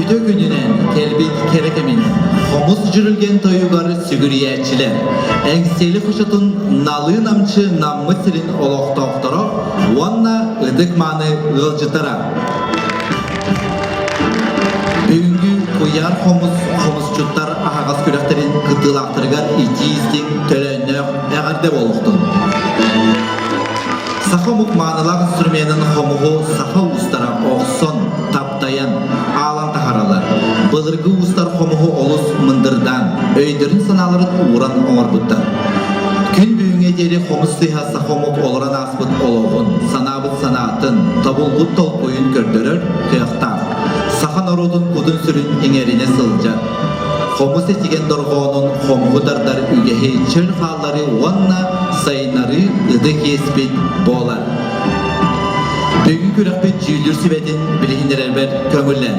Үтүө күнүнэн, кэлбит кэрэ кэминэн, хомус дьүрүлгэн тойугар сүгүрүйээччилэр, Эҥсиэли хочотун налыы-намчы наммыт сирин олохтоохторо уонна ытык-мааны ыалдьыттара. Бүгүҥҥү куйаар хомус хомусчуттар аһаҕас күрэхтэрин кыттыылаахтарыгар итии-истиҥ төлөөннөөх эҕэрдэ буолуохтун. Саха омук маанылаах инструменын хомуһу саха уустара охсон, таптайан, аалан таһараллар. Былыргы уустар хомуһу олус мындырдаан, өйдөрүн-санааларын ууран оҥорбуттар. Күн бүгүҥҥэ диэри хомус сыыһа саха омук олорон ааспыт олоҕун, санаабыт санаатын, тобулбут толкуйун көрдөрөр кыахтаах. Саха норуотун кутун-сүрүн иҥэринэ сылдьар. Хомус этигэн дорҕоонун хомуһу тардар үгэһи чөл хаалларыы уонна сайыннарыы ытык иэспит буолар. Бүгүн күрэхпит дьүүллүүр сүбэтин билиһиннэрэрбэр көҥүллэн.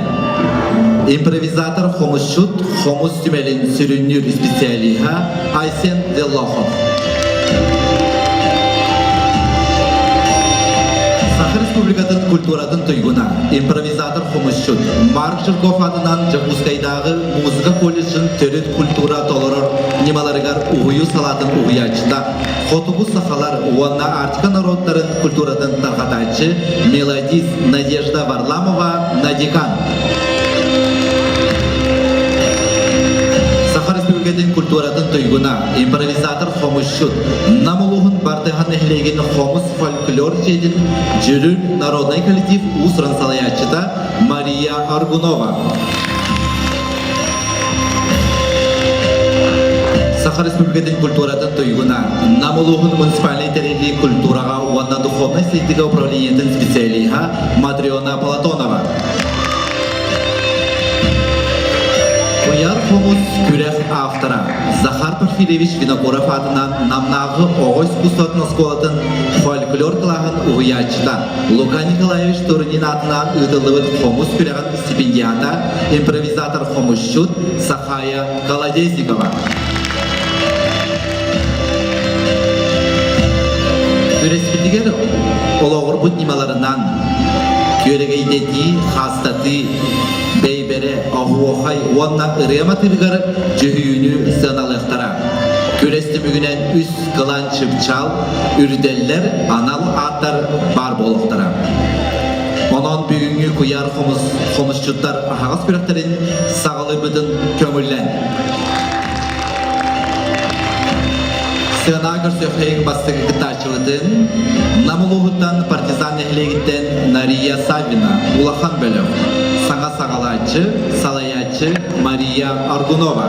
Импровизатор хомусчут хомус түмэлин сүрүннүүр специалиһа Айсен Деллохов. Саха Республикатын культуратын туйгуна, импровизатор хомусчут Марк Жирков аатынан Дьокуускайдааҕы музыка колледжын төрүт культура толорор ньымаларыгар уһуйуу салаатын уһуйааччыта, хотугу сахалар уонна Арктика норуоттарын культуратын тарҕатааччы мелодист Надежда Варламова Надикан. Саха Республикатын культуратын туйгуна, импровизатор хомусчут, Нам улууһун Бартыһан нэһилиэгин хомус фольклор дьиэтин Дьүрүл народнай коллектив уус-уран салайааччыта Мария Аргунова. Саха Республикатын культуратын туйгуна, Нам улууһун муниципальнай тэриллии культураҕа уонна духовнай сайдыыга управлениетын специалиһа Матрена Платонова. Куйаар хомус күрэх автора Захар Порфирьевич Винокуров аатынан Намнааҕы оҕо искусствотын оскуолатын фольклор кылааһын уһуйааччыта Лука Николаевич Турнин аатынан ыытыллыбыт хомус күрэҕин стипендиата, импровизатор хомусчут Сахая Колодезникова. Күрэспитигэр олоҕурбут ньымаларынан күөрэгэйдэтии, хаастатыы, бэйбэрэ, оһуохай уонна ырыа матыыбыгар дьүһүйүүнү сыаналыахтара. Күрэс түмүгүнэн үс кылаан чыпчаал, үрдэллэр, анал ааттар баар буолуохтара. Онон бүгүҥҥү куйаар хомус хомусчуттар аһаҕас күрэхтэрин саҕалыырбытын көҥүллэн. Сыана көрсүөххэйиҥ бастакы кыттааччыбытын Нам улууһуттан Партизан нэһилиэгиттэн Нария Саввина улахан бөлөх, саҥа саҕалааччы, салайааччы Мария Аргунова.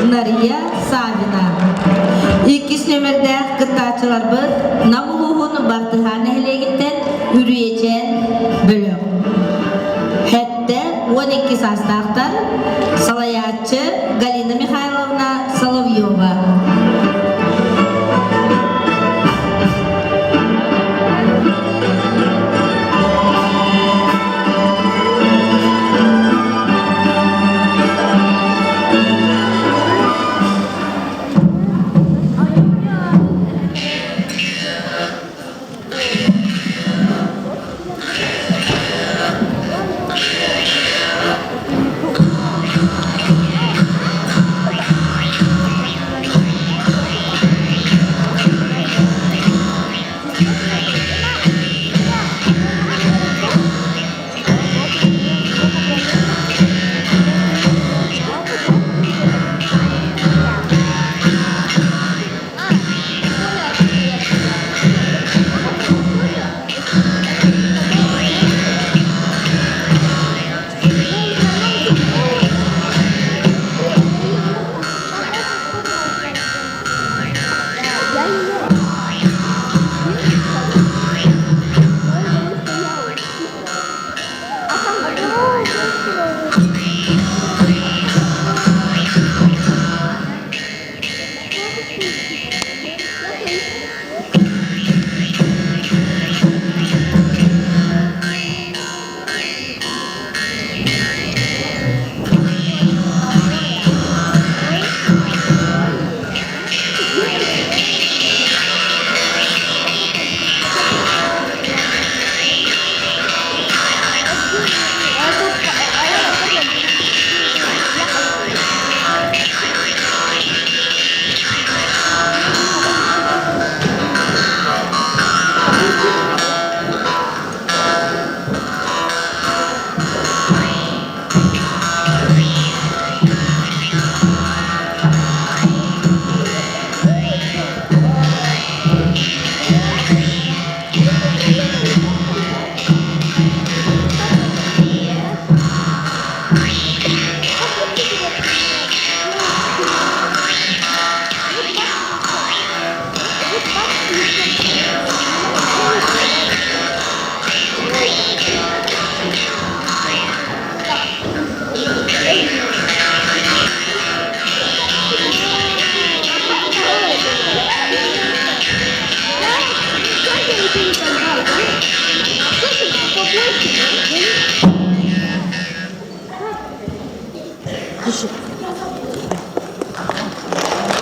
Нария Савина. Иккис нүөмэрдээх кыттааччыларбыт Нам улууһун Бартыһаан нэһилиэгиттэн Үрүйэчээн бөлөх. Хэттэ 12 саастаахтар салайааччы Галина Михайловна Соловьева.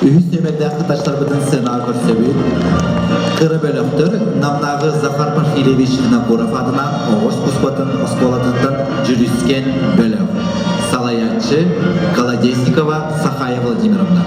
Үһүс нүөмэрдээх кытачтарбытын сценаҕа көрсөбүт. Кыра бөлөхтөр Намнааҕы Захар Порфирьевич Винокуров аатынан оҕус куспатын оскуолатыттан Дьүрүскэн бөлөх. Салайааччы Колодезникова Сахая Владимировна.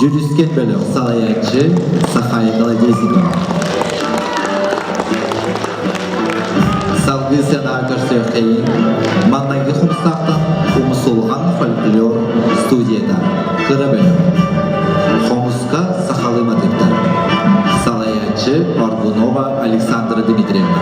Дьүрүскэн бөлөх салайааччы Сахая Колодезникова. Салгыы сыанаҕа көрсүөххэйин маҥнайгы хомустаахтан Умсулҕан фольклор студията кыра бөлөх. Хомуска сахалыы матыыптар. Салайааччы Аргунова Александра Дмитриевна.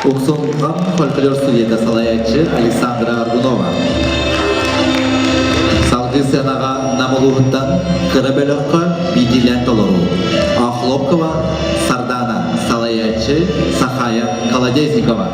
Умсулҕан фольклор студията салайааччы Александра Аргунова. Салгыы сценаҕа Нам улууһуттан кыра бөлөххө биирдиилээн толоруу. Охлопкова Сардана, салайааччы Сахая Колодезникова.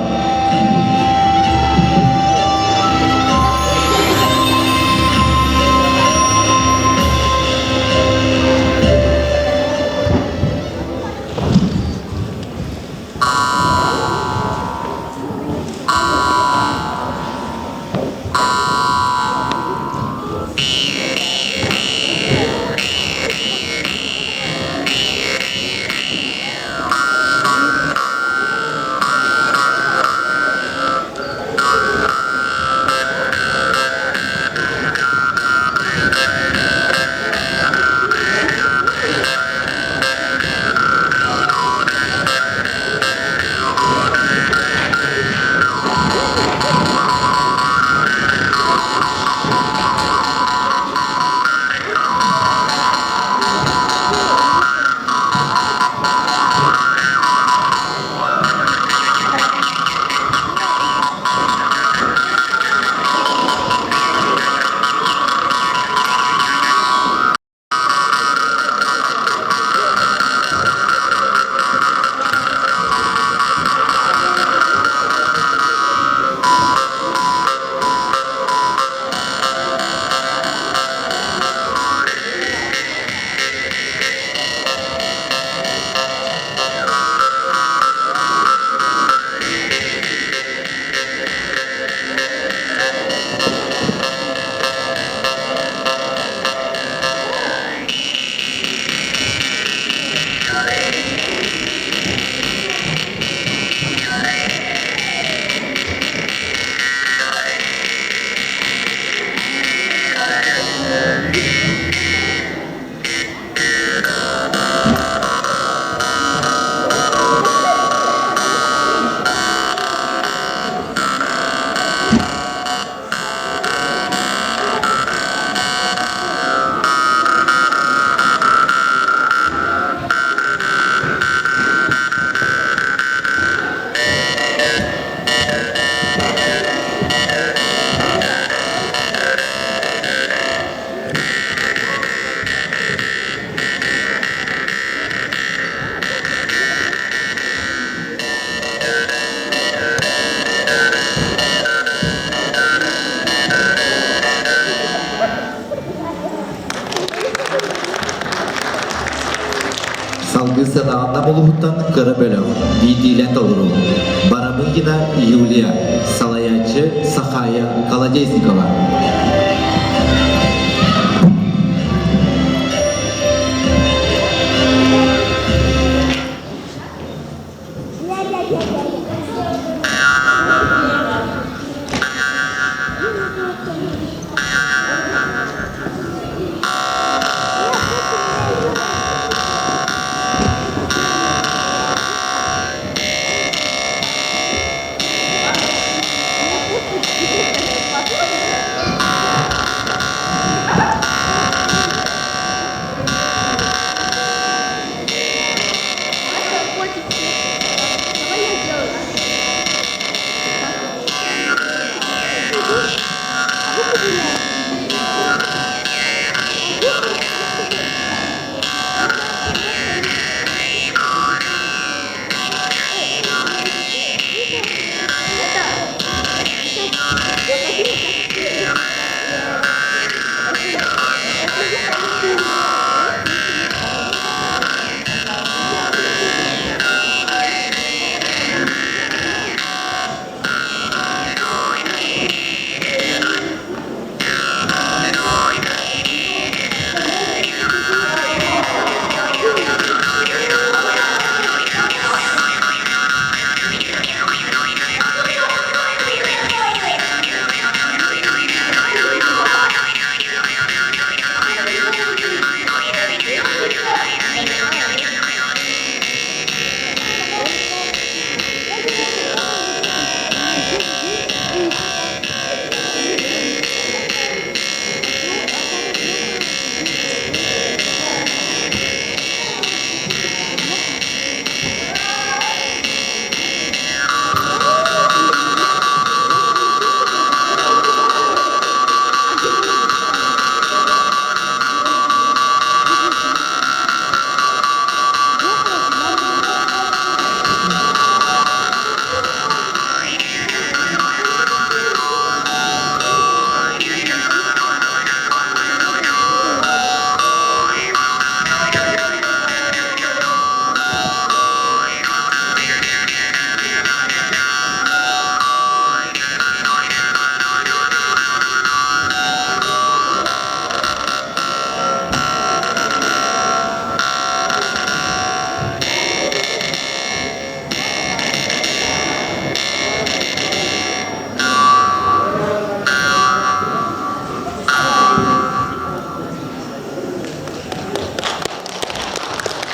Нам улууһуттан кыра бөлөх, биирдиилээн толоруу. Барамыгина Юлия, салайааччы Сахая Колодезникова.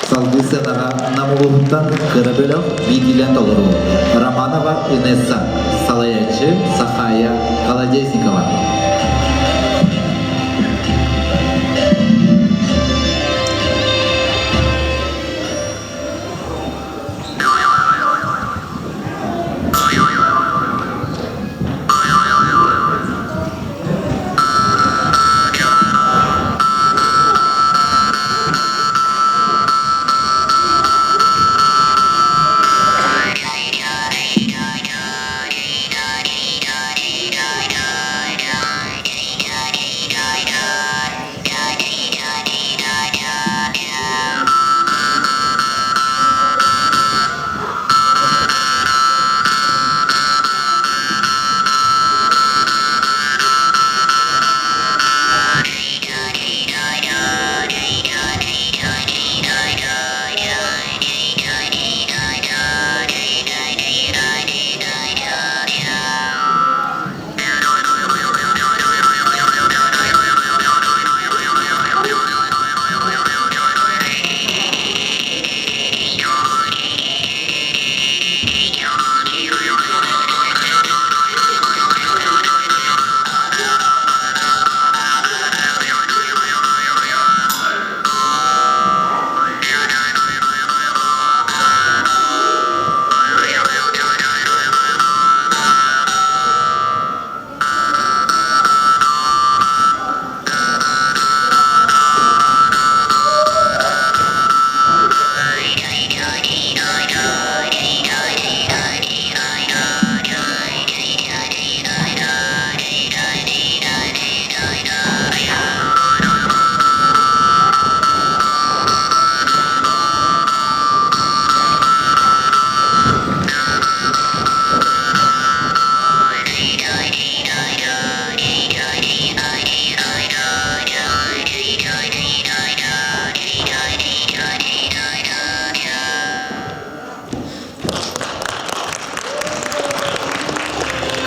Салгыы сыанаҕа Нам улууһуттан кыра бөлөх биирдиилээн толоруу. Романова Инесса, салайааччы Сахая Колодезникова.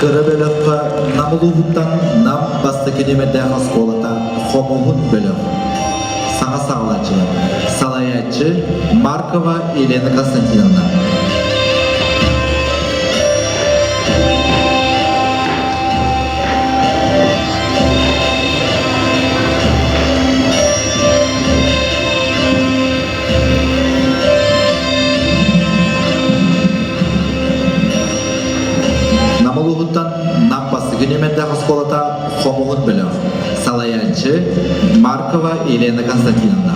Кыра бөлөххө Нам улууһуттан Нам бастакы нүөмэрдээх оскуолата Хомуһун бөлөх. Саҥа саҕалааччылар. Салайааччы Маркова Елена Константиновна. Нам улууһуттан Нам бастакы нүөмэрдээх оскуолата Хомуһун бөлөх. Салайааччы Маркова Елена Константиновна.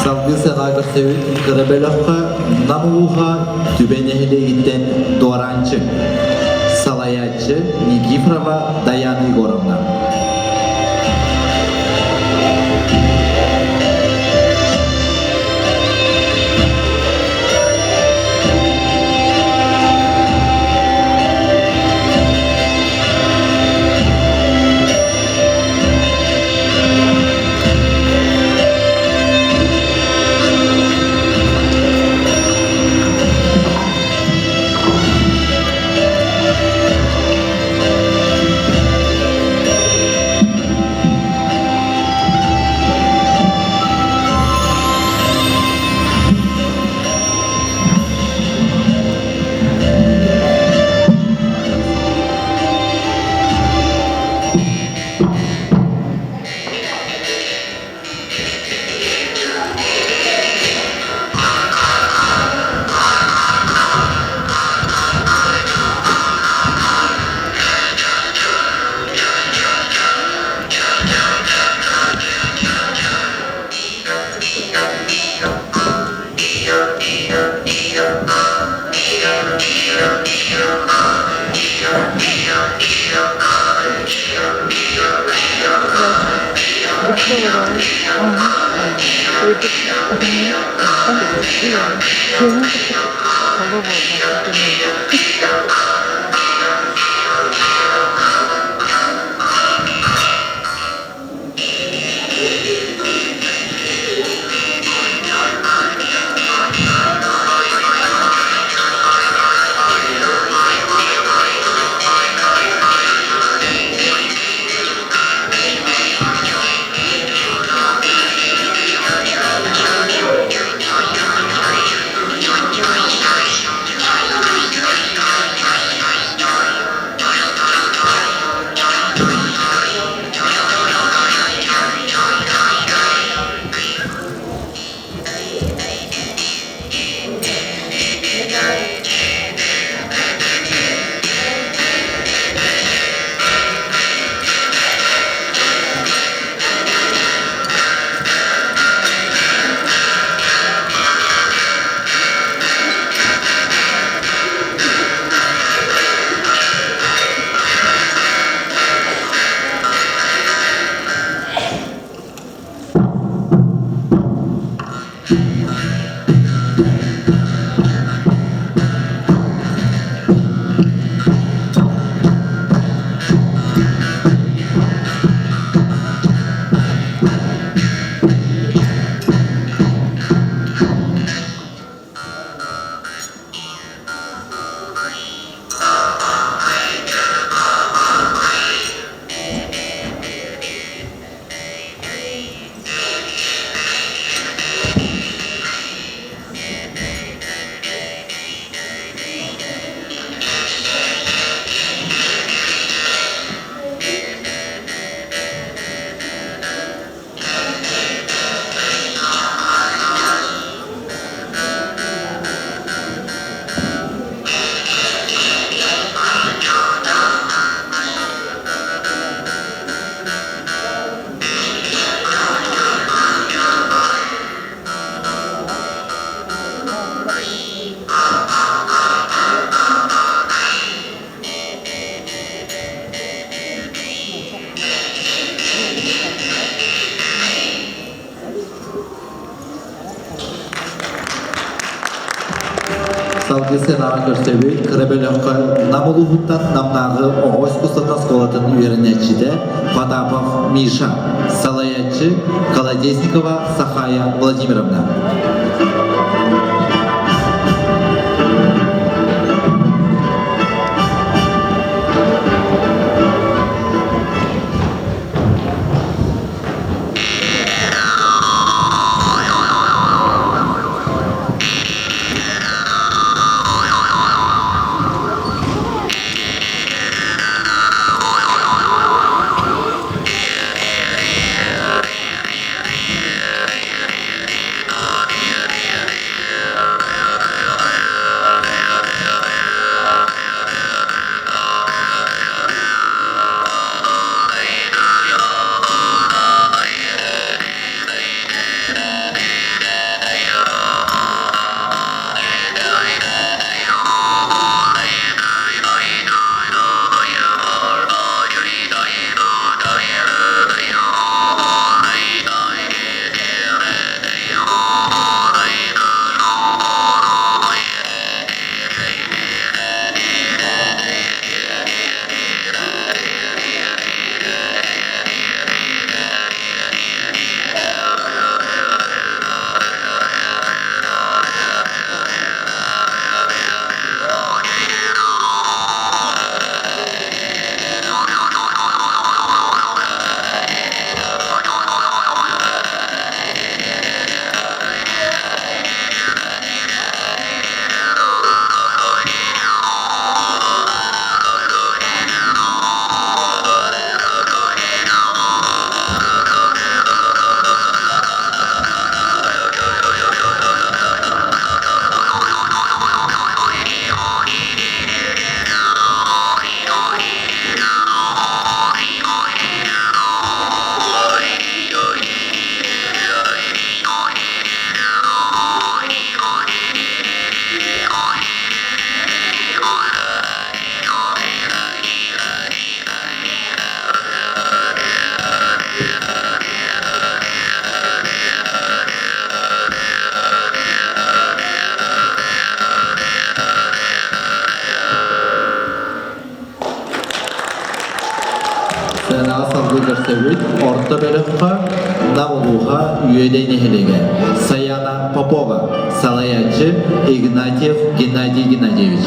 Салгыы саҕа көрсөбүт кыра бөлөххө Нам улууһа Түбэ нэһилиэгиттэн Дуораанчык, салайааччы Никифорова Даяна Егоровна. Салгыы сыанаҕа көрсөбүт кыра бөлөххө Нам улууһуттан Намнааҕы оҕо искусствотын оскуолатын үөрэнээччитэ Потапов Миша, салайааччы Колодезникова Сахая Владимировна. Сыанаҕа салгыы көрсөбүт орто бөлөххө Нам улууһа Үөдэй нэһилиэгэ Саяна Попова, салайааччы Игнатьев Геннадий Геннадьевич.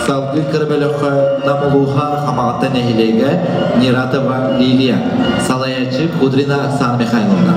Салгыы кыра бөлөххө Нам улууһа Хамаҕатта нэһилиэгэ Нератова Лилия, салайааччы Кудрина Оксана Михайловна.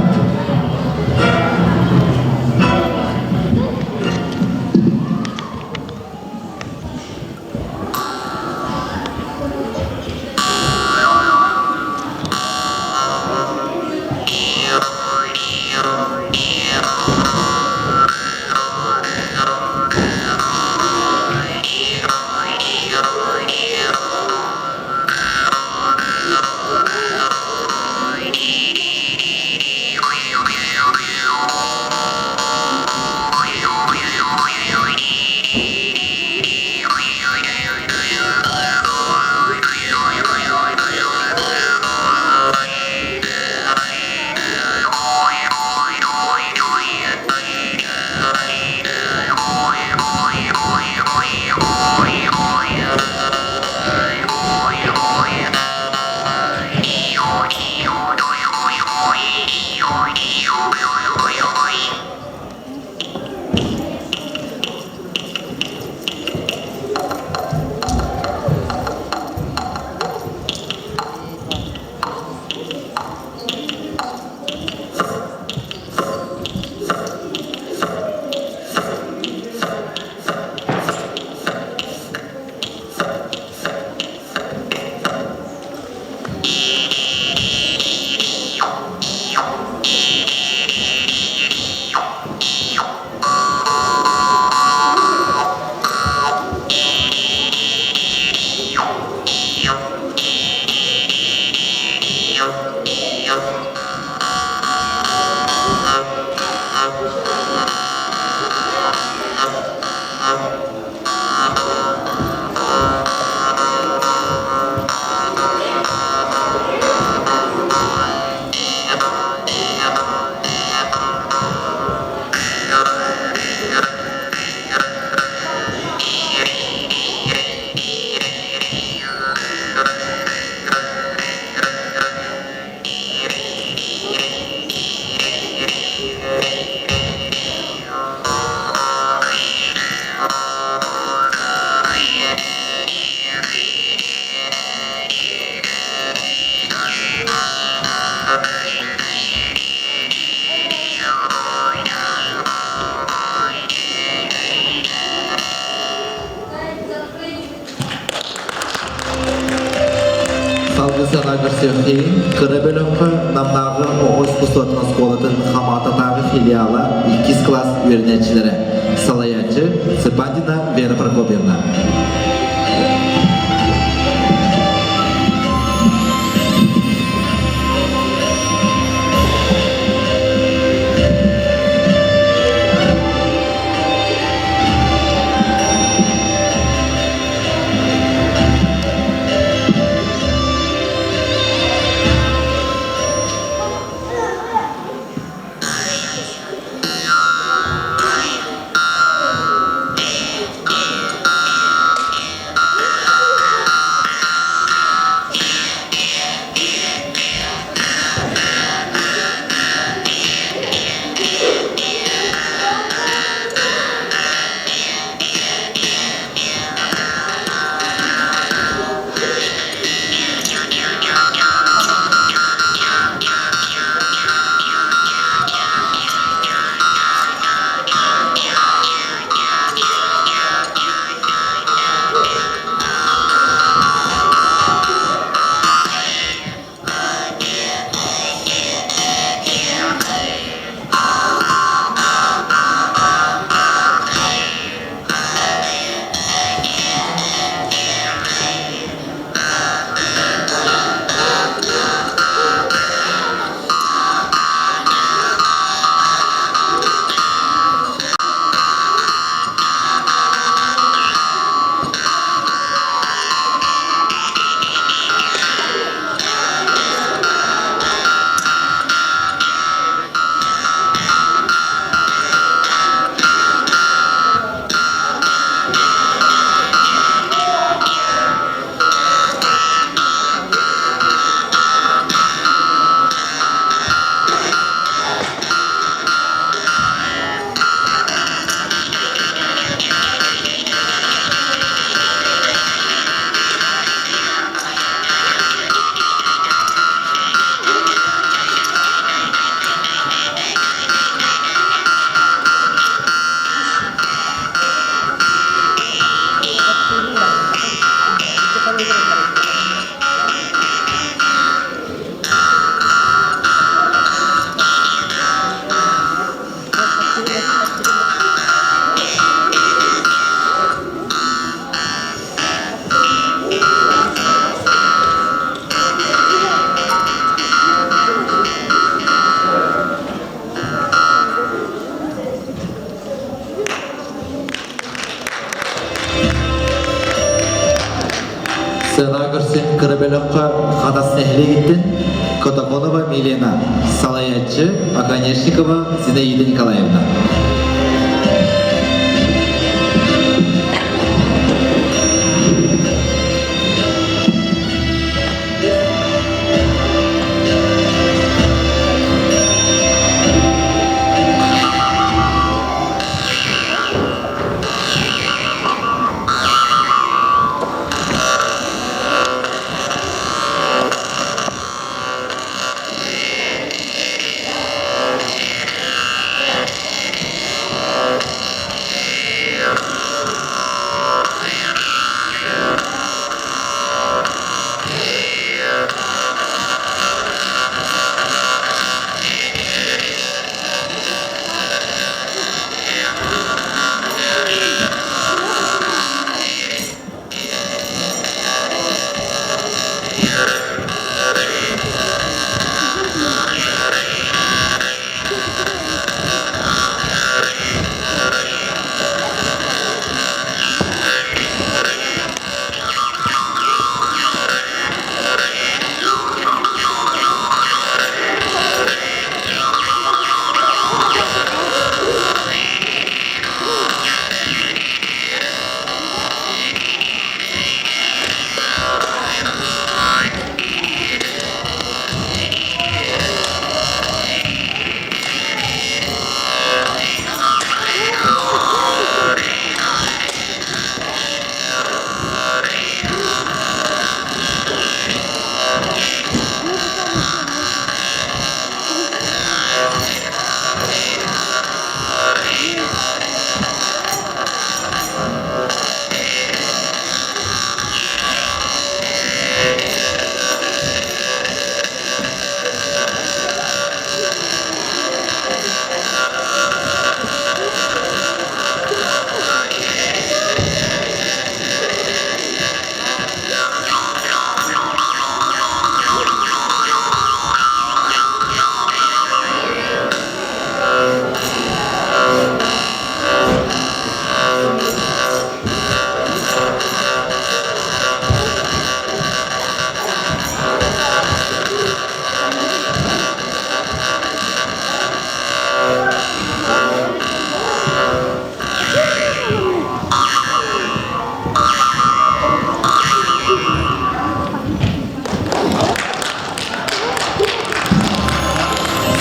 Салгыы сана көрсүөххэ кыра бөлөххө Намнааҕы оҕо искусствотын оскуолатын Хамаататааҕы филиала иккис класс үөрэнээччилэрэ салайааччы Цыпандина Вера Прокопьевна. Сыанаҕа көрсөн кыра бөлөххө Хатас нэһилиэгиттэн Котоконова Милена, салайааччы Оконешникова Зинаида Николаевна.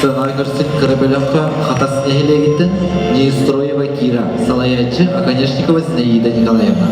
Сыанаҕа көрсүн кыра бөлөххө Хатас нэһилиэгиттэн Неустроева Кира, салайааччы Оконешникова Зинаида Николаевна.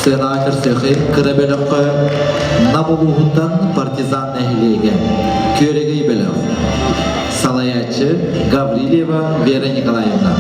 Сыанаҕа көрсүөххэ кыра бөлөххө Нам улууһуттан Партизан нэһилиэгэ Күөрэгэй бөлөх салайааччы Гаврильева Вера Николаевна.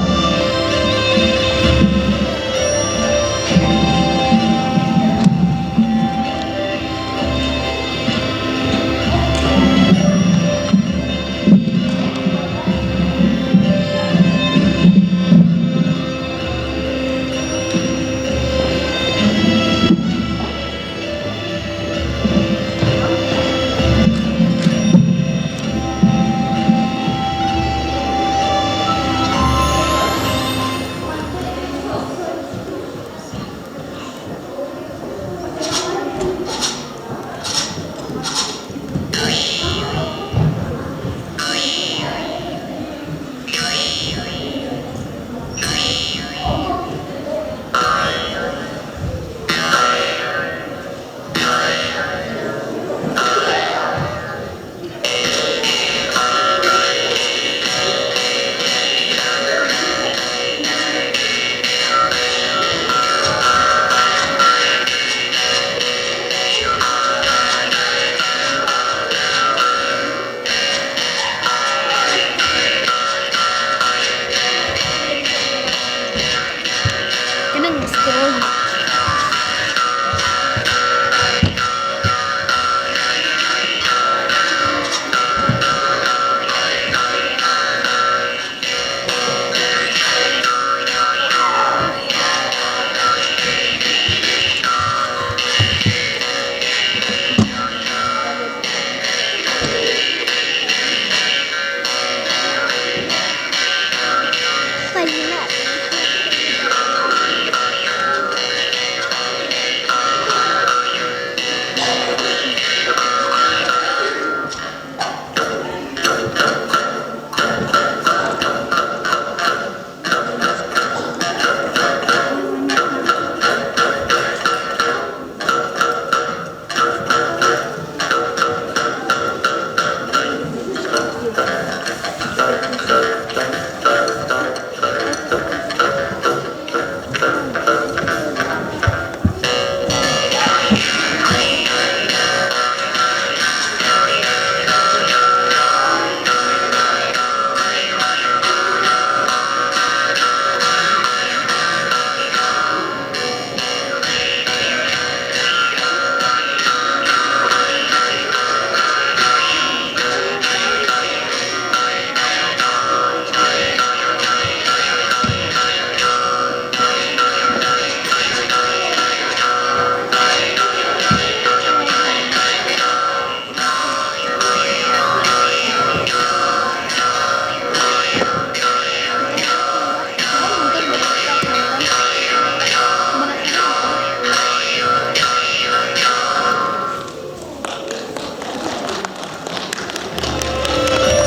Hemen scroll. Полина.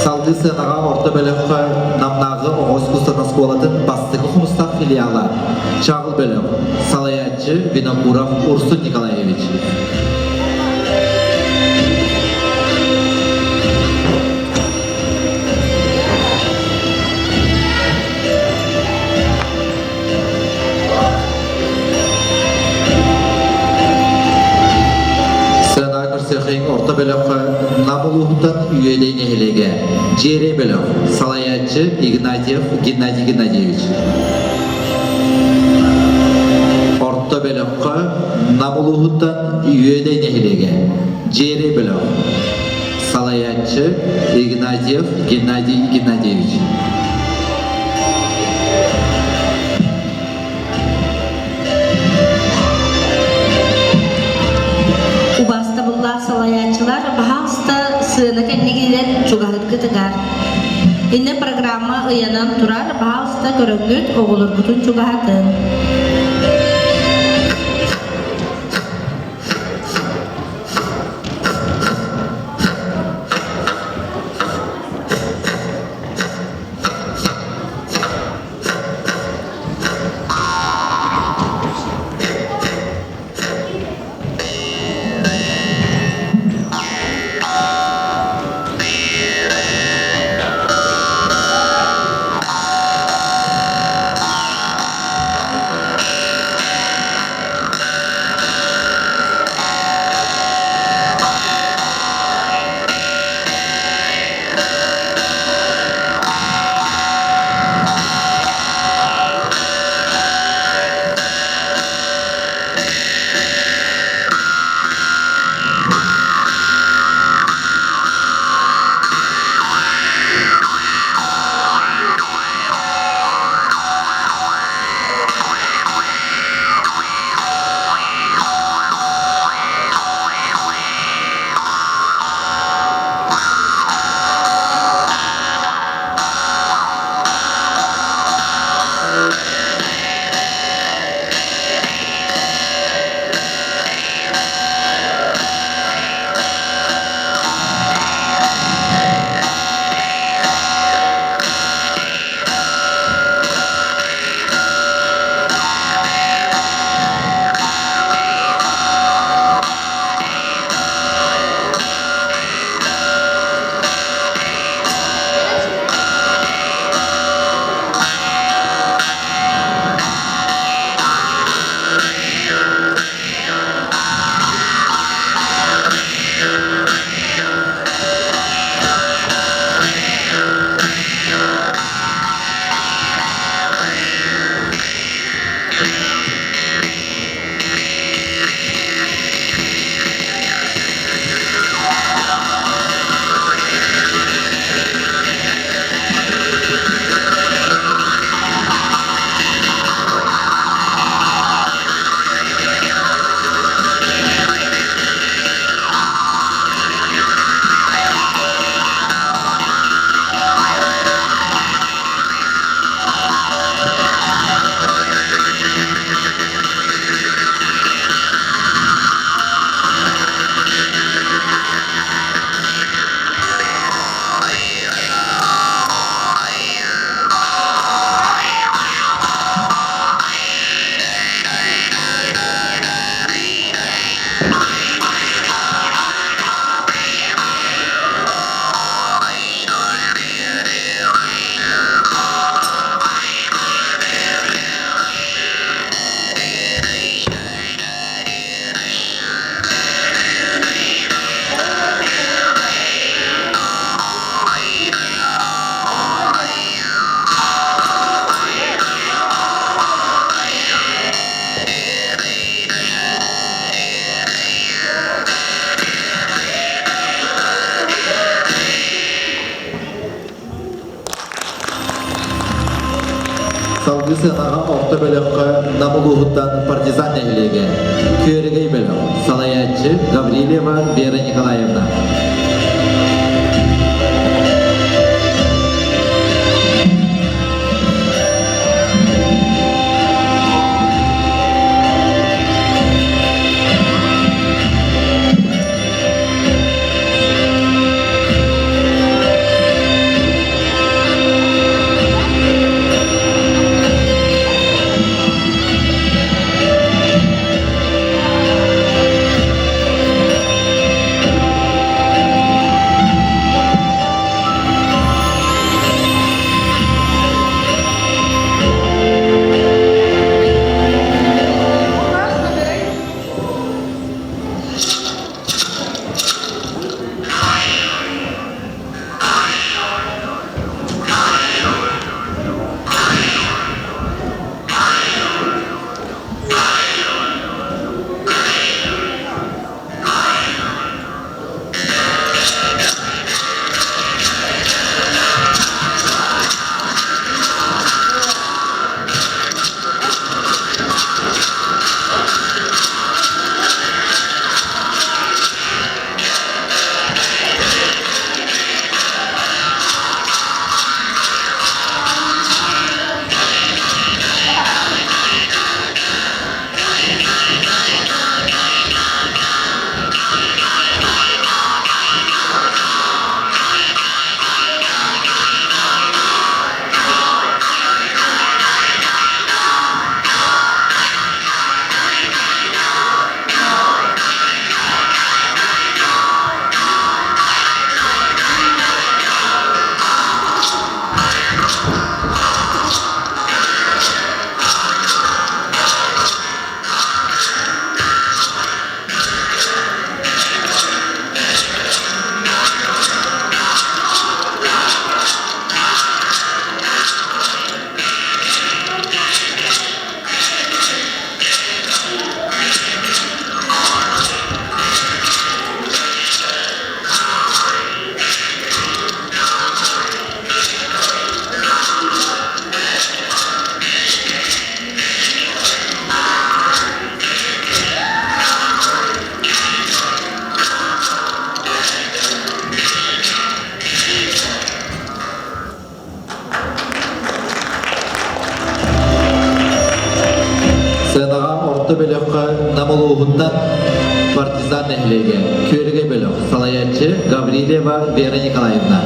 Салгыы сыанаҕа орто бөлөххө Намнааҕы оҕо искусствотын оскуолатын бастакы хомустаах филиала Чаҕыл бөлөх, салайааччы Винокуров Урсун Николаевич. Сыана көрсүөххэ орто бөлөххө Нам улууһуттан Үөдэй нэһилиэгэ Дьиэрэй бөлөх салайааччы Игнатьев Геннадий Геннадьевич. Орто бөлөххө Нам улууһуттан Үөдэй нэһилиэгэ Дьиэрэй бөлөх салайааччы Игнатьев Геннадий Геннадьевич. Убаастабыллаах салайааччылар, баһаалыста сыана кэннигинэн чугаһыргытыгар. Инне программа ыйанан турар, баһаалыста көрөҥҥүт, оҕолоргутун чугаһатын. Салгыы сыанаҕа орто бөлөххө Нам улууһуттан Партизан нэһилиэгэ Күөрэгэй бөлөх, салайааччы Гаврильева Вера Николаевна. Сыанаҕа орто бөлөххө Нам улууһуттан Партизан нэһилиэгэ Күөрэгэй бөлөх салайааччы Гаврильева Вера Николаевна.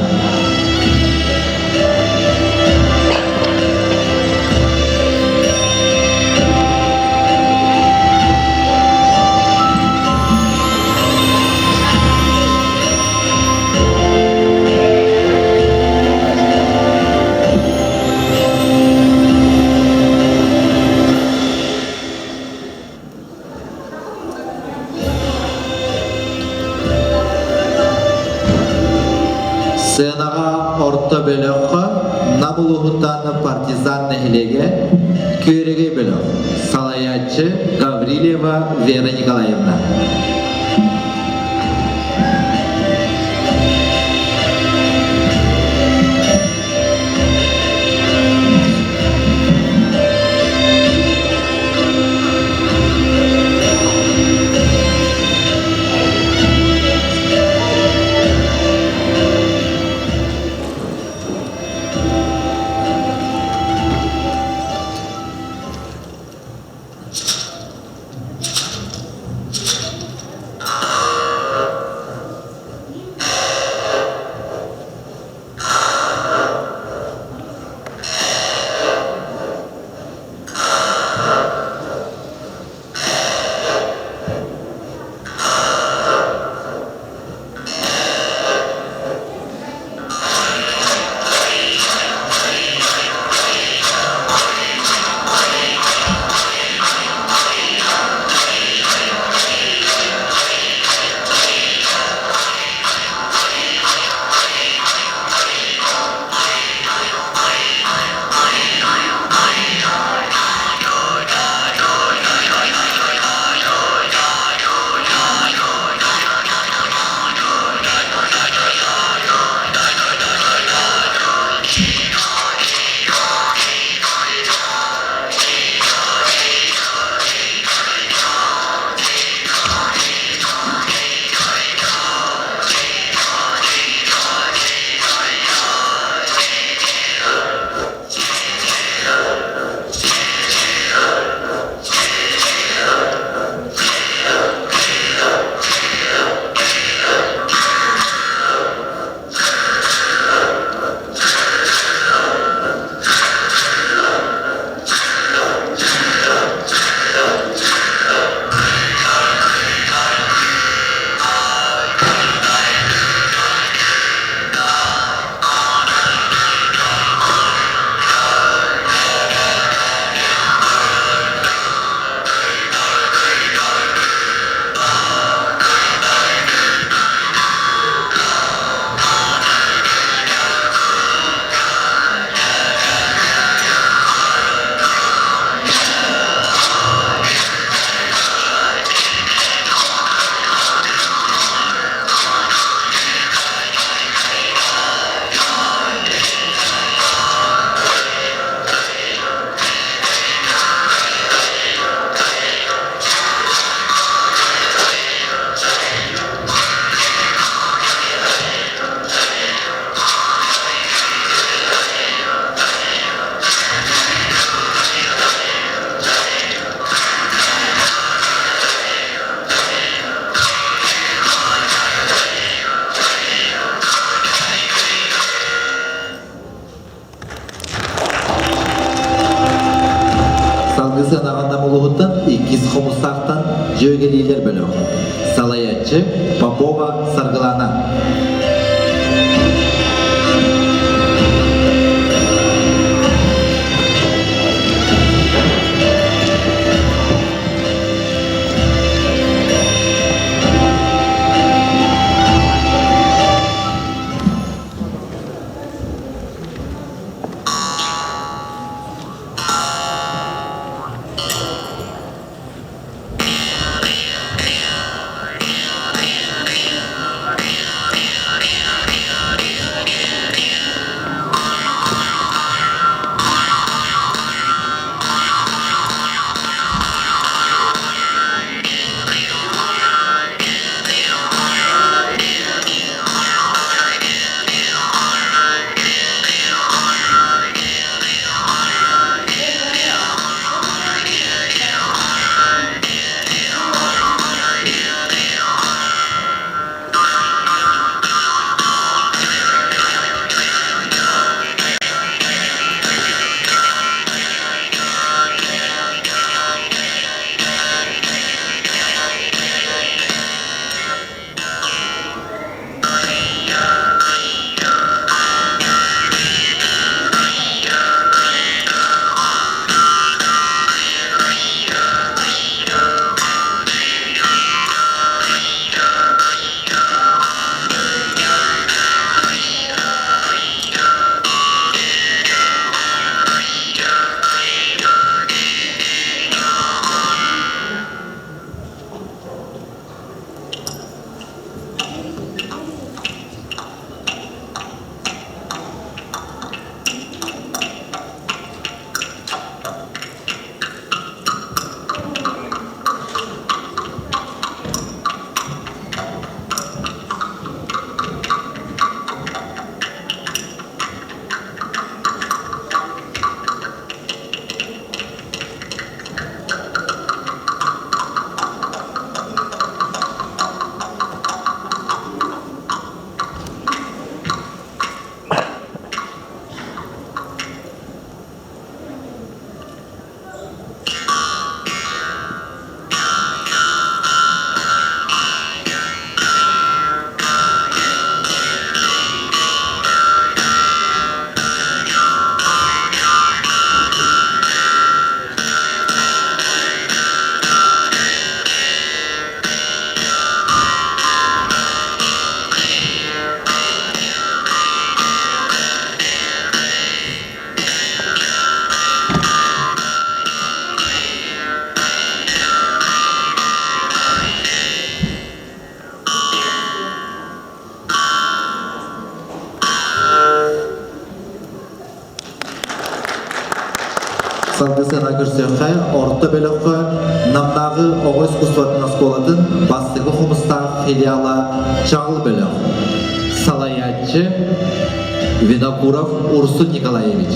Сценаҕа орто бөлөххө Нам улууһуттан Партизан нэһилиэгэ Күөрэгэй бөлөх салайааччы Гаврильева Вера Николаевна. Дьүөгэлиилэр бөлөх. Салайааччы Попова Саргылана. Салгыы сыана көрсүөххэ, орто бөлөххө Намнааҕы оҕо искусствотын оскуолатын бастакы хомустаах филиала Чаҕыл бөлөх. Салайааччы Винокуров Урсун Николаевич.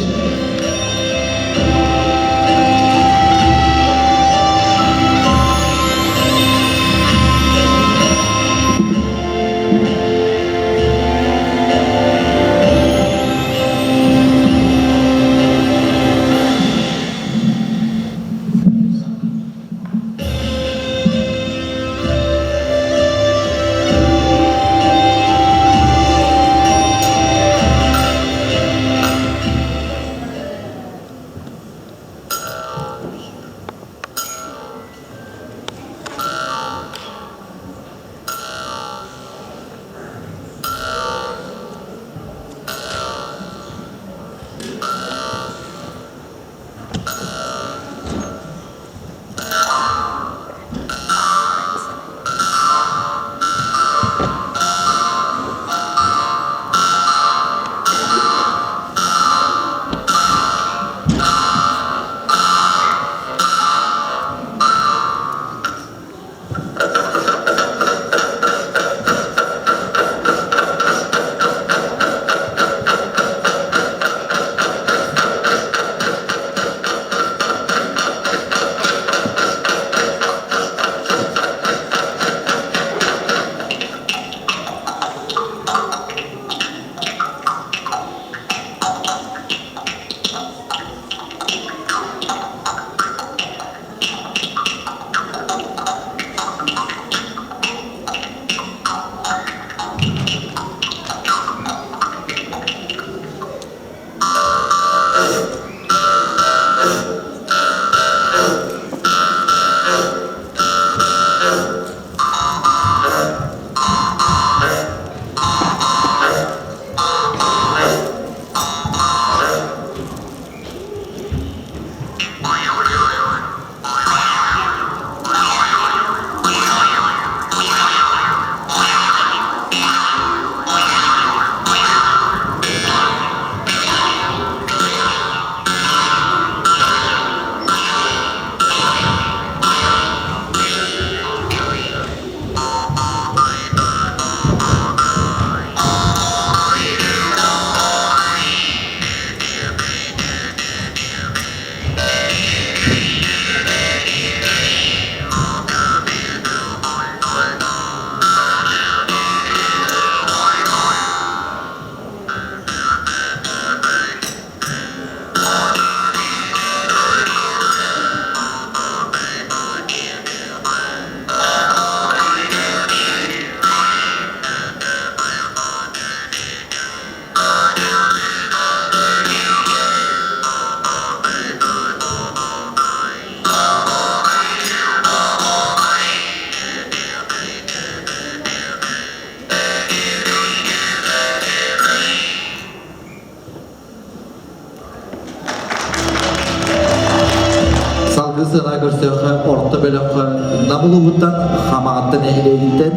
сыанаҕа көрсүөххэ орто бөлөххө Нам улууһуттан Хамаҕатта нэһилиэгиттэн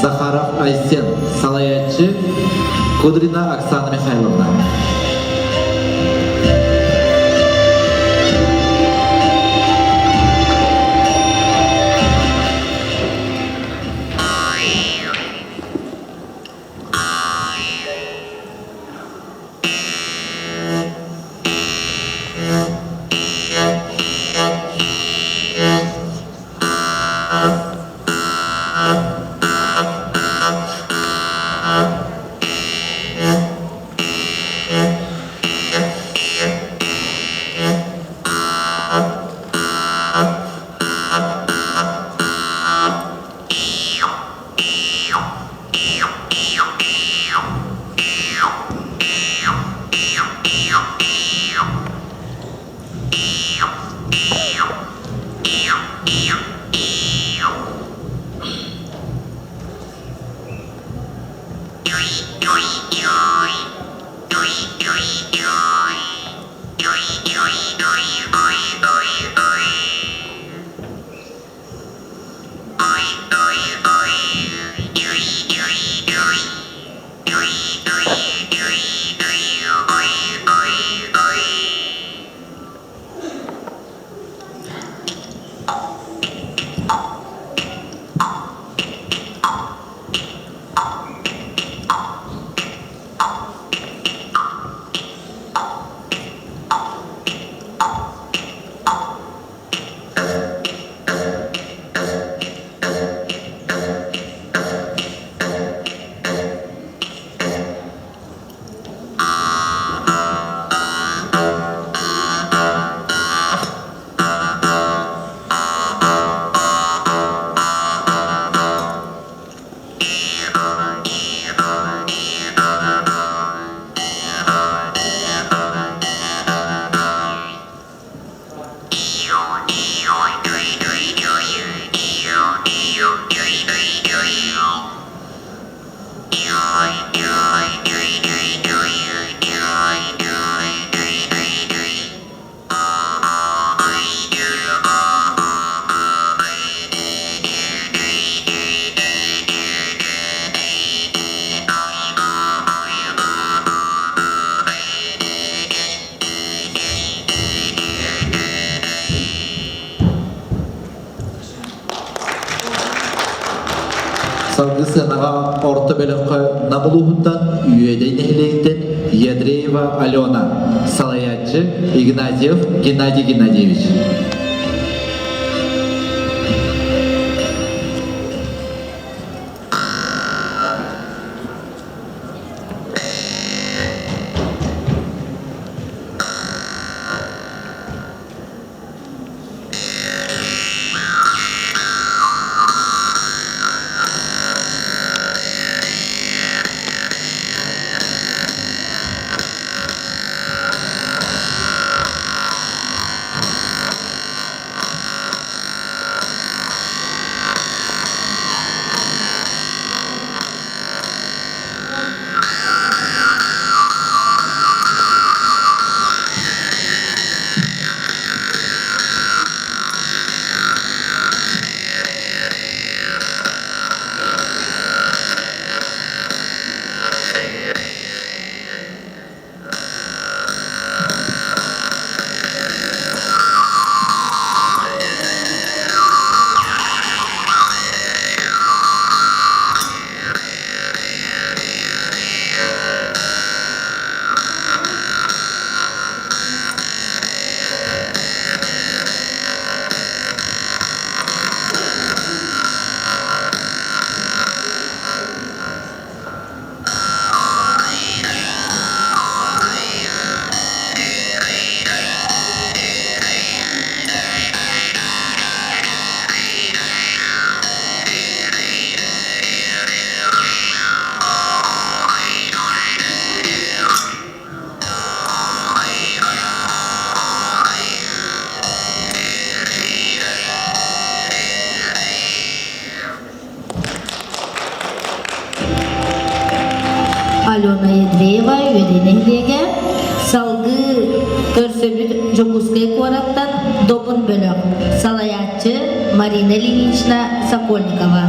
Захаров Айсен, салайааччы Кудрина Оксана Михайловна. Салгыы сыанаҕа орто бөлөххө Нам улууһуттан Үөдэй нэһилиэгиттэн Ядреева Алена, салайааччы Игнатьев Геннадий Геннадьевич. Алена Ядреева үөдэй нэһилиэгэ салгыы көрсөбүт. Дьокуускай куораттан Добун бөлөх, салайааччы Марина Ильинична Сокольникова.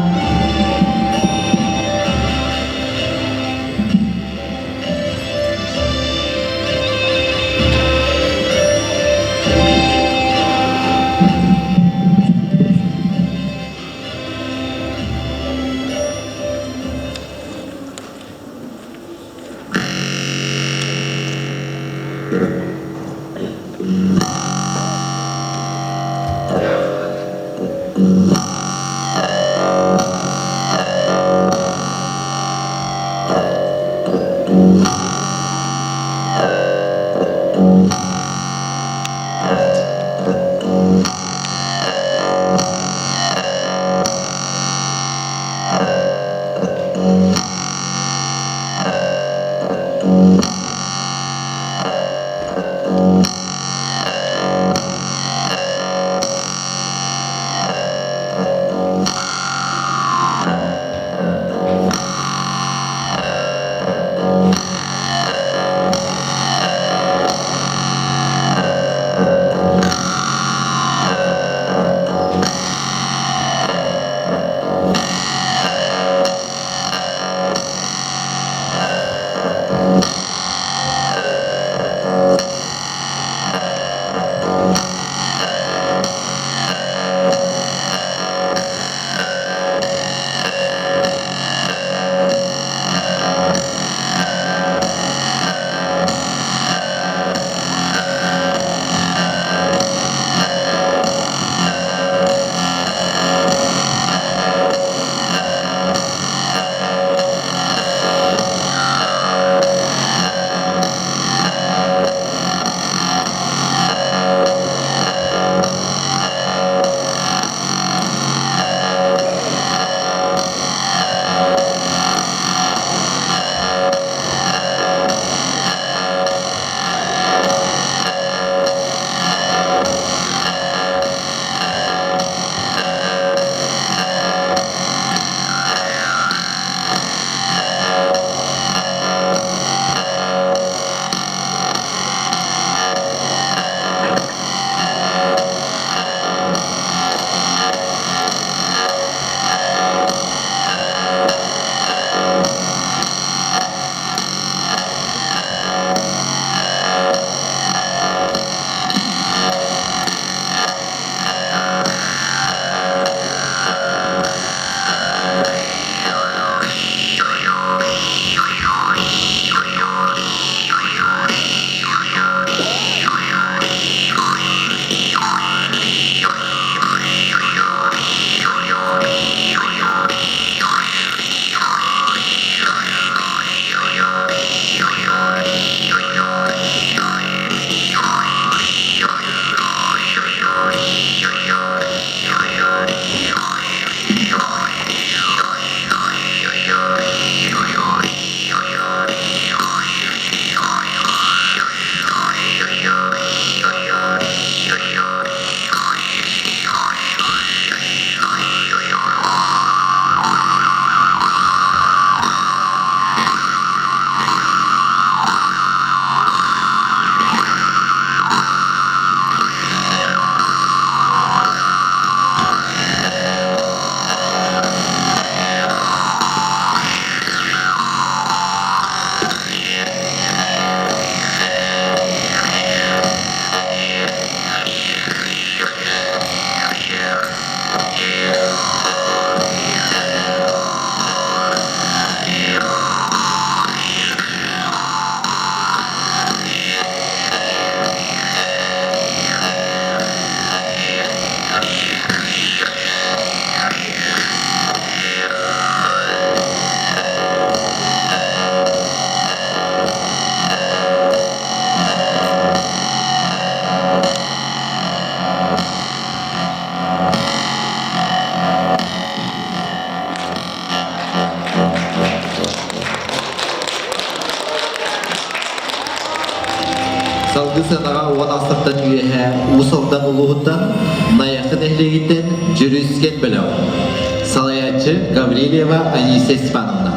Салгыы сыанаҕа уон ахсартан үөһэ Уус Алдан улууһуттан Найахы нэһилиэгиттэн Дьүрүскэн бөлөх. Салайааччы Гаврильева Анисия Степановна.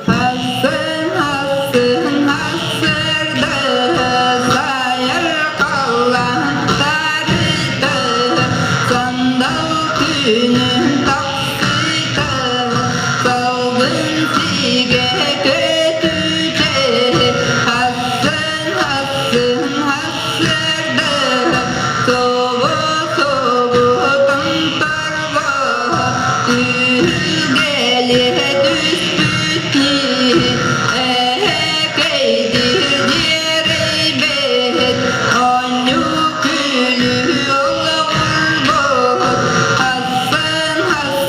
Хасын хасын хассырды сайыр халлан тарыты сандал күнүн тахсыты салгын сигэ көтүтэ хасын хасын хассырды собо собо томторго түһүлгэлиэ түспүт эһэкэйдир диэрэйбэт оонньуу күлүү олоҕурбут хасын хасын.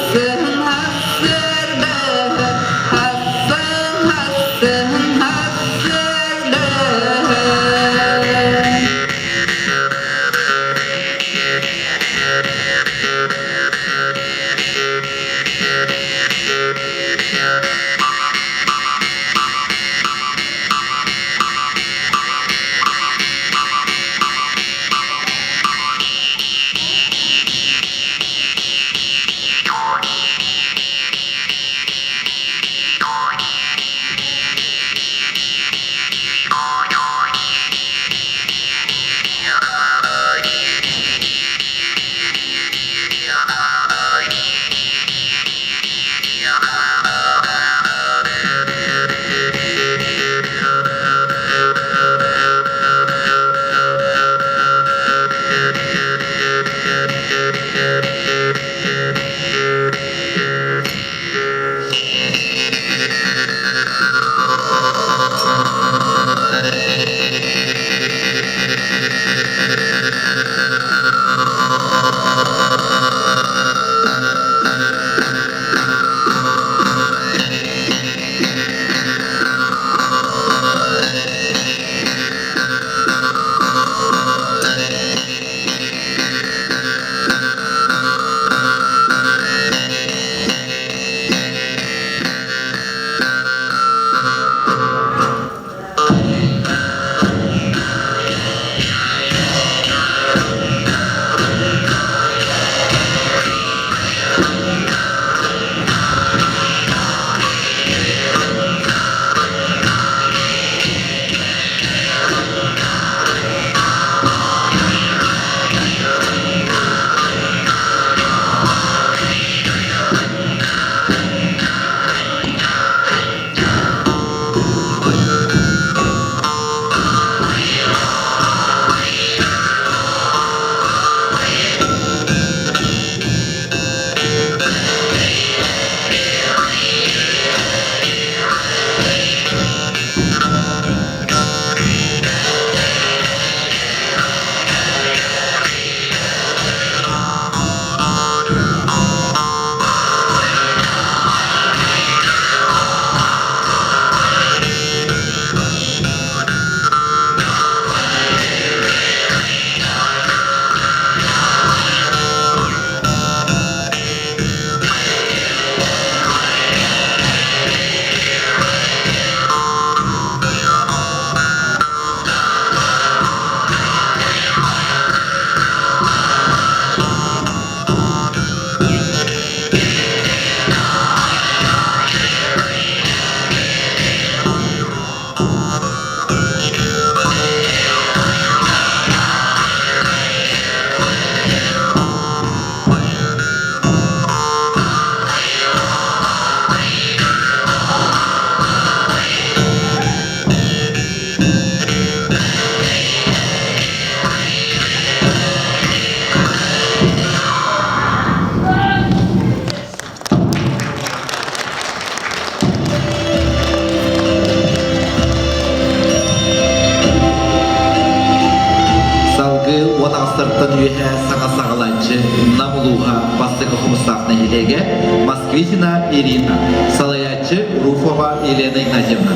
Хомустаах нэһилиэгэ Москвитина Ирина, салайааччы Руфова Елена Игнатьевна.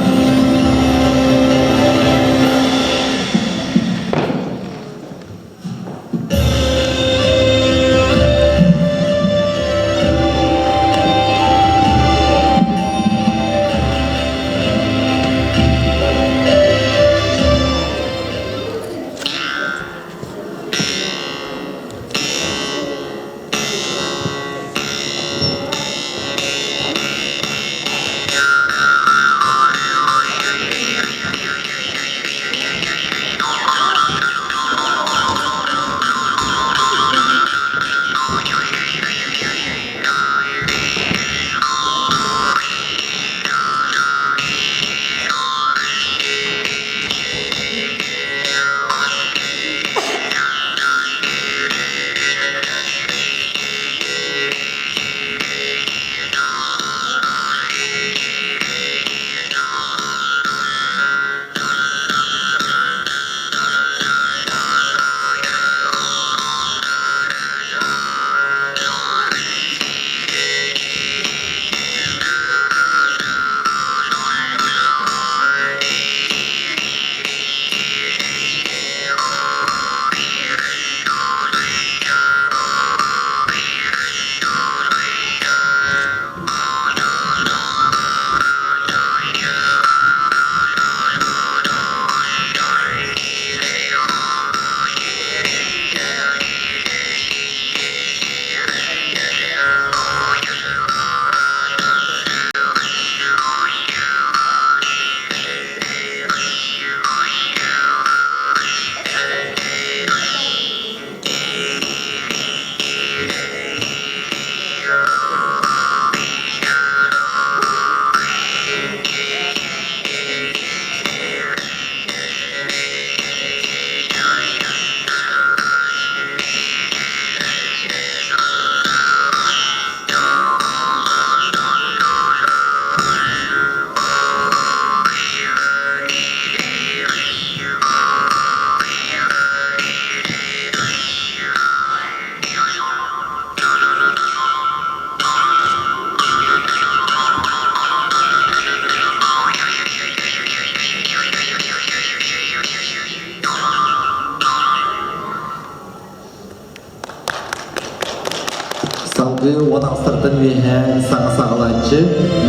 Салгыы уон ахсартан үөһэ саҥа саҕалааччы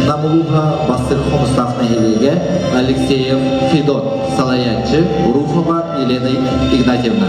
Нам улууһа Бастакы Хомустаах нэһилиэгэ Алексеев Федот, салайааччы Руфова Елена Игнатьевна.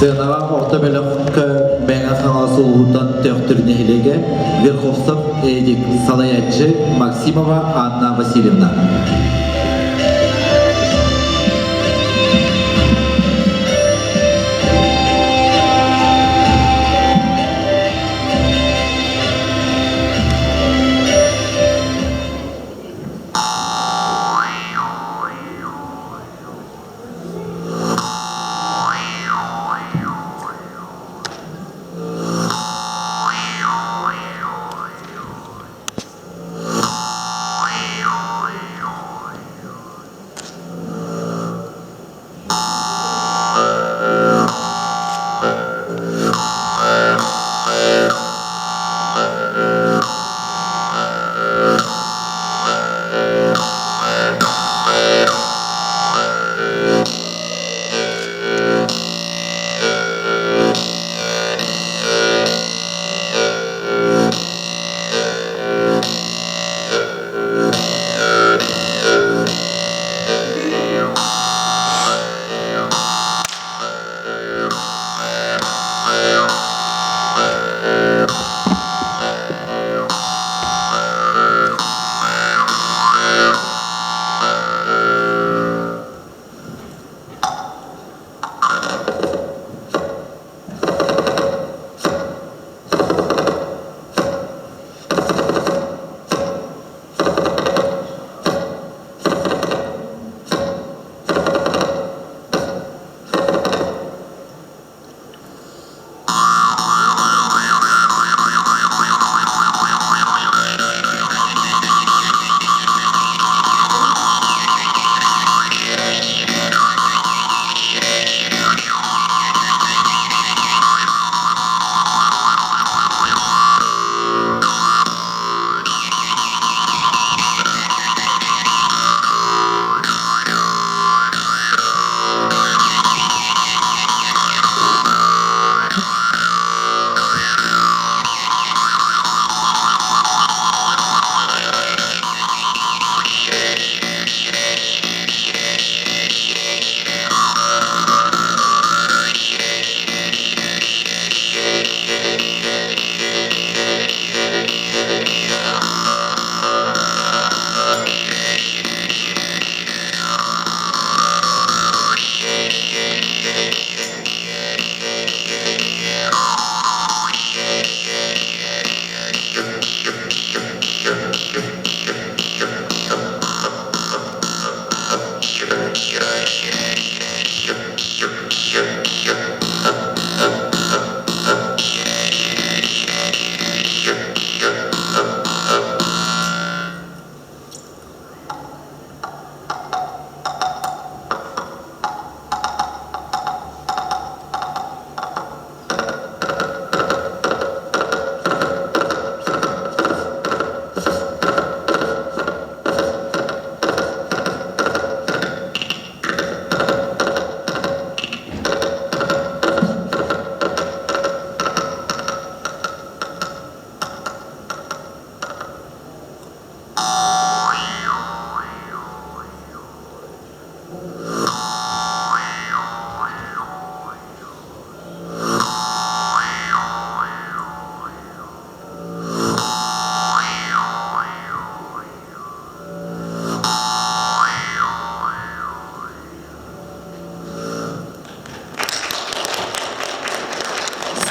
Сыанаҕа орто бөлөххө Мэҥэ Хаҥалас улууһуттан Төхтүр нэһилиэгэ Верховцев Эдик, салайааччы Максимова Анна Васильевна.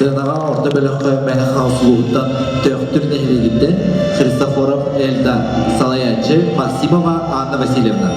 Сыанаҕа орто бөлөххө Мэҥэ Хаҥалас Төхтүр нэһилиэгиттэн Христофоров Эльда, салайааччы Максимова Анна Васильевна.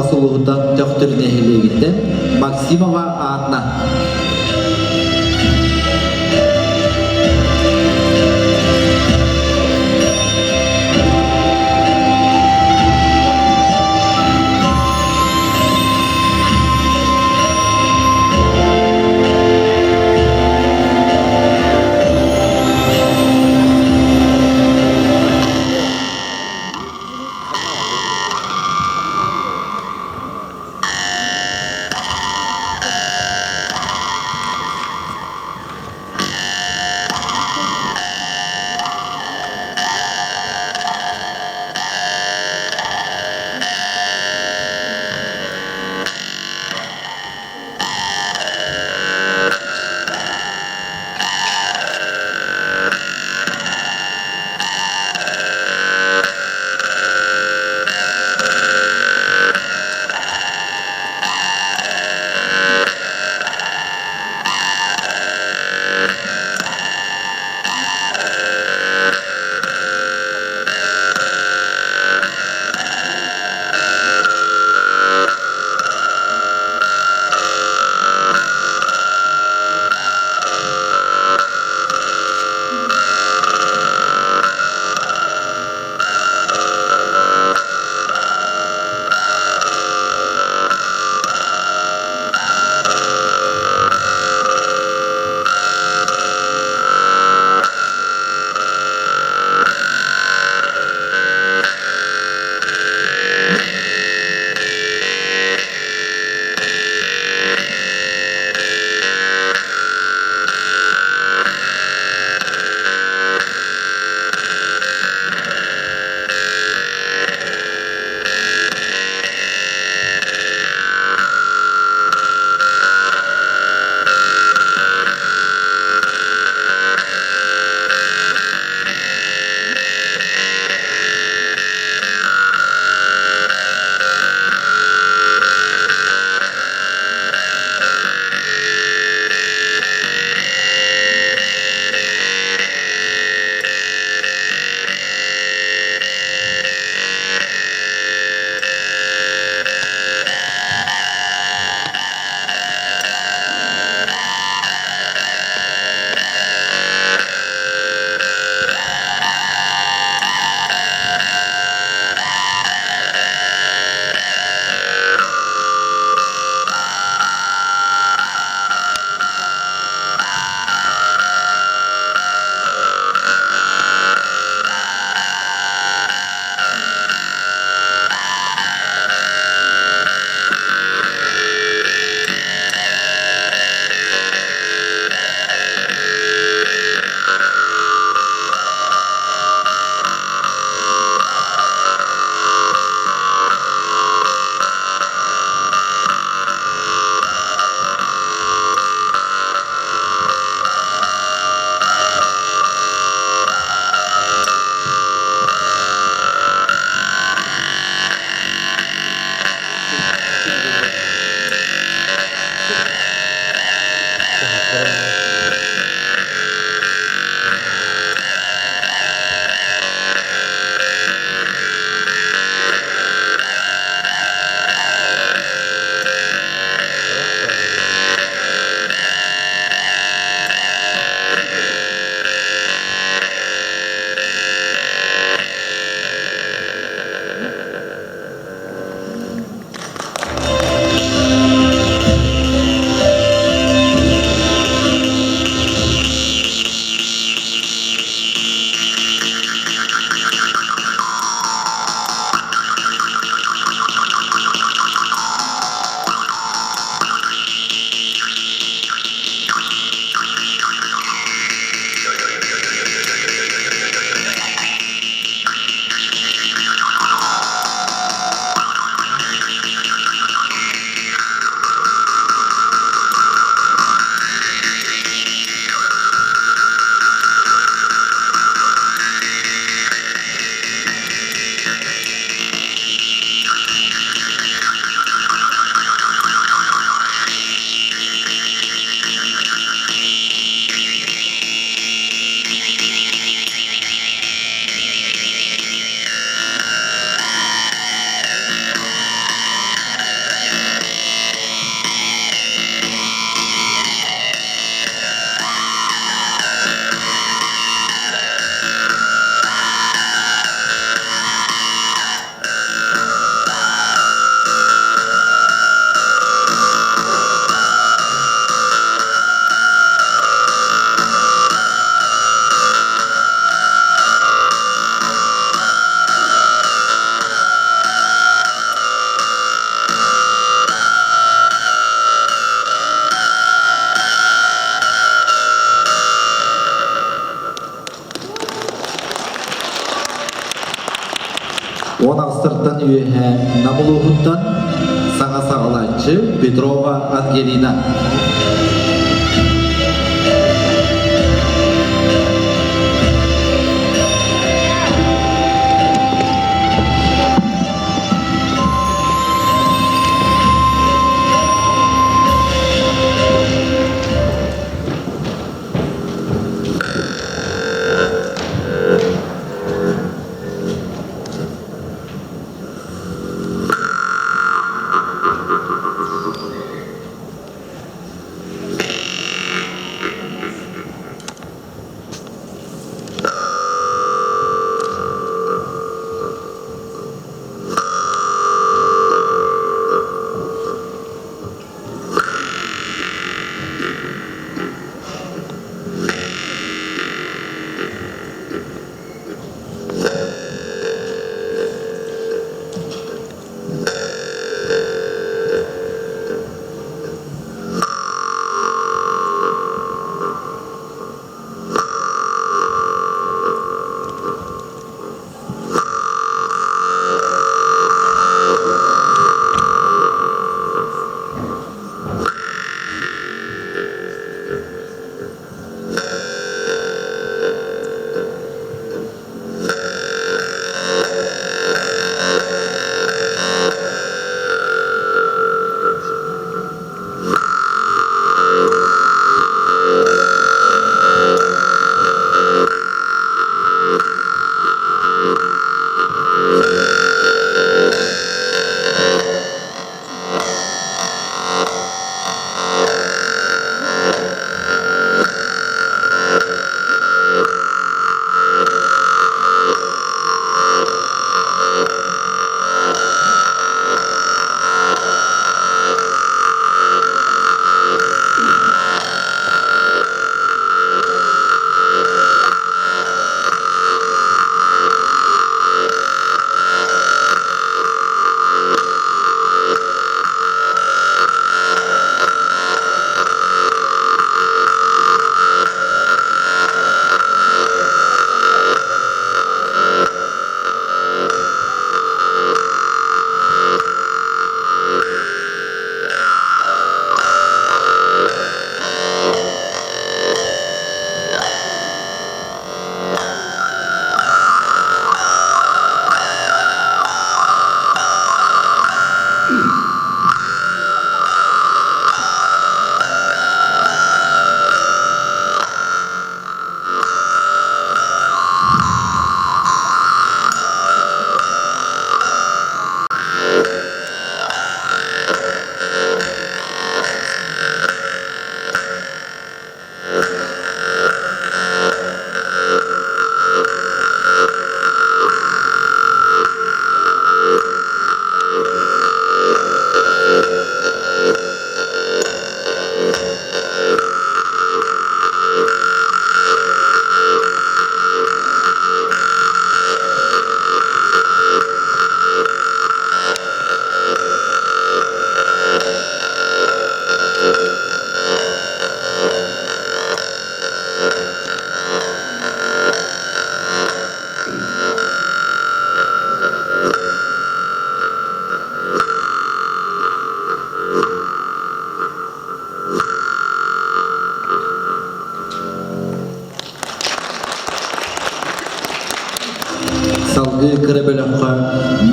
Хаҥалас улууһуттан Төхтүр нэһилиэгиттэн Максимова Анна. Оҕо саастартан үөһэ Нам улууһуттан саҥа саҕалааччы Петрова Ангелина. Салгыы кыра бөлөххө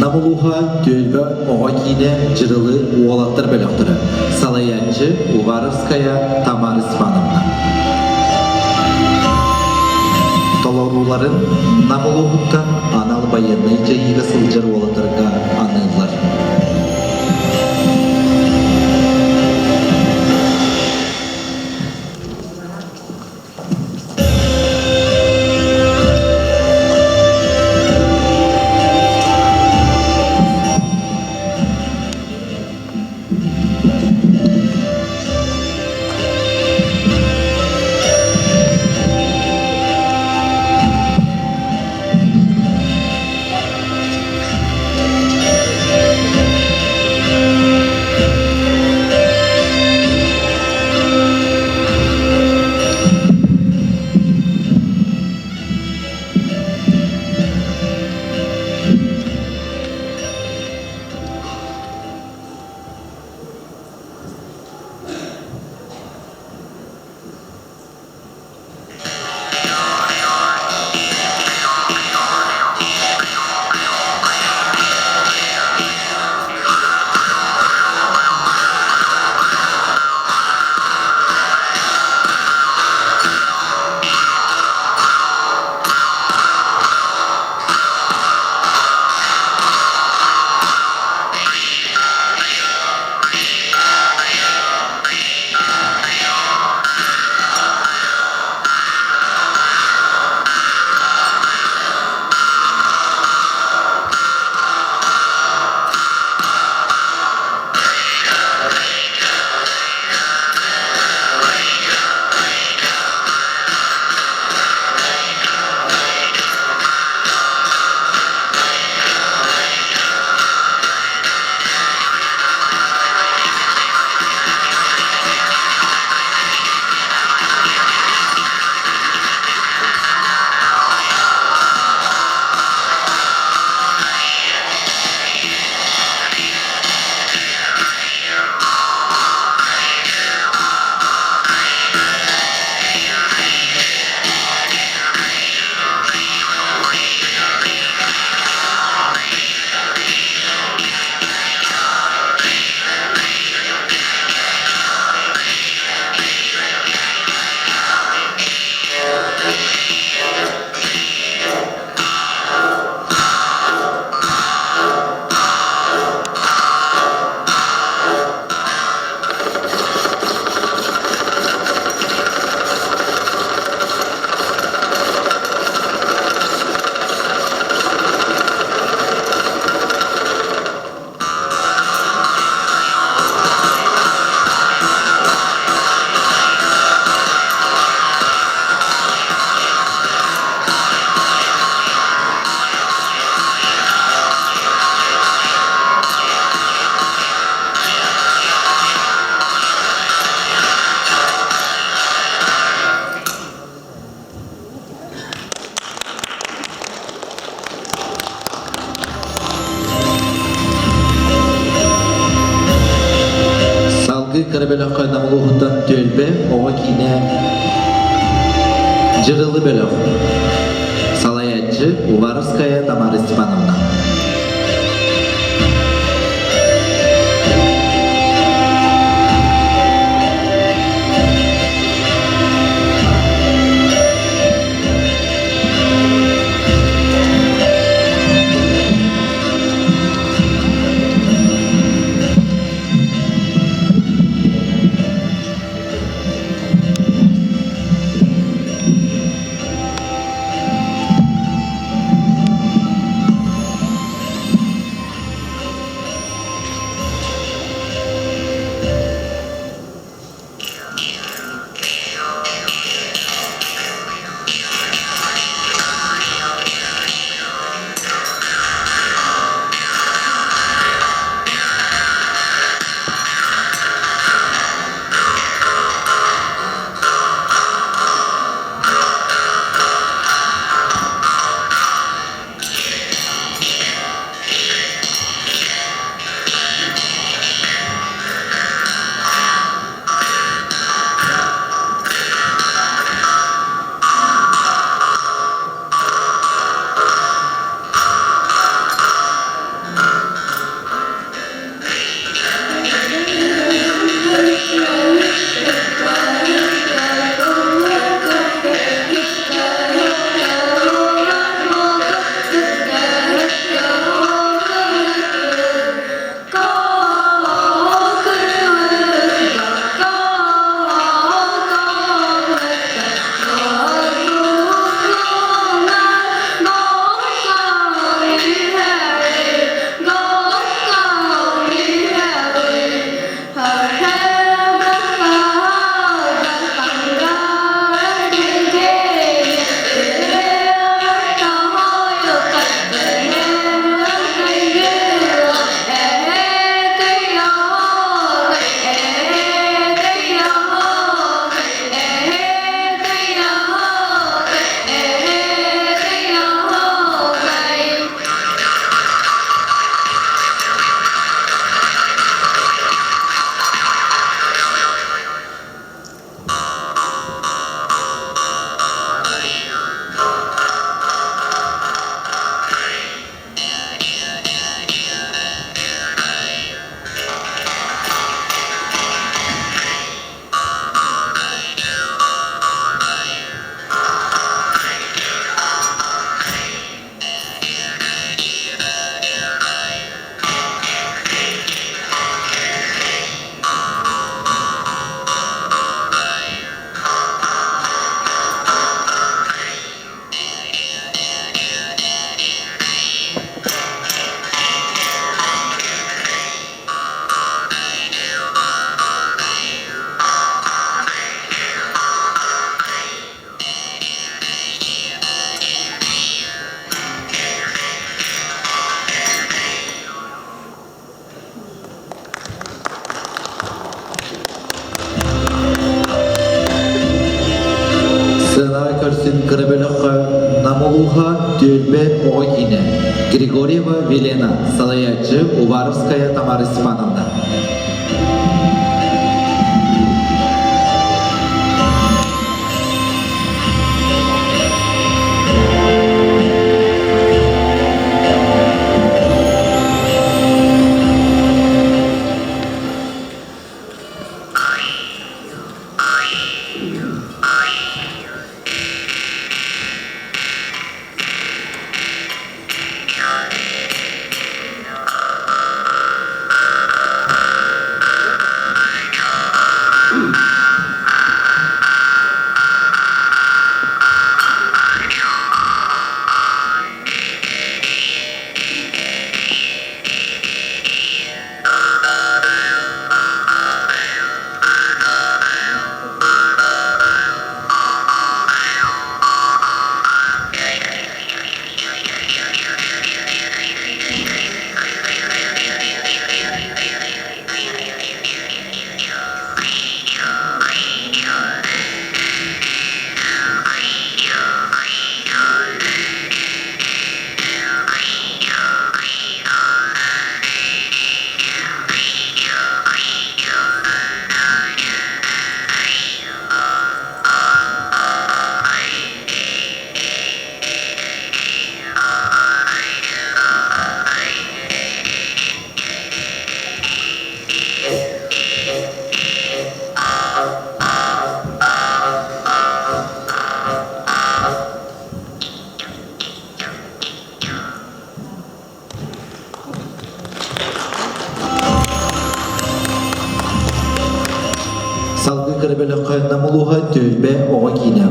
Нам улууһа түөлбэ оҕо киинэ Дьырылы уолаттар бөлөхтөрө салайааччы Уваровская Тамара Степановна. Толорууларын Нам улууһуттан анал байыаннай дьайыыга сылдьар уолаттарга аныыллар. кыра бөлөххө Нам улууһуттан Түөлбэ оҕо киинэ Дьырылы бөлөх салайааччы Уваровская Тамара Степановна. Сыанаҕа көрсүн кыра бөлөххө Нам улууһа Түөлбэ оҕо киинэ Григорьева Велена, салайааччы Уваровская Тамара Степановна. кыра бөлөххө Нам улууһа түөлбэ оҕо киинэ.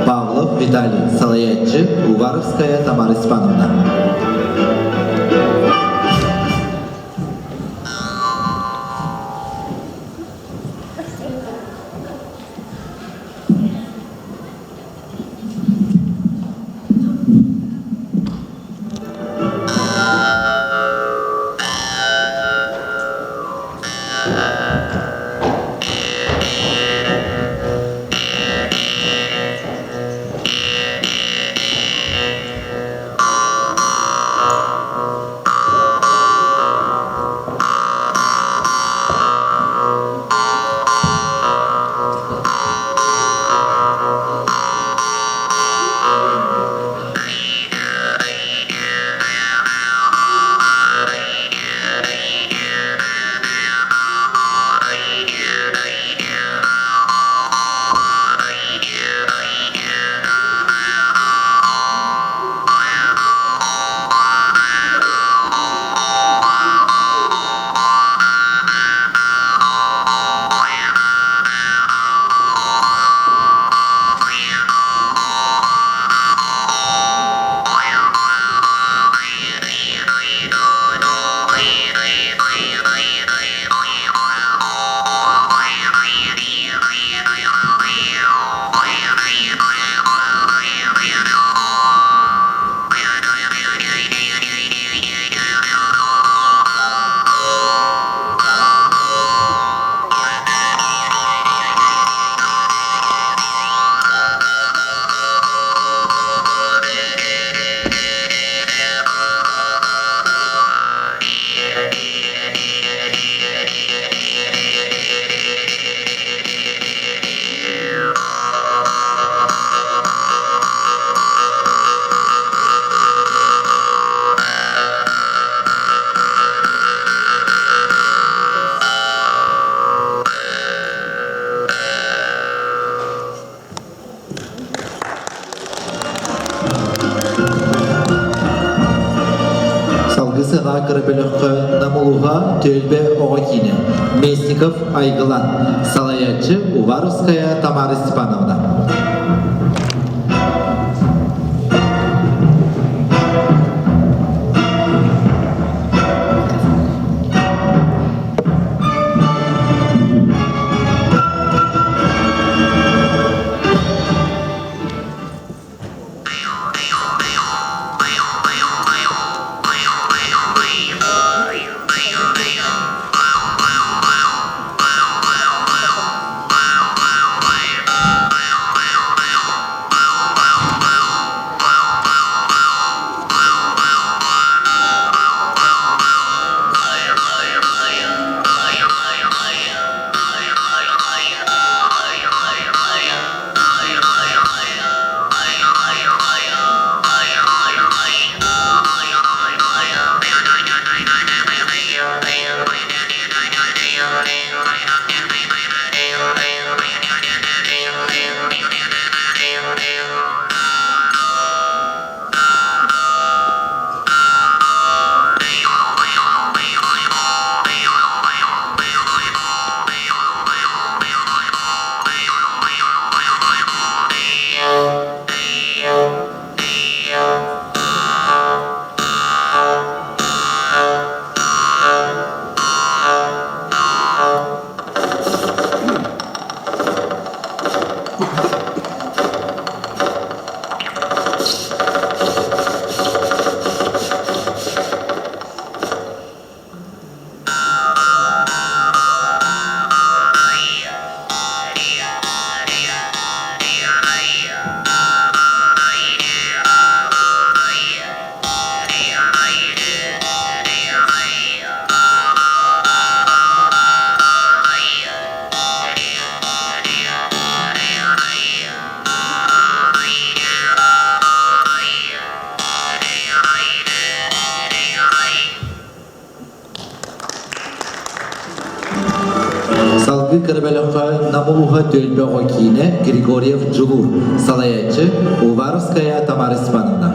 Павлов Виталий, салайааччы Уваровская Тамара Степановна. Салгыы сыана кыра бөлөххө Нам улууһа түөлбэ оҕо киинэ Местников Айгылан, салайааччы Уваровская Тамара Степановна. Салгыы кыра бөлөххө Нам улууһа түөлбэ оҕо киинэ Григорьев Дьулуур, салайааччы Уваровская Тамара Степановна.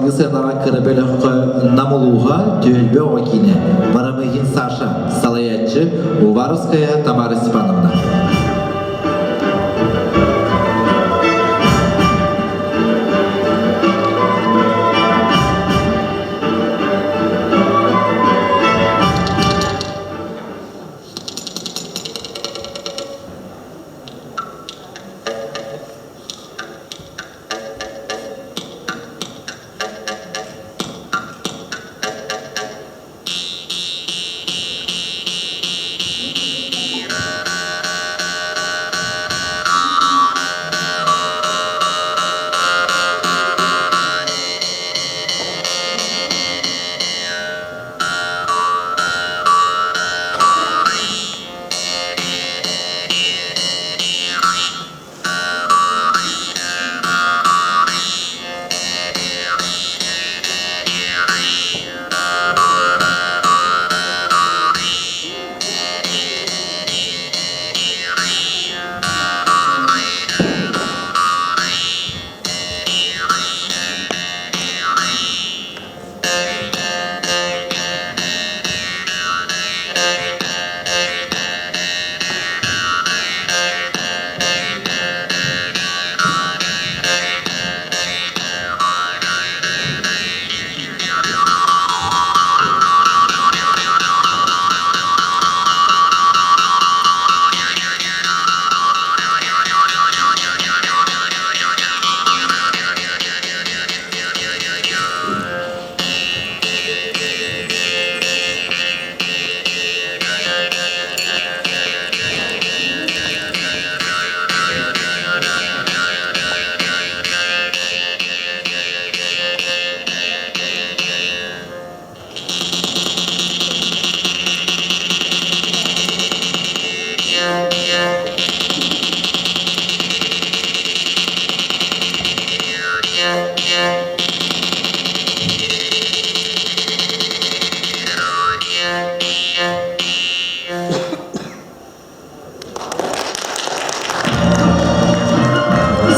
Салгыы сыанаҕа кыра бөлөххө Нам улууһа түөлбэ оҕо киинэ Барамыгин Саша салайааччы Уваровская Тамара Степановна.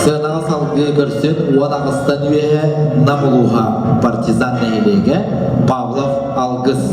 Сыанаҕа салгыы көрсүн уон аҕыстан үөһэ Нам улууһа Партизан нэһилиэгэ Павлов Алгыс.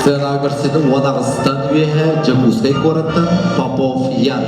Сыанаҕа көрсүбүт 18-тан үөһэ Дьокуускай куораттан Попов Ян.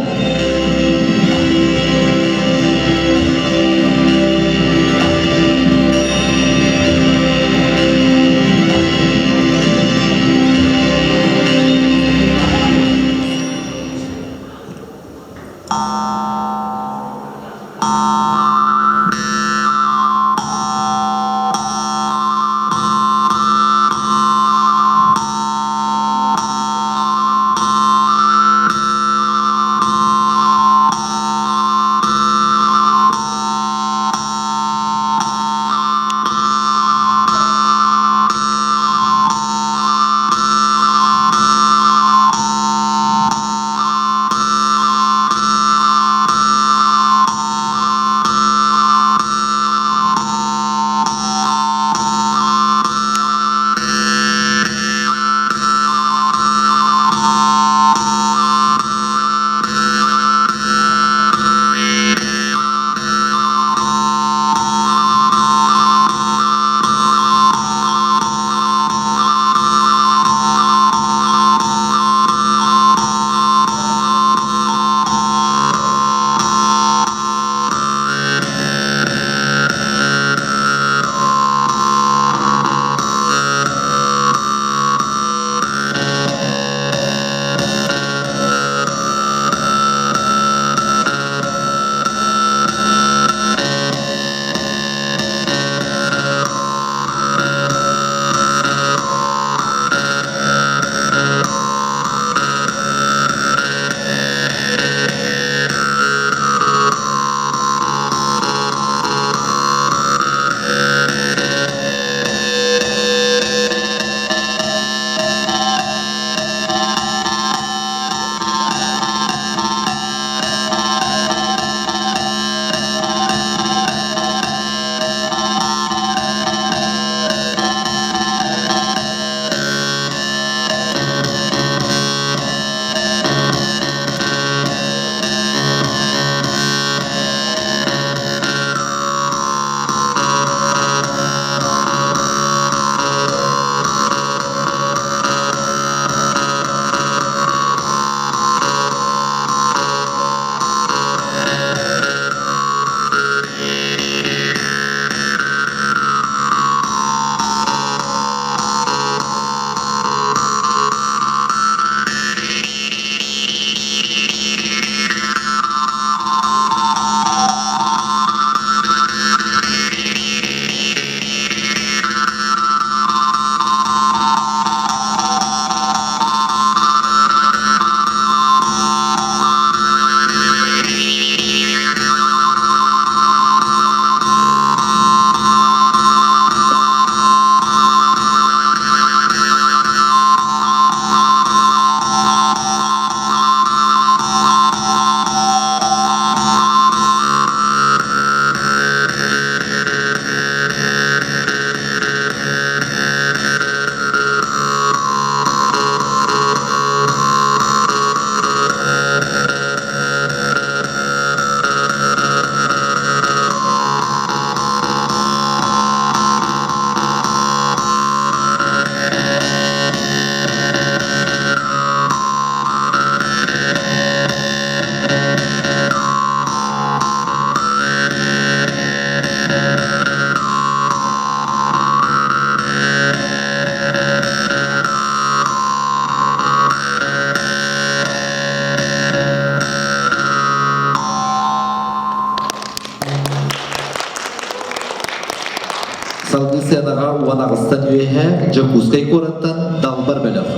Салгыы сыанаҕа 18-тан үөһэ Дьокуускай куораттан Далбар бөлөх.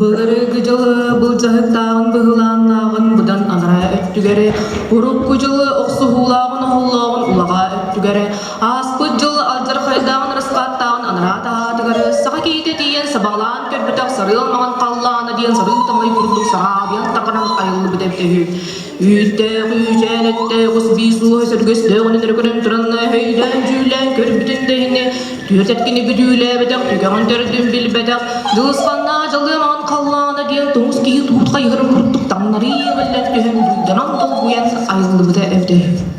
Былыргы дьылы былдьаһыктааҕын быһылааннааҕын быдан анараа өттүгэр урукку дьылы охсуһуулааҕын оһоллооҕун улаҕаа өттүгэр. өттүгэр ааспыт дьыл алдьархайдааҕын ырысхааттааҕын анараа таһаатыгар саха киһитэ тиийэн сабаҕалаан көрбөтөх сарыал маҥан халлаана диэн сарыы таҥай курдук сараабыйан таҥаран айыллыбыт эбитэ үһү. Үүттээх үүчээн эттээх ус биис ууһа сөргөстөөҕүнэн өрө көрөн туран өйдөөн-дьүүллээн көрбүтүн да иһин түөрт эркини бүдүүлээбэтэх, түгэҕин төрдүн билбэтэх, дьылысханнаах дьалыа маҥан халлаана диэн тоҥус киһи туут хайыһарын курдук таҥнарыы иэҕиллэн түһэн дуйданан долгуйан айыллыбыта эбитэ үһү.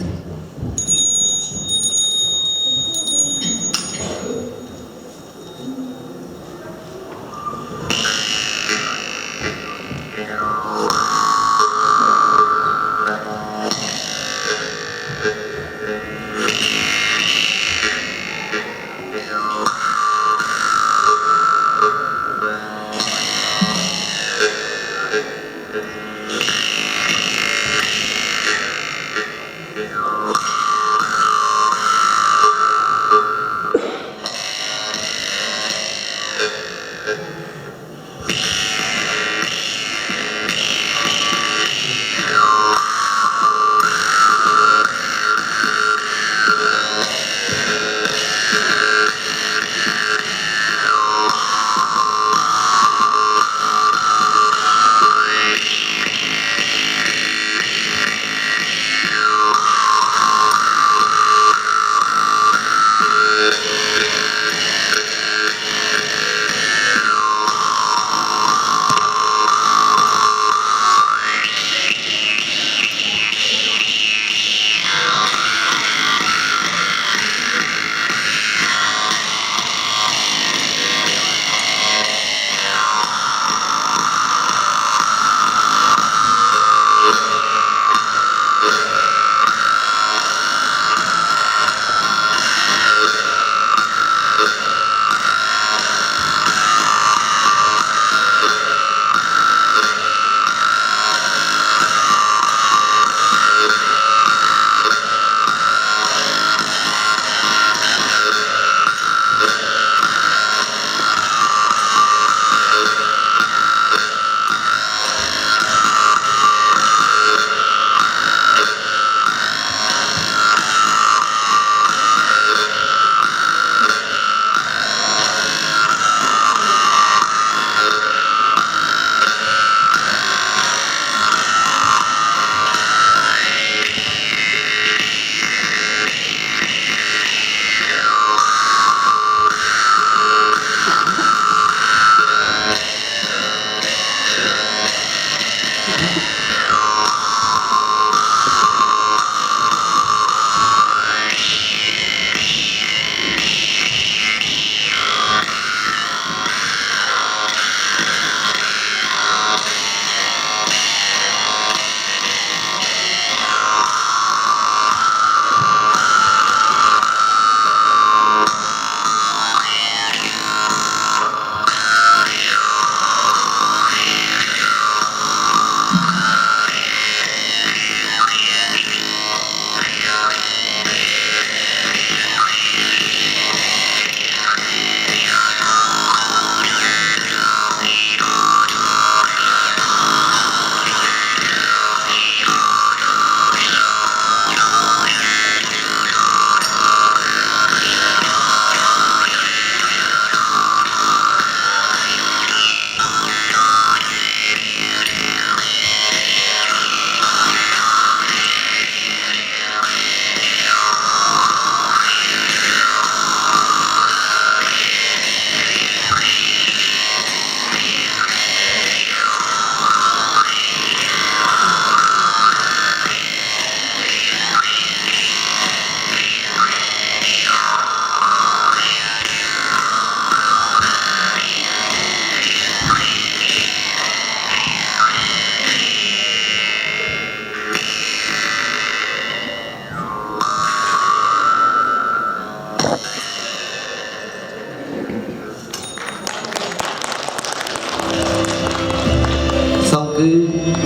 Салгыы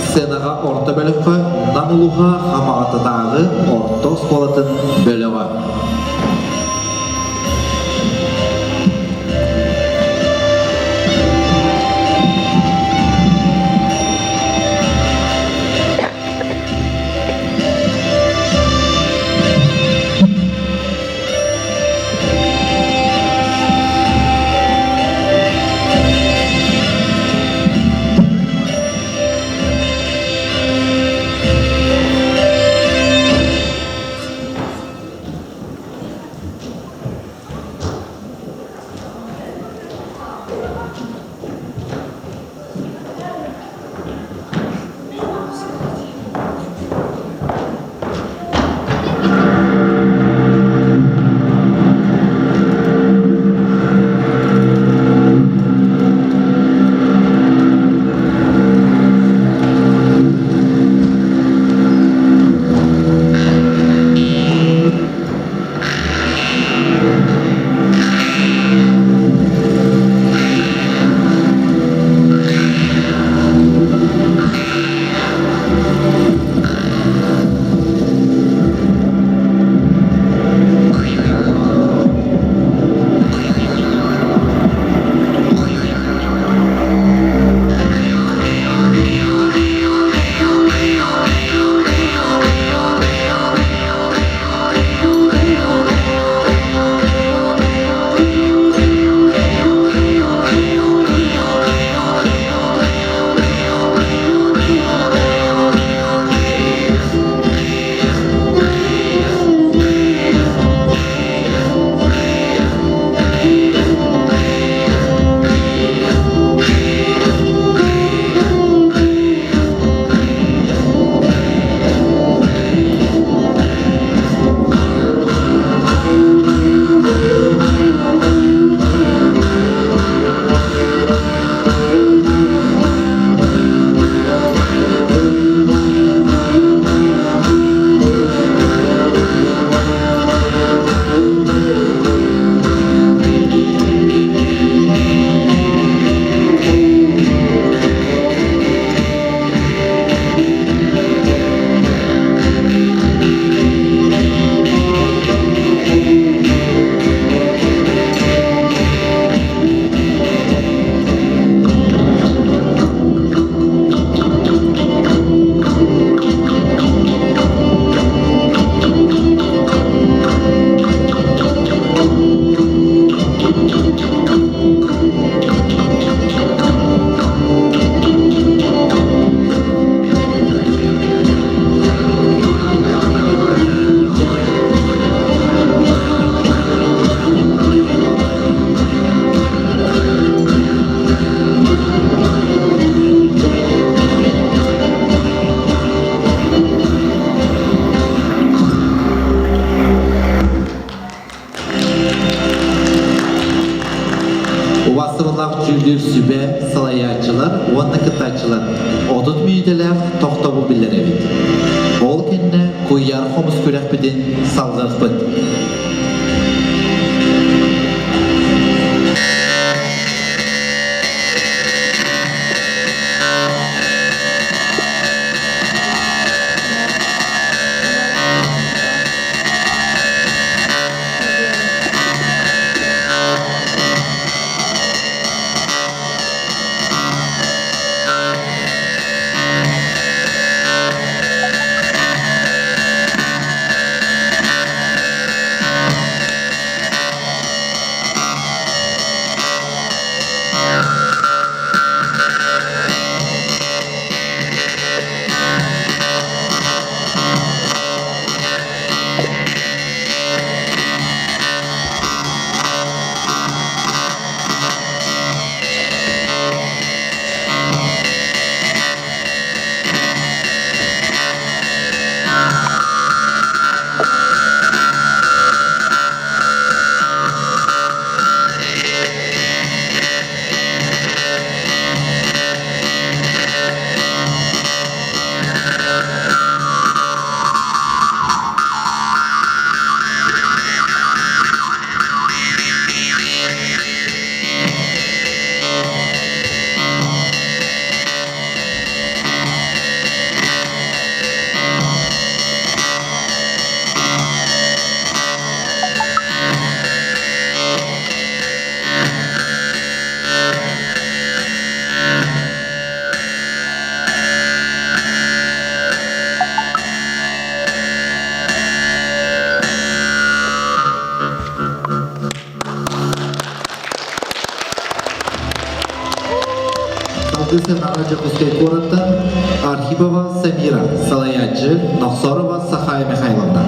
сценаҕа орто бөлөххө Нам улууһа Хамаҕататааҕы орто оскуолатын бөлөҕө. Дьүүллүүр сүбэ, салайааччылар уонна кыттааччылар 30 мүнүүтэлээх тохтобул биллэрэбит. Ол кэннэ куйаар хомус күрэхпитин салҕыахпыт. Салгыы сыанаҕа Дьокуускай куораттан Архипова Самира, салайааччы Нохсорова Сахая Михайловна.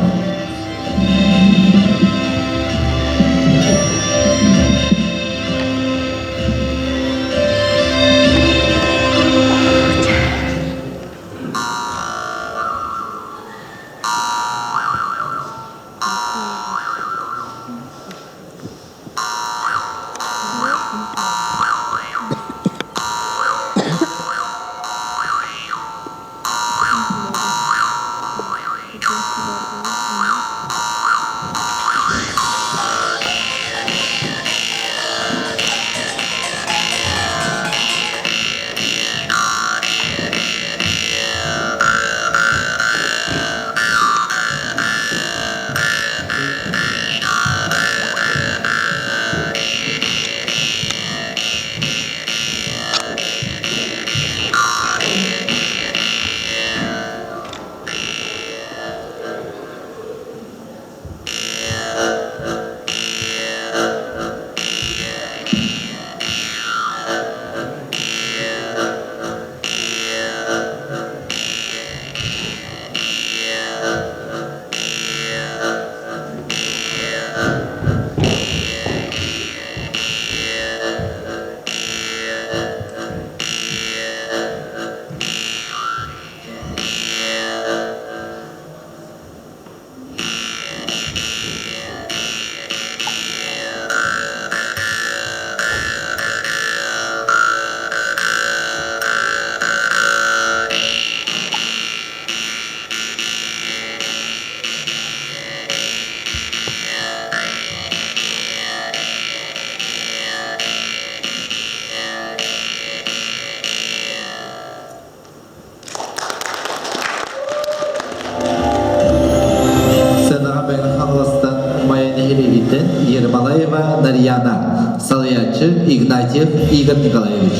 Сценаҕа Мэҥэ Хаҥаластан Майа нэһилиэгиттэн Ермолаева Нарьяна, салайааччы Игнатьев Игорь Николаевич.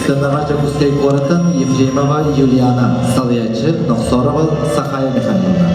Сыанаҕа Дьокуускай куораттан Ефремова Юлиана, салайааччы Нохсорова Сахая Михайловна.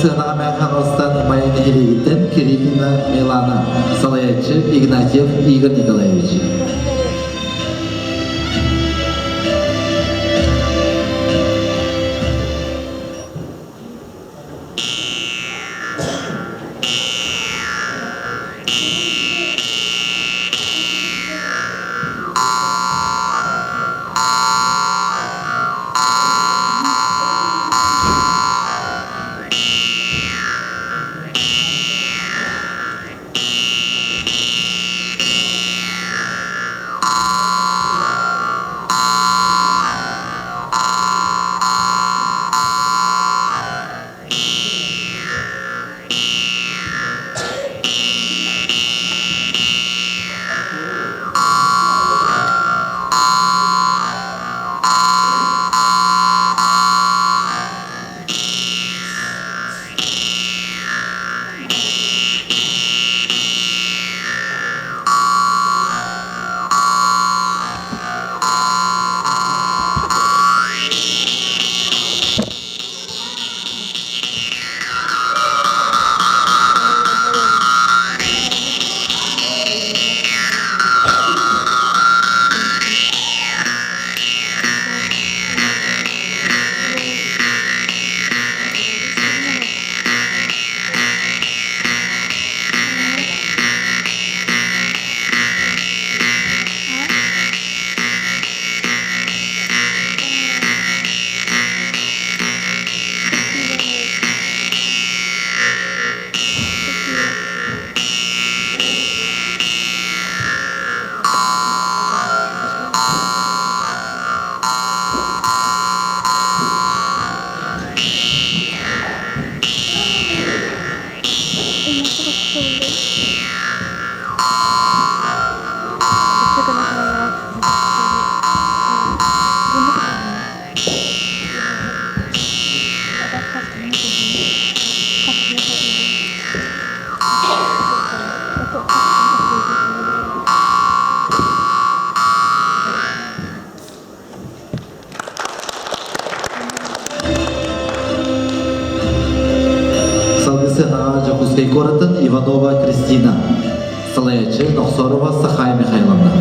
Сыанаҕа Мэханостан Майа нэһилиэгиттэн Кириллина Милана, салайааччы Игнатьев Игорь Николаевич. Салгыы сыанаҕа Дьокуускай куораттан Иванова Кристина, салайааччы Нохсорова Сахая Михайловна.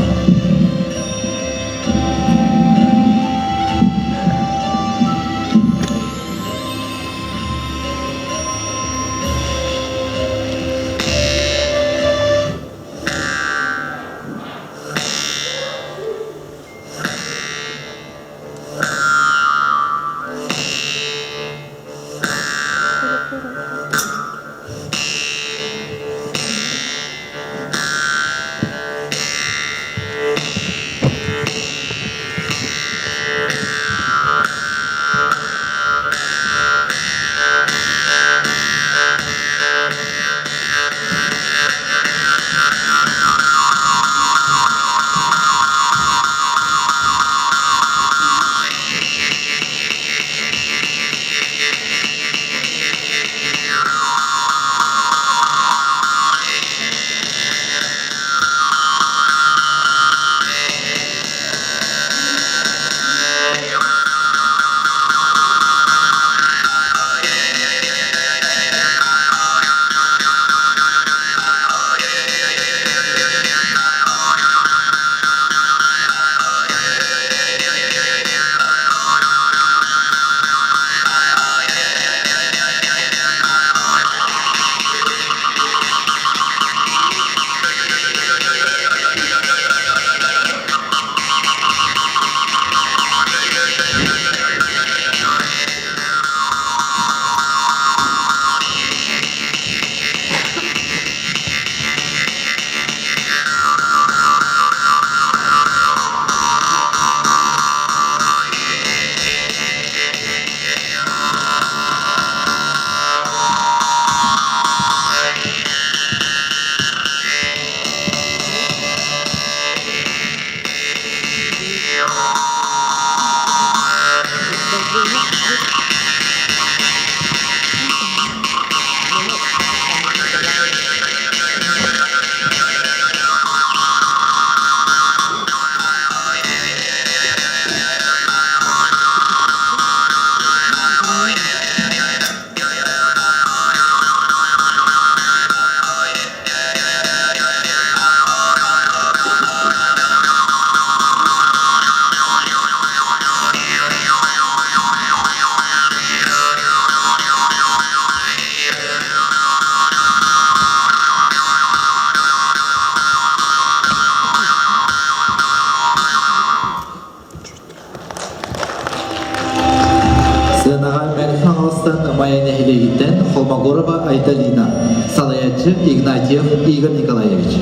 Айталина, салайааччы Игнатьев Игорь Николаевич.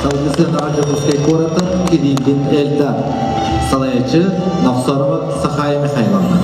Салгыы сыанаҕа Дьокуускай куораттан Кириллин Эльдар, салайааччы Нохсорова Сахая Михайловна.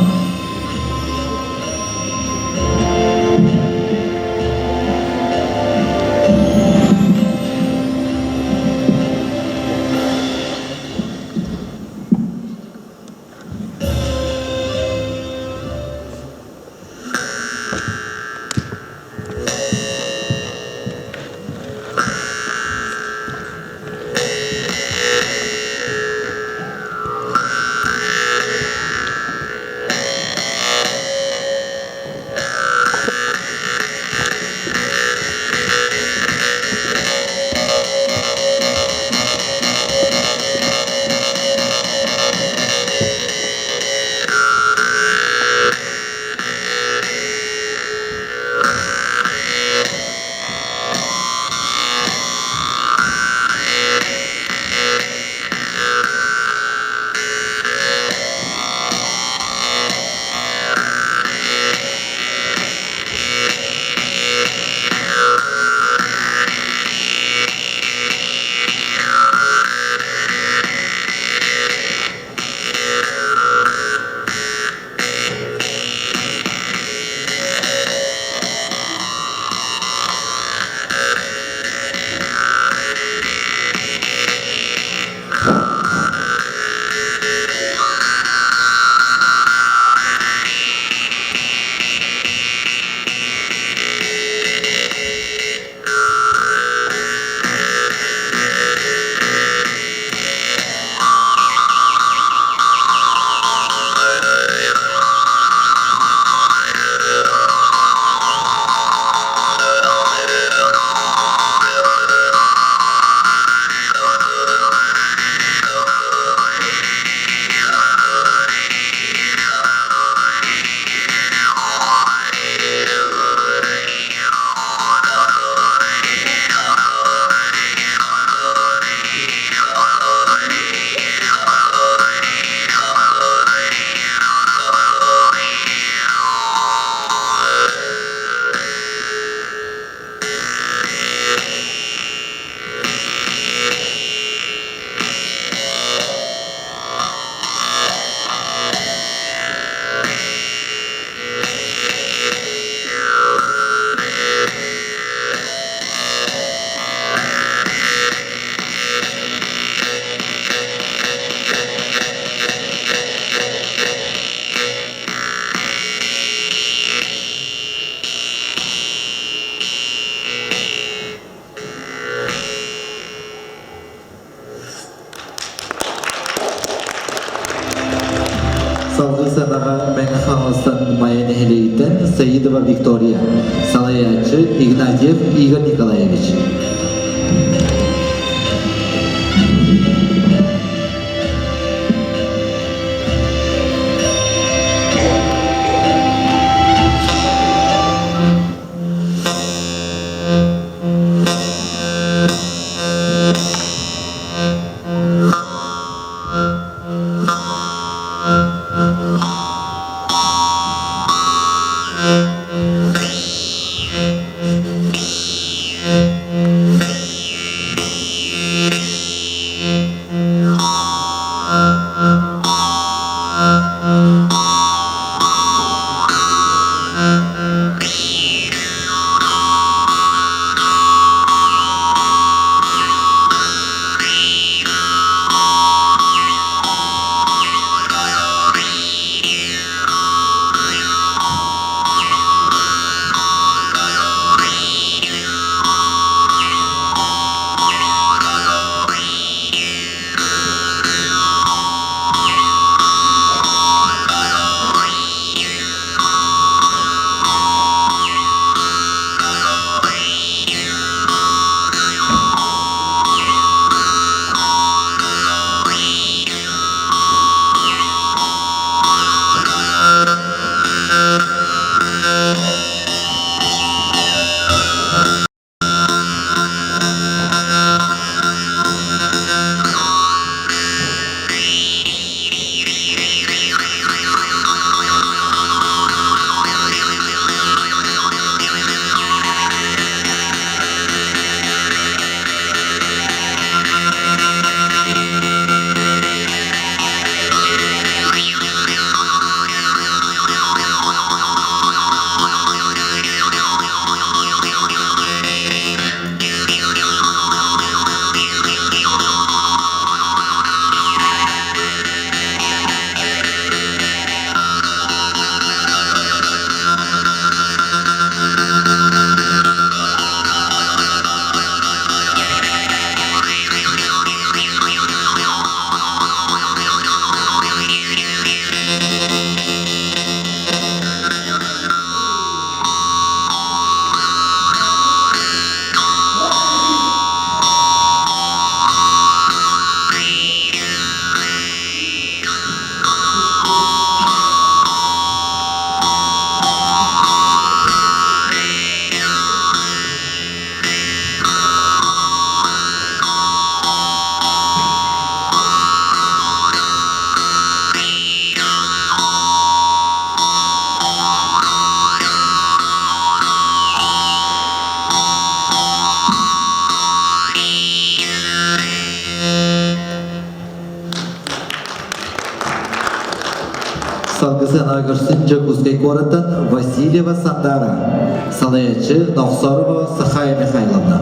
сыанаҕа Мэҥэ Хаҥаластан Майа нэһилиэгиттэн Саидова Виктория, салайааччы Игнатьев Игорь Николаевич. Салгысыана көрсүн Дьокуускай куораттан Васильева Сандара, салайааччы Нохсорова Сахая Михайловна.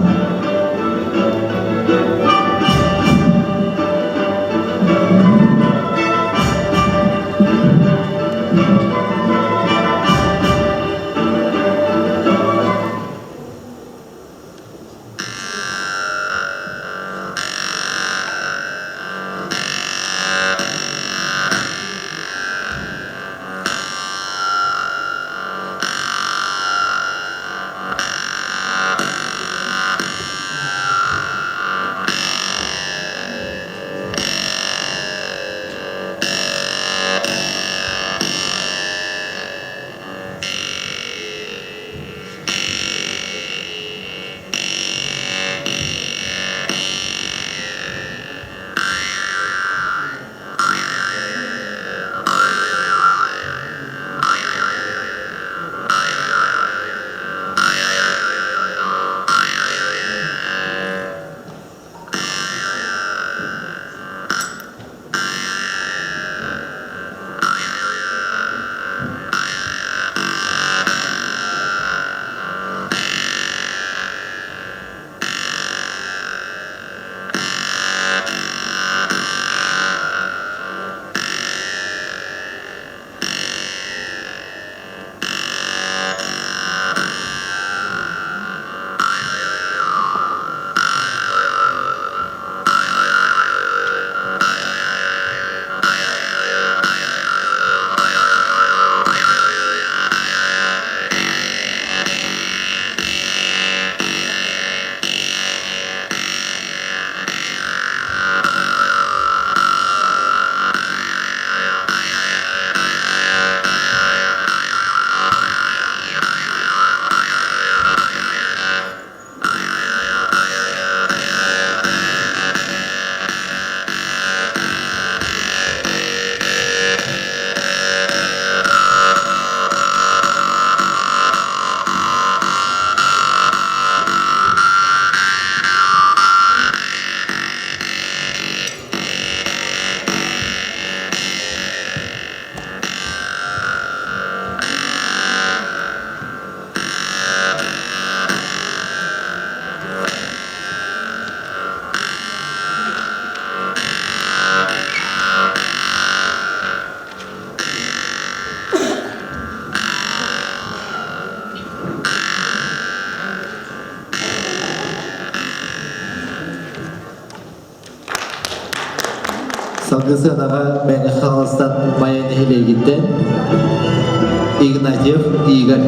Салгыы сыанаҕа Мэҥэ Хаҥаластан Майа нэһилиэгиттэн Игнатьев Игорь.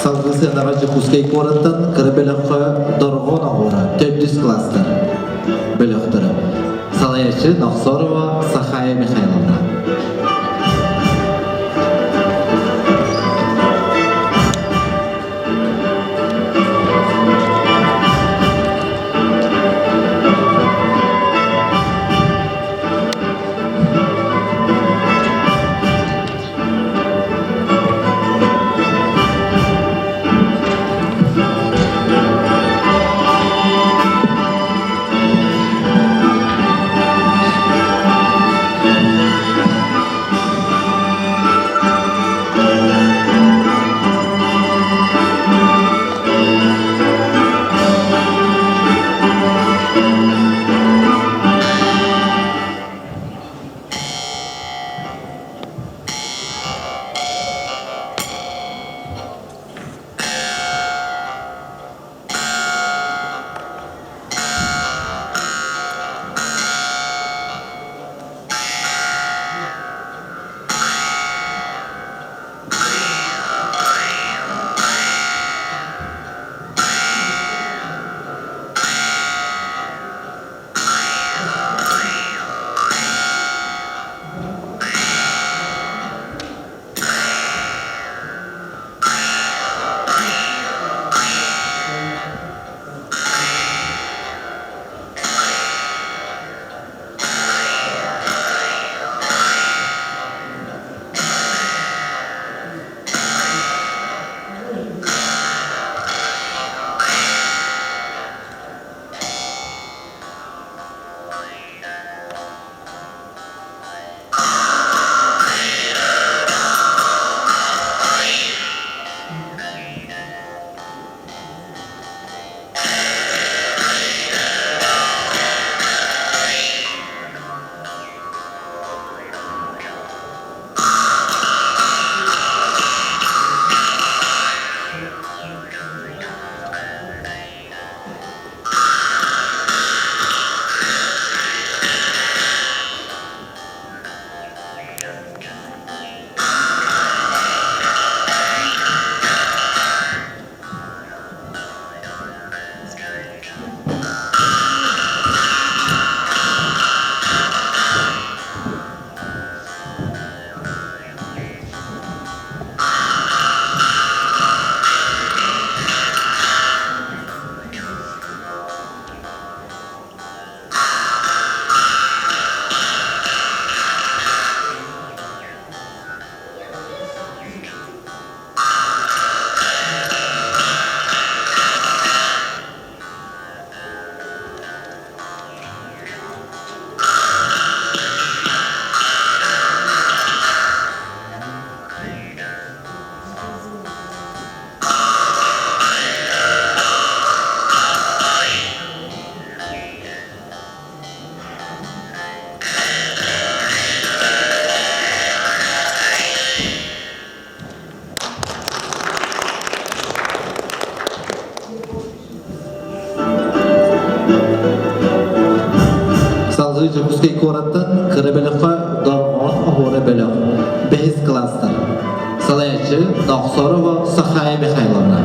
Салгыы сыанаҕа Дьокуускай куораттан кыра бөлөххө Дорҕоон оҕолоро төрдүс класстар бөлөхтөрө. Салайааччы Нохсорова Сахая Михайловна. Салгыы Дьокуускай куораттан кыра бөлөххө Дорҕоон оһуора бөлөх, бэһис кылаастар. Салайааччы Нохсорова Сахая Михайловна.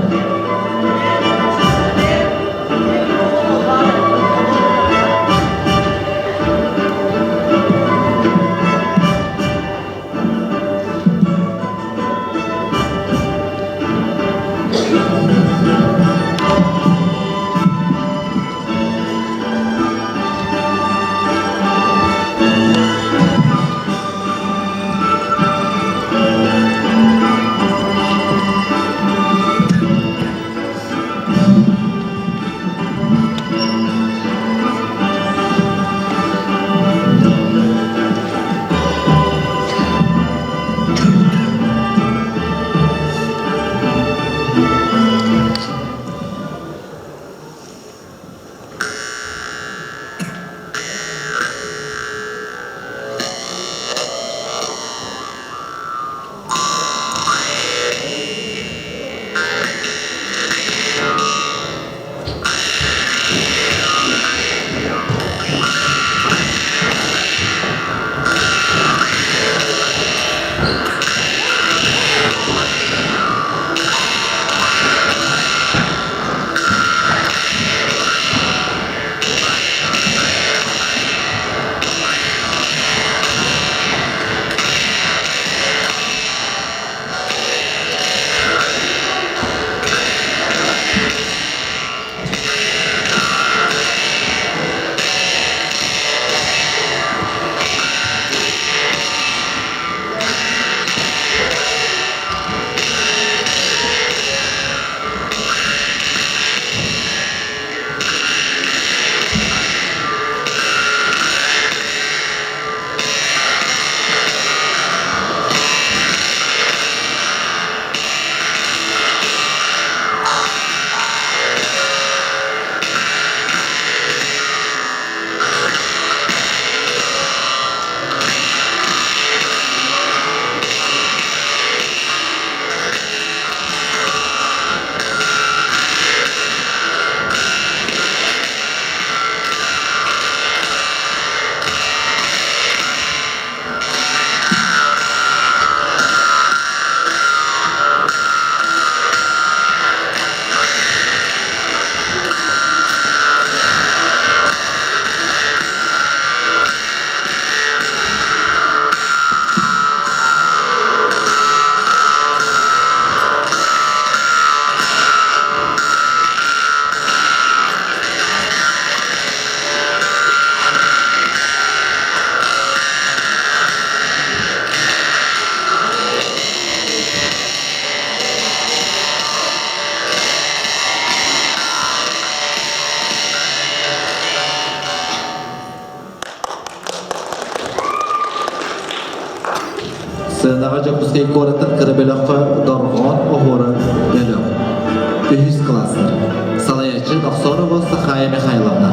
Сыанаҕа Дьокуускай куораттан кыра бөлөххө Дорҕоон оһуора бөлөх. Үһүс класстар. Салайааччы Нохсорова Сахая Михайловна.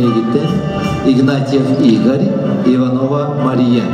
нэһилиэгиттэн Игнатьев Игорь, Иванова Мария.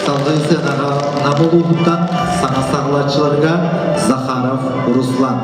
Салгыы сыанаҕа Нам улууһуттан саҥа саҕалааччыларга Захаров Руслан.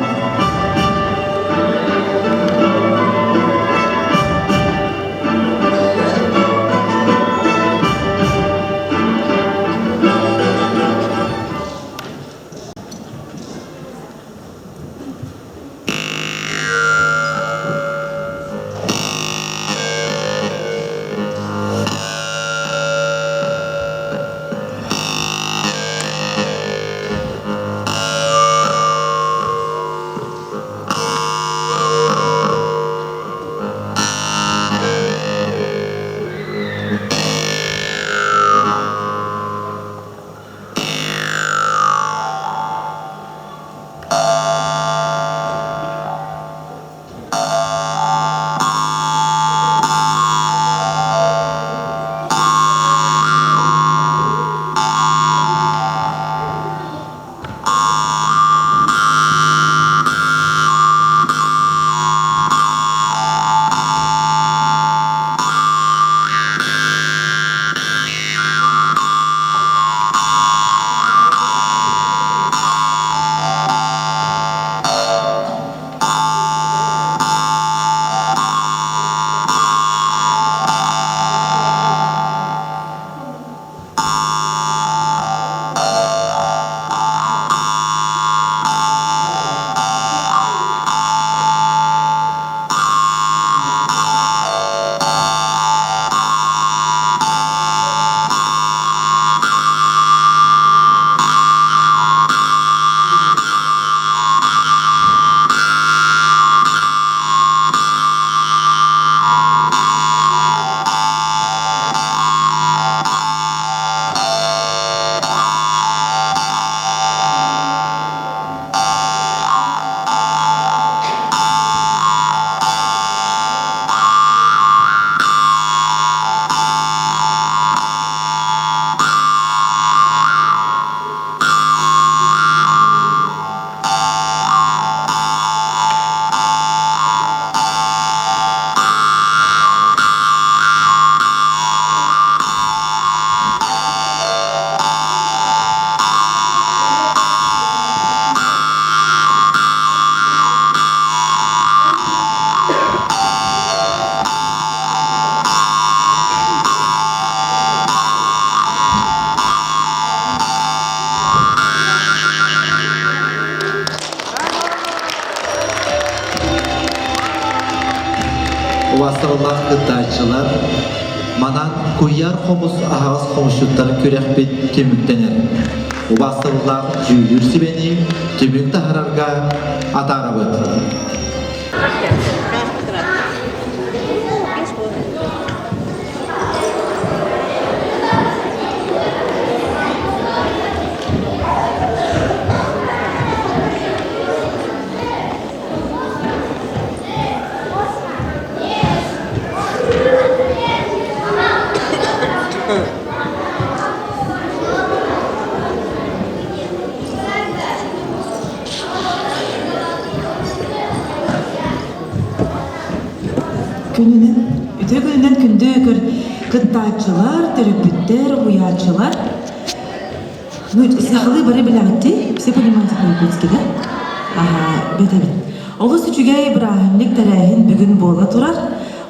Убаастабыллаах кыттааччылар, манан куйаар хомус аһаҕас хомусчуттар күрэхпит түмүктэнэр. Убаастабыллаах дьүүллүүр сүбэни түмүк таһарарга атаарабыт. Күнүнэн, үтүө күнүнэн күндү кыттааччылар, төрөппүттэр, уһуйааччылар. Ну, сахалыы бары билэҕиттий, все понимаете по-якутски, да? Ага, бэтэбит. Олус үчүгэй бырааһынньык тэрээһин бүгүн буола турар.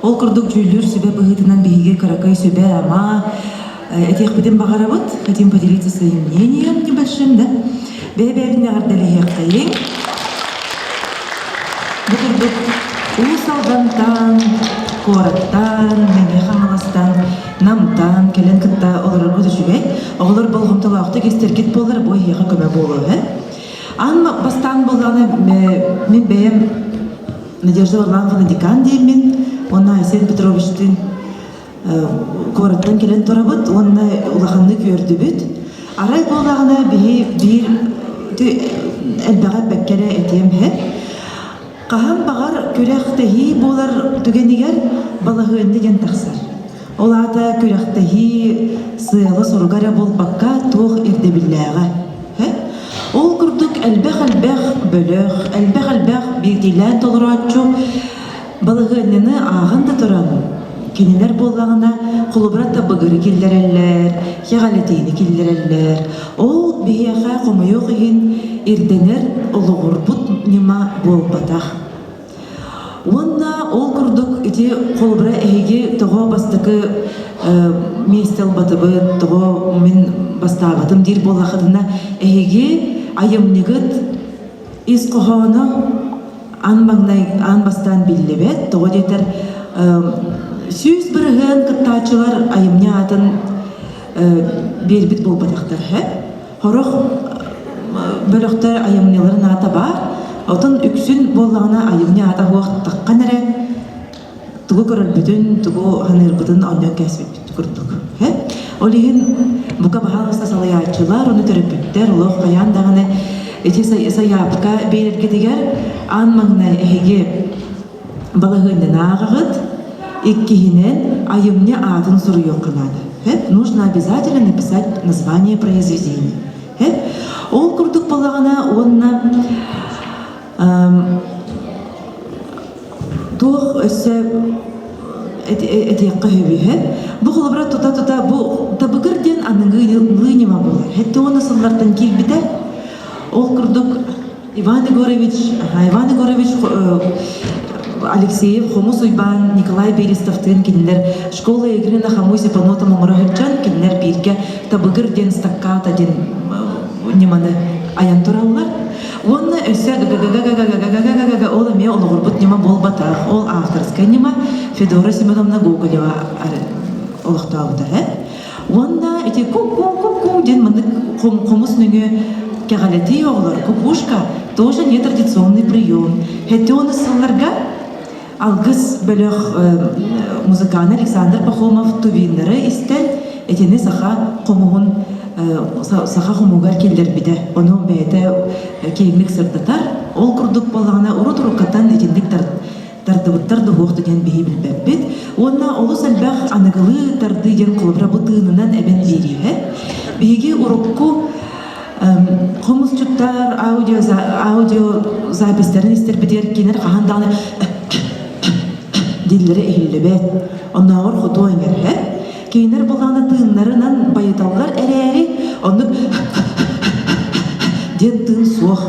Ол курдук дьүүллүүр сүбэ быһыытынан биһиги кыракый сүбэ-ама этиэхпитин баҕарабыт. Хотим поделиться своим мнением небольшим, да? Бэйэ-бэйэбитин эҕэрдэлэһиэххэйиҥ. Бу курдук Уус Алдантан, куораттан, Мэҥэ Хаҥаластан, Намтан кэлэн кытта олороргут үчүгэй. Оҕолор болҕомтолоохтук истэргит буоллар, бу эһиэхэ көмө буолуо үһү. Аан бастаан буоллаҕына, мин бэйэм Надежда Варламовна декан диэммин, уонна Айсен Петровичтыын куораттан кэлэн турабыт уонна улаханнык үөрдүбүт. Арай буоллаҕына биһи биир элбэҕи эппэккэ эрэ этиэм иһэ. Хаһан баҕар күрэхтэһии буолар түгэнигэр балаһыанньа диэн тахсар. Ол аата күрэхтэһии сыала-соруга эрэ буолбакка туох ирдэбиллээҕэ. Ол курдук элбэх-элбэх бөлөх, элбэх-элбэх биирдиилээн толорооччу Балаһыанньаны ааҕан да туран, кинилэр буоллаҕына холобура табыгыры киллэрэллэр, иэҕэлэтиини киллэрэллэр. Ол биһиэхэ хомойуох иһин ирдэнэр олоҕурбут ньыма буолбатах. Уонна ол курдук ити холобура эһиги тоҕо бастакы миэстэ ылбатыбыт, тоҕо мин бастаабатым диир буоллаххытына, эһиги айымньыгыт Ис хоһооно аан маҥнай аан бастаан биллибэт, тоҕо диэтэр 100% кыттааччылар айымньы аатын биэрбит буолбатахтар һэ. Сорох бөлөхтөр айымньыларын аата баар, отон үксүн буоллаҕына айымньы аата суох таххан эрэ тугу көрөрбүтүн, тугу саныырбытын оонньоон кээспиппит курдук. Ол иһин бука баһаалыста салайааччылар, ону төрөппүттэр олох хайаан даҕаны ити сайаапка биэрэргитигэр аан маҥнай эһиги балаһыанньаны ааҕаҕыт, иккиһинэн айымньы аатын суруйуохха наада. Нужно обязательно написать название произведения. Ол курдук буоллаҕына уонна Туох өссө этиэххэ сөбүһэ? Бу холобура тута-тута бу табыгыр диэн аныгы ньыма буолар. Хэттэ уонна сыллартан киирбитэ. Ол курдук Иван Егорович, Иван Егорович Алексеев, Хомус Уйбаан, Николай Берестовтыын кинилэр школа игры на хомусе по нотам оҥоро сылдьан кинилэр бииргэ табыгыр диэн стаккато диэн ньыманы айан тураллар. Уонна өссө га-га-га-га-га-га-га-га-га-га ол эмиэ олоҕурбут ньыма буолбатах. Ол авторскай ньыма Федора Семеновна Гоголева олохтообута. Уонна ити ку-ку-ку-ку диэн маннык хомус нөҥүө кэҕэлэтии оҕолор кукушка тоже нетрадиционный прием. Хэттион сылларга Алгыс бөлөх музыкант Александр Пахомов тувиннары истэн, итини саха хомуһун саха хомугар киллэрбитэ. Ону бэйэтэ киэҥник сырдатар. Ол курдук буоллаҕына, урут-уруккаттан итинник тардыбыттар дуһуох диэн биһи билбэппит. Уонна олус элбэх аныгылыы тардыы диэн холобура бу тыынынан эбэн биэриэҕэ. Биһиги урукку Хомусчуттар аудио аудио записьтарын истэрбитигэр кинилэр хаһан даҕаны дииллэрэ иһиллибэт. Оннооҕор хотуо иҥэрбэт. Кинилэр былаана тыыннарынан байыталлар эрээри, оннук диэн тыын суох.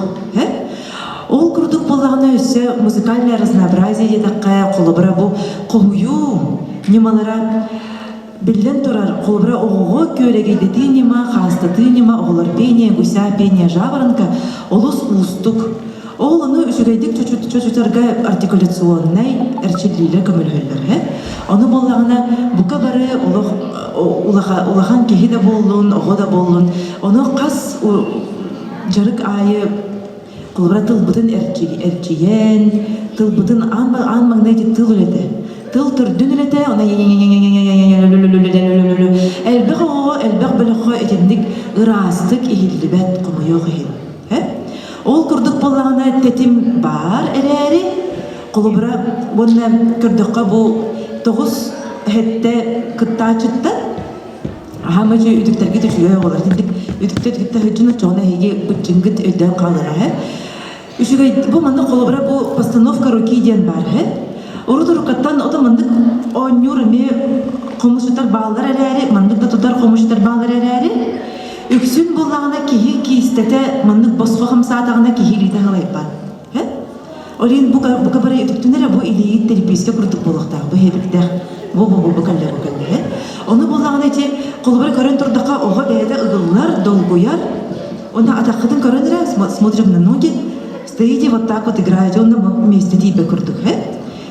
Ол курдук буоллаҕына өссө музыкальное разнообразие диэтэххэ, холобура бу хоһуйуу ньымалара Биллэн турар, холобура оҕоҕо күөрэгэйдэтии ньыма, хаастатыы ньыма, оҕолор пение, гуся, пение, жаворонка олус уустук. Ол ону үчүгэйдик чочутарга артикуляционнай эрчиллиилэр көмөлөһөллөр. Ону буоллаҕына бука бары олох улахан киһи да буоллун, оҕо да буоллун, ону хас дьарык аайы холобура тылбытын эрчийэн, тылбытын аан, аан маҥнай ити тыл үлэтэ. Тыл төрдүн үлэтэ, она элбэх оҕоҕо, элбэх бөлөххө итинник ыраастык иһиллибэт хомойуох иһин. Ол курдук буоллаҕына тэтим баар эрээри, холобура уонна көрдөххө бу 9 7 кыттааччыттан аһаама үчүгэй үтүктэргит үчүгэй оҕолор итинник үтүктэ үтүктэ сылдьын оччоҕуна эһиги быччыҥгыт өйдөөн хаалара һэ үчүгэй бу маннык холобура бу постановка руки диэн баар һэ урут уруккаттан ото маннык оонньуур эмиэ хомусчуттар бааллар эрээри маннык да тутар хомусчуттар бааллар эрээри үксүн буоллаҕына киһи киистэтэ маннык босхо хамсаатаҕына киһи илиитэ халайбат Ол иһин бука бары үтүктүн эрэ бу илиигит тэлипиискэ курдук буолуохтаах, бу иһэбиттээх бу бу бу бу кэллэ бу кэллэ. Ону буоллаҕына ити холобура көрөн турдахха оҕо бэйэтэ ыгыллар, долгуйар. Онно атаххытын көрөн эрэ смотрим на ноги, стоите вот так вот играете, онно вместе тиийбэ курдук.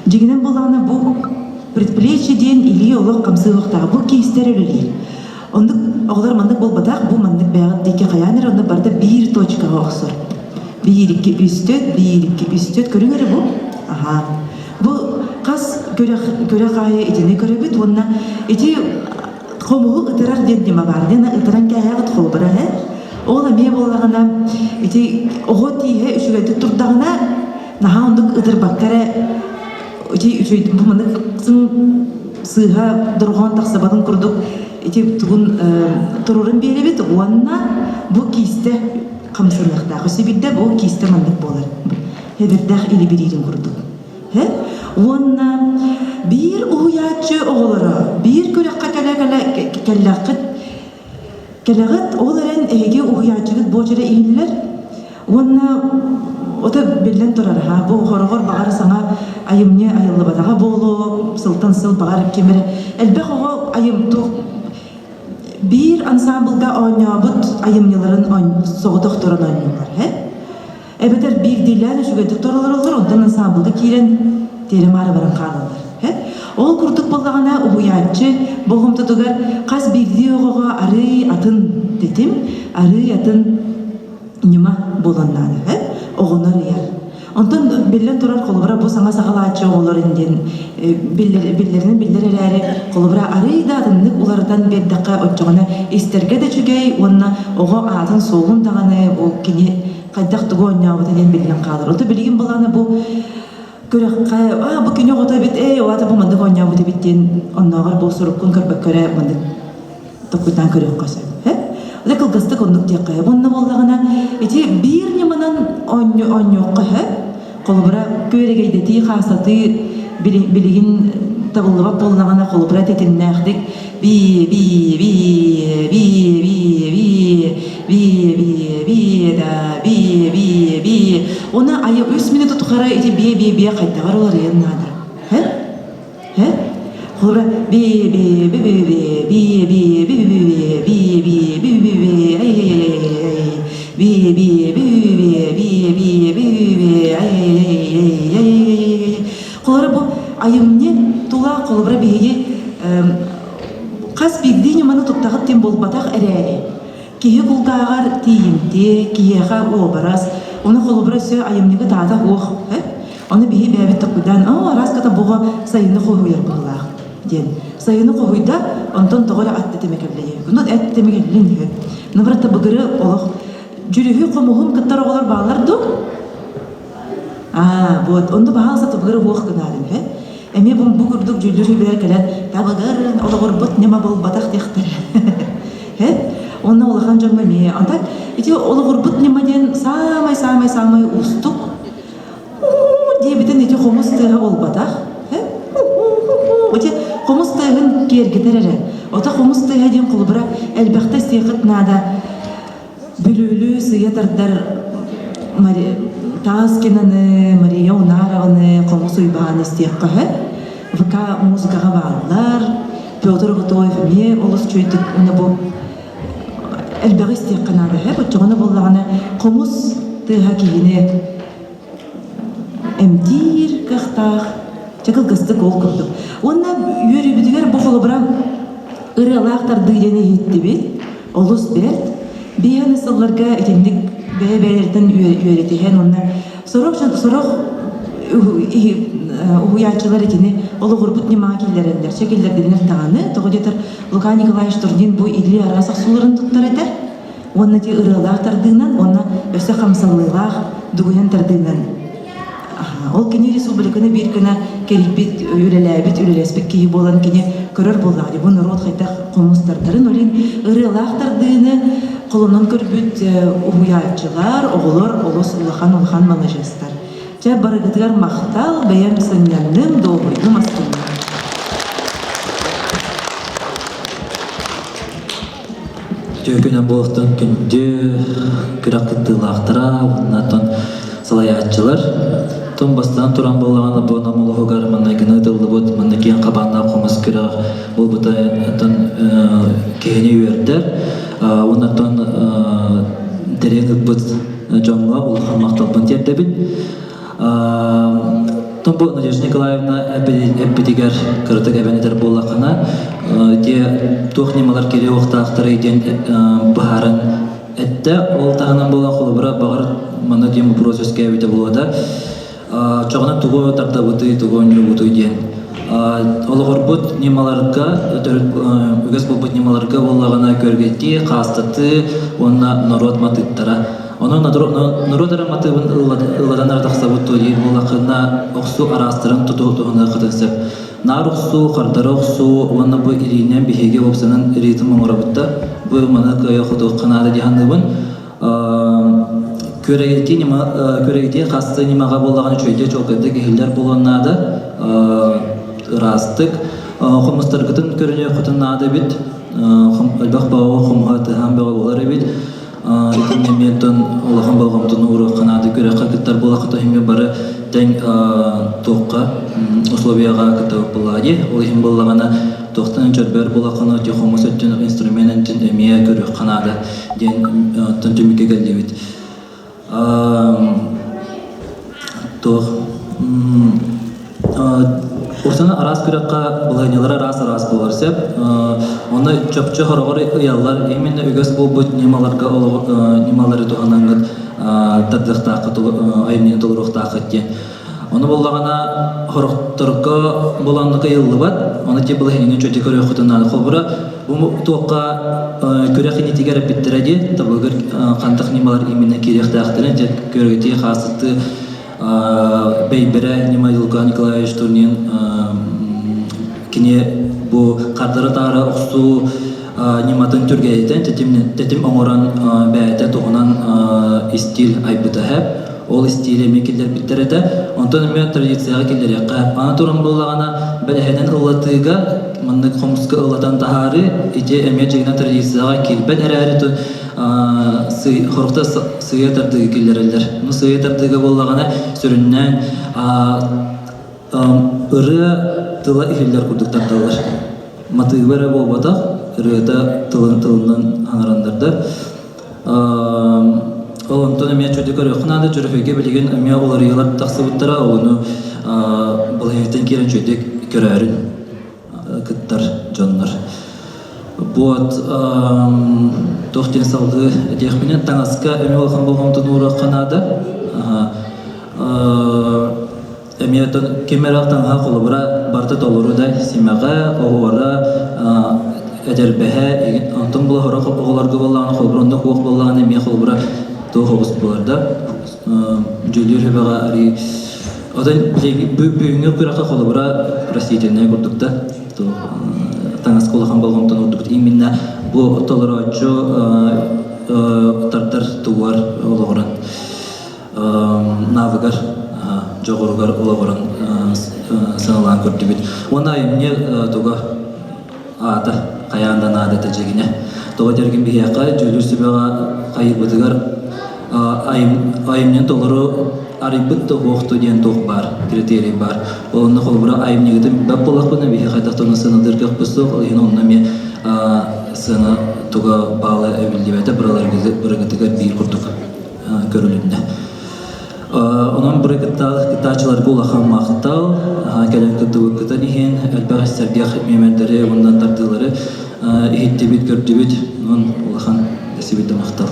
Дьиҥинэн буоллаҕына бу предплечье диэн илии олох хамсыахтаах, бу киистэр үлэлиир. Оннук оҕолор маннык буолбатах, бу маннык бэйэҕит диэки хайаан эрэ онно барыта биир точкаҕа охсор. Биир, икки, үс, төрт, биир, икки, үс, төрт. Көрүҥ эрэ бу. Аһаа. Бу хас күрэх, күрэх аайы итини көрөбүт уонна ити хомуһу ытырар диэн ньыма баар. Диэн ытыран кээһэҕит холобура һэ. Ол эмиэ буоллаҕына ити оҕо тииһэ үчүгэйдик турдаҕына наһаа оннук ытырбакка эрэ ити үчүгэй бу маннык сыыһа дорҕоон тахсыбатын курдук ити тугун турурун биэрэбит уонна бу киистэ хамсаныахтаах. Өссө биирдэ бу киистэ маннык буолар. Эбирдээх илибириирин курдук. Уонна биир уһуйааччы оҕолоро биир күрэххэ кэлэ-кэлэ кэллэххит кэлэҕит, ол эрэн эһиги уһуйааччыгыт буочара иһиллэр уонна ото биллэн турар ха бу хороҕор баҕар саҥа айымньы айыллыбатаҕа буолуо сылтан сыл баҕар ким эрэ элбэх оҕо айым туох биир ансаамбылга оонньообут айымньыларын соҕотохторун оонньууллар һэ эбэтэр биирдиилээн үчүгэйдик торолороллор онтон ансаамбылга киирэн тиэрэ-маары баран хаалаллар һэ ол курдук буоллаҕына уһуйааччы болҕомтотугар хас биирдии оҕоҕо арыый атын тэтим арыый атын ньыма буолан наада һэ оҕону арыйар Онтон биллэн турар, холобура, бу саҥа саҕалааччы оҕолор диэн биллэринэн биллэр эрээри, холобура, арыый да атыннык уларытан биэрдэххэ, оччоҕуна истэргэ да үчүгэй уонна оҕо аатын-суолун даҕаны ол кини хайдах тугу оонньообута диэн биллэн хаалар. Ото билигин былаана бу күрэххэ, аа, бу кини оҕото эбит, ээ, ол аата бу маннык оонньообут эбит диэн оннооҕор бу суруккун көрбөккө эрэ маннык токуйдаан көрүөххэ сөп. Ити кылгастык оннук диэххэ. Уонна буоллаҕына ити биир ньыманан оонньуохха сөп. Холобура, күөрэгэйдэтии, хаасатыы билигин табыллыбат буоллаҕына, холобура тэтимнээхтик би би би би би би би би би да би би би Оны айы үс минут тухары ити би би би хайдаҕар уларыйан наада. Холобура би би би би би би би би би би би би би ай ай ай ай би би би би би би би би ай ай ай ай ай Холобура бу айымньы тула холобура биһиги хас биирдии ньыманы туттаҕыт диэн буолбатах эрээри киһи кулгааҕар тиийимтиэ киһиэхэ уобарас ону холобура өссө айымньыгыт аата уох Ону биһи бэйэбит толкуйдаан, оо, араас буҕа сайыны хоһуйар быһыылаах диэн. Сайыны хоһуйда, онтон тоҕо эрэ ат тэтимэ кэллэ. Ну, эт тэтимэ кэллин үһү. Ну, брата быгыры олох дьүрүһү хомуһун кыттар оҕолор бааллар дуу? Аа, вот, онно баһаалыста табыгыры уох гынаарын үһү. Эмиэ бу, бу курдук дьүүллүүр сүбэлэр кэлэн табыгыр олоҕурбут ньыма буолбатах диэхтэрэ. Хэ? Онно улахан дьоҥҥо эмиэ. Онтон ити олоҕурбут ньыма диэн саамай-саамай-саамай уустук диэбитин ити хомус тыаһа буолбатах. Ити хомус тыаһын киэргэтэр эрэ. Ото хомус тыаһа диэн холобура элбэхтэ сиэхит наада. Бүлүүлүү сыйа тардар Таскинаны, Мария Унарованы, Хомус Уйбааны истиэххэ сөп. ВК музыкаҕа бааллар. Петр Готоев эмиэ олус үчүгэйдик уонна бу элбэҕи истиэххэ наада сөп. Оччоҕуна буоллаҕына хомус тыаһа киһини эмтиир кыахтаах. Чэ кылгастык ол курдук. Уонна үөрүүбүтүгэр бу холобура ырыалаах тардыы диэн иһиттибит. Олус бэрт. Биһиэхэ сылларга итинник бэйэ-бэйэлэриттэн үөрэтиһэн уонна сорох сорох уһуйааччылар итини олоҕурбут ньымаҕа киллэрэллэр. Чэ киллэрдиннэр даҕаны, тоҕо диэтэр Лука Николаевич Турнин бу илии араас охсууларын туттар этэ. Уонна ити ырыалаах тардыынан уонна өссө хамсалыылаах дугуйан тардыынан ол кини республиканы биир гына кэрийбит, үлэлээбит, үлэлэспит киһи буолан кини көрөр буоллаҕа дии бу норуот хайдах хомус тардарын ол иһин ырыалаах тардыыны холонон көрбүт уһуйааччылар, оҕолор олус улахан-улахан маладьыастар. Чэ, барыгытыгар махтал, бэйэм сынньанным, дуоһуйдум, астынным. Үтүө күнэ буолуохтун күндү күрэх кыттыылаахтара уонна оттон салайааччылар. Тон бастаан туран буоллаҕына бу Намолоһугар маннайгыны ыытыллыбыт манна киэҥ хабааннаах хомус күрэх буолбута оттон киһини үөрдэр уонна оттон тэрийэн ыыппыт дьоҥҥо улахан махталбын тиэрдэбин. Тон бу Надежда Николаевна эппитигэр кыратык эбэн этэр буоллаххына, те туох ньымалар кириэ уохтаахтарый диэн быһааран эттэ. Ол таһынан буолан холобура баҕар манна диэн вопрос үөскээбитэ буолуо да. Чоҕуна тугу тардабытый, тугу оонньуубутуй диэн. Олоҕорбут ньымаларга, төрүт үгэс буолбут ньымаларга буоллаҕына көргэтии, хаастатыы уонна норуот матыыптара. Онон норуот эрэ матыыбын ыллатан эрэ тахсабыт дуо диир буоллаххына, охсуу араастарын тутуһунааххытын сөп. Наар охсуу, хардары охсуу уонна бу илиинэн биһиги уопсанан ритм оҥоробут да, бу маны кыайа хотуохха наада дии саныыбын. Күөрэгитии ньыма күөрэгитии хас ньымаҕа буоллаҕына үчүгэйдик чуолкайдык иһиллэр буолуон наада. Ыраастык. Хомустаргытын көрүнүөххүтүн наада эбит. Элбэх бөҕө хомуһа тыһаан бөҕө буолар эбит. Итиннэ эмиэ оттон улахан болҕомтону ууруохха наада күрэххэ кыттар буоллахха иһин бары тэҥ туохха условияҕа кыттабыт буоллаҕа дии. Ол иһин буоллаҕына туохтан чөрбөр буоллаххына ти хомус өттүн инструмент өттүн эмиэ көрүөххэ наада диэн оттон түмүккэ кэллибит. Туох Урсана араас күрэххэ былаһыанньалара араас-араас буолар сөп. Онно чопчу хороҕор ыйаллар именно үгэс буолбут ньымаларга ньымалары туһанаҥҥыт тардыахтааххыт, айымньыны толоруохтааххыт диэн. Ону буоллаҕына хорохторго буланнык ыйыллыбат, ону ти былаһыанньаны чөтү көрүөххүтүн наада. Холобура, бу туохха күрэх инитигэр эппиттэрэ дии, табыгыр хантах ньымалар именно киириэхтээхтэрин, дьэ көрүгүтии хаасытыы Бэйбэрэ Нимай Лука Николаевич Турнин кини бу хардары-таары охсуу ньыматын түргэтитэн тэтим оҥорон бэйэтэ туһунан истиил айбыта һэп. Ол истиили эмиэ киллэрбиттэр этэ. Онтон эмиэ традицияҕа киллэриэххэ. Аны туран буоллаҕына бэлэһинэн ыллатыыга маннык хомуска ыллатан таһаарыы ити эмиэ дьиҥинэн традицияҕа киирбэт эрээри хорохто сыыйа тардыыга киллэрэллэр. Ну сыыйа тардыыга буоллаҕына сүрүннээн ырыа тыла иһиллэр курдук тардаллар. Матыыба эрэ буолбатах, ырыата тылын тылынан аҥараннар да. Ол онтон эмиэ чөдү көрүөххэ наада, Дьөрүһүйгэ билигин эмиэ уларыйыылар тахсыбыттара, ону былаһыйтан киирэн чөдүк көрөөрүн кыттар дьоннор. Вот туох диэн салгыы этиэхпинэ таҥаска эмиэ улахан болҕомтону ууруохха наада. Эмиэ ким эрэ таҥаһа холобура барыта толору да симэҕэ, оһуора, эдэрбэһэ, онтон була сорох оҕолорго буоллаҕына холобура оннук уох буоллаҕына эмиэ холобура туох оҕус буолар да дьүүллүүр сүбэҕэ арыы Оттон бүгүҥҥү күрэххэ холобура растительнай курдук да таҥаска улахан болҕомтону уурдубут. Именно бу толорооччу тардар тугугар олоҕуран навыгар дьоҕуругар олоҕуран сыаналаан көрдүбүт. Уонна айымньы туга аата хайаан да наада этэ дьигинэ. Тоҕо диэргин биһиэхэ дьүүлүүр сүбэҕэ хайыырбытыгар айымньыны толору арыйбыт да уохту диэн туох баар, критерий баар. Ол онно холобура айымньыгытын билбэт буоллахпына биһи хайдах да сыаналыыр кыахпыт суох, ол иһин онно эмиэ сыана туга баала эбиллибэтэ, быраларгытыгар биир курдук көрүлүннэ. Онон бары кыттааччыларга улахан махтал, кэлэн кыттыбыккытын иһин элбэх сэргэх миэмэрдэри уонна тардыылары иһиттибит, көрдүбүт. Онон улахан эсибит да махтал.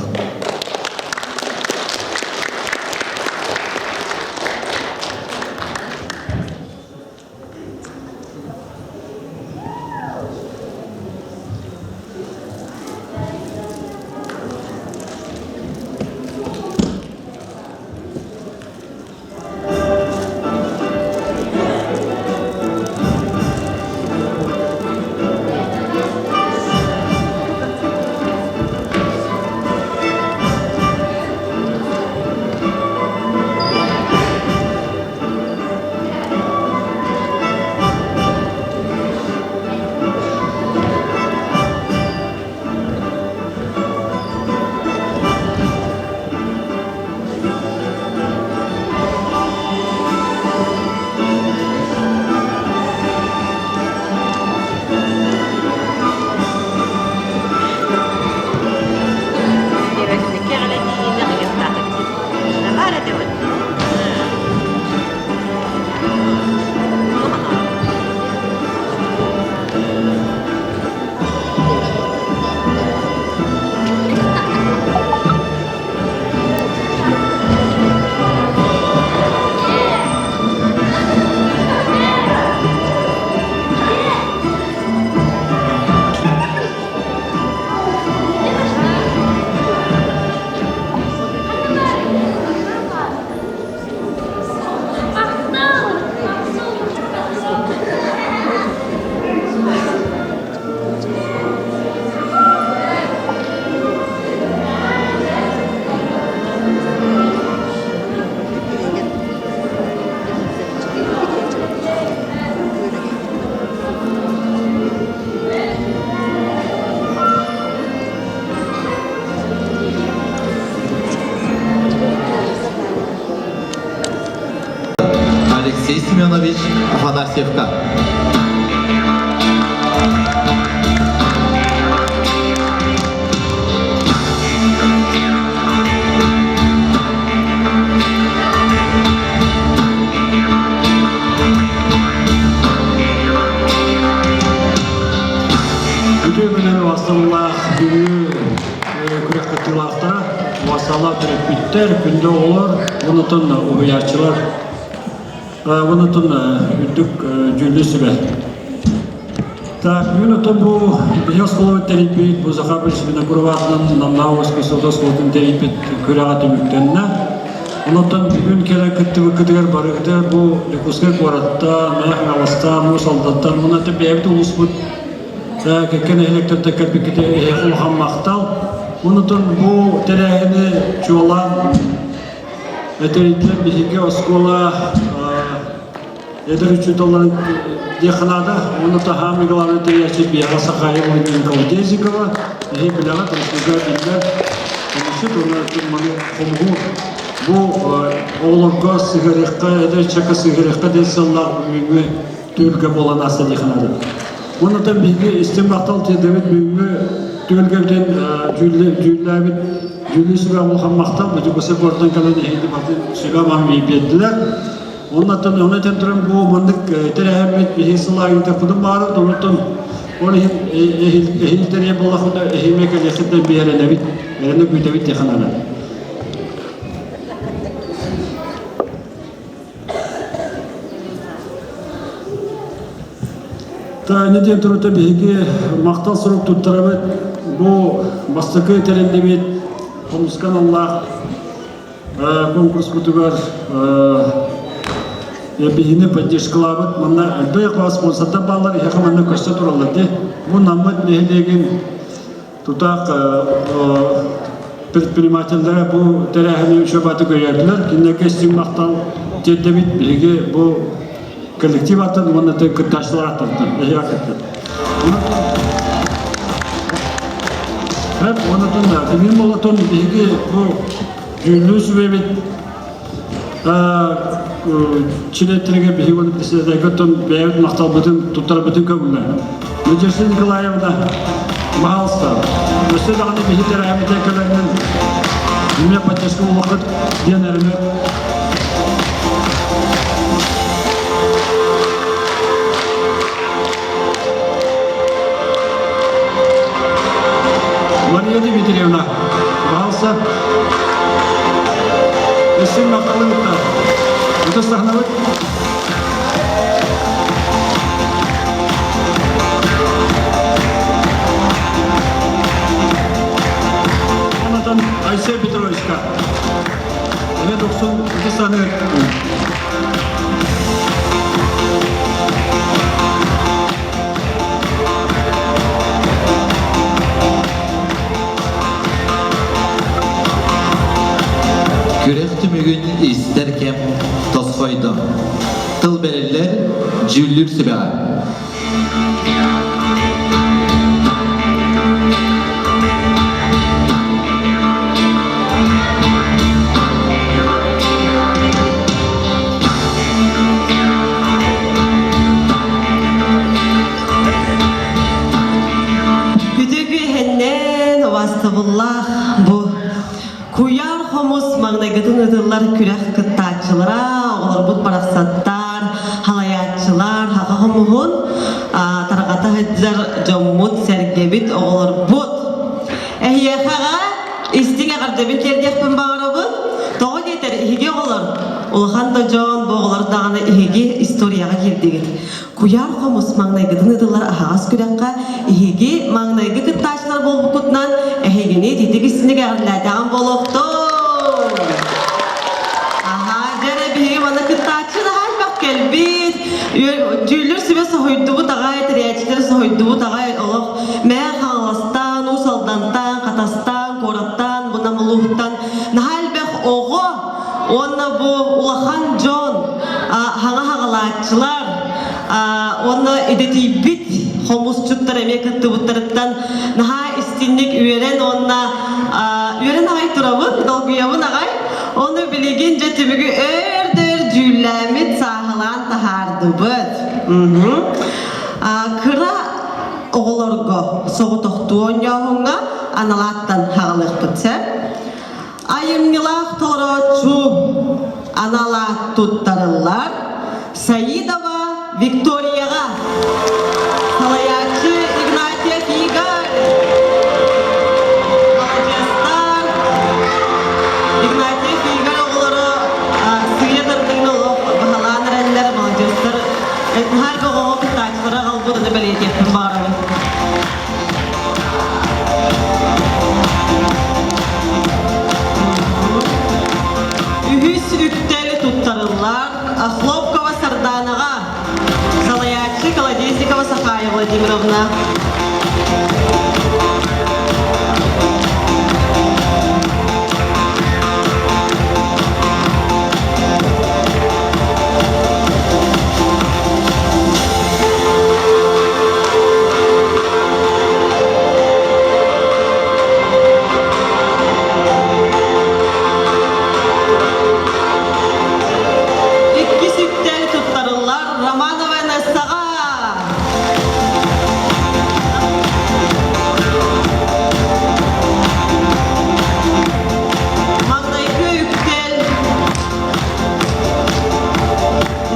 Алексей Семенович Афанасьевка. Үтүө күнү бастыллаах бүгүҥҥү күрэх кыттыылаахтара, уосалаах төрөппүттэр, күндү оҕолор, онутун уһуйааччылар, онутун үрдүк дьүүллүүр сүбэ. Так, бүгүн отон бу биһи оскуолабыт тэрийбит, бу Захар Винокуров аатынан Намнаа оскуолатын оскуолатын тэрийбит күрэҕэ түмүктэннэ. Онтон бүгүн кэлэн кыттыбыккытыгар барыгытыгар бу Дьокуускай куораттан, Мэҥэ Хаҥаластан, Уус Алдантан, уонна бэйэбит улууспут кэккэ нэһилиэктэртэн кэлбиккитэ эһиэхэ улахан махтал. Онутун бу тэрээһини чуолаан этэритилэр биһиги оскуола эдэр учууталларын диэххэ наада. Уонна таһаам главный тэрийээччи Биэҕэ Сахаева Владимир Колодезникова эһи билэҕит, республика биллэр хомусчут уонна маны хомуһу бу оҕолорго сыһыарыахха, эдэр ыччакка сыһыарыахха диэн сыаллаах бүгүҥҥү түһүлгэ буолан ааста диэххэ наада. Оннотон биһиги истиҥ махтал тиэрдэбит бүгүҥҥү түһүлгэбитин дьүүллээбит дьүүллүүр сүбэ улахан махтал Дьокуускай куораттан кэлэн эһиги бары сүбэ-ама биэрдилэр. Оннотон ону этэн туран бу маннык тэрээһиммит биһиги сыл аайы ыытыахпытын баҕарабыт. Оннотон ол иһин эһиил тэрийэ буоллахпына эһиимэ кэлиэххит да биэрэнэбит, эрэнэ күүтэбит диэххэ наада. Таня диэн турута биһиги махтал сурук туттарабыт. Бу бастакы тэриллибит хомуска аналлаах конкурспутугар биһини поддержкалаабыт манна элбэх спонсордар бааллар, иһэхэ манна көстө тураллар дии. Бу наммыт нэһилиэгин Тутаах предпринимателлэрэ бу тэрээһини үчүгэй өйөөтүлэр. Кинилэргэ истиҥ махтал тиэрдэбит. Биһиги бу коллектив атын уонна кыттааччылар аттартан эһиэхэ кыттар. Хэп онотун бүгүн болотун биһиги бу дьүүллүүр сүбэбит чилиэттэригэр биһиги уонна председателгэ оттон бэйэбит махталбытын туттарбытын көҥүлэ. Надежда Николаевна, пожалуйста, өссө даҕаны биһи тэрээһиммитэ кэлэринэн эмиэ поддержка буолуоххут диэн эрэнэр. Мария Дмитриевна, пожалуйста. Өссө махталын Ытыс сахнабыт. Онотон Айсен Петровичка. Эне доксон ытыс саны. Күрэх түмүгүн истэр кэм тосхойдо. Тыл бэриллэр дьүүллүүр сүбэҕэ. Күтү күөһэннэн убастабыллаах бу куйаар хомус маҥнайгытын ытыллар күрэх кыттааччылара, оҕолорбут барахсаттар, халайааччылар, хаха хомуһун тарҕата сылдьар дьоммут, сэргэбит, оҕолорбут. Эһиэхэҕэ истиҥ эҕэрдэбин тиэрдиэхпин баҕарабын. Тоҕо диэтэр, иһиги оҕолор, улахан да дьон, бу оҕолор даҕаны иһиги историяҕа киирдигит. Куйаар хомус маҥнайгытын ыытыллар аһаҕас күрэххэ иһиги маҥнайгы кыттааччылар буолбуккутунан эһигини ититик истиник эҕэрдэлээтэҕим буолуохтун! Аһаа, дьэ эрэ биһиги манна кыттааччы наһаа элбэх кэлбит. Дьүүллүр сүбэ соһуйдубут аҕай, тэрийээччилэр соһуйдубут аҕай олох Мээ Хаҥаластан, Уус Алдантан, Хатастан, куораттан, бу Нам улууһуттан наһаа элбэх оҕо уонна бу улахан дьон, хаҥа хаҕалааччылар уонна идэтийбит хомусчуттар эмиэ кыттыбыттарыттан наһаа истинник үөрэн уонна үөрэн аҕай турабын, долгуйабын аҕай. Ону билигин дьэ түмүгү өөр да өр дьүүллээммит, сааһылаан таһаардыбыт. Кыра оҕолорго соҕотохтуу оонньооһуҥҥа аналааттан хаҕалыахпыт сөп. Айымньылаах толорооччу аналаат туттарыллар Саидова Викторияҕа. Салайааччы Игнатьев Игорь. Маладьыастар. Игнатьев Игорь оҕолоро сыыйа тардыгын олох баһылаан эрэллэр. Маладьыастар. Наһаа оҕоҕо кыттааччылара аҕалбыт аны бэлиэтиэхпин баҕарабын. Үһүс үктэл туттарыллар Хлопкова Сарданаҕа, салайааччы Колодезникова Сахая Владимировна. Иккис үктэл туттарыллар Романова Настаҕа. Маҥнайгы үктэл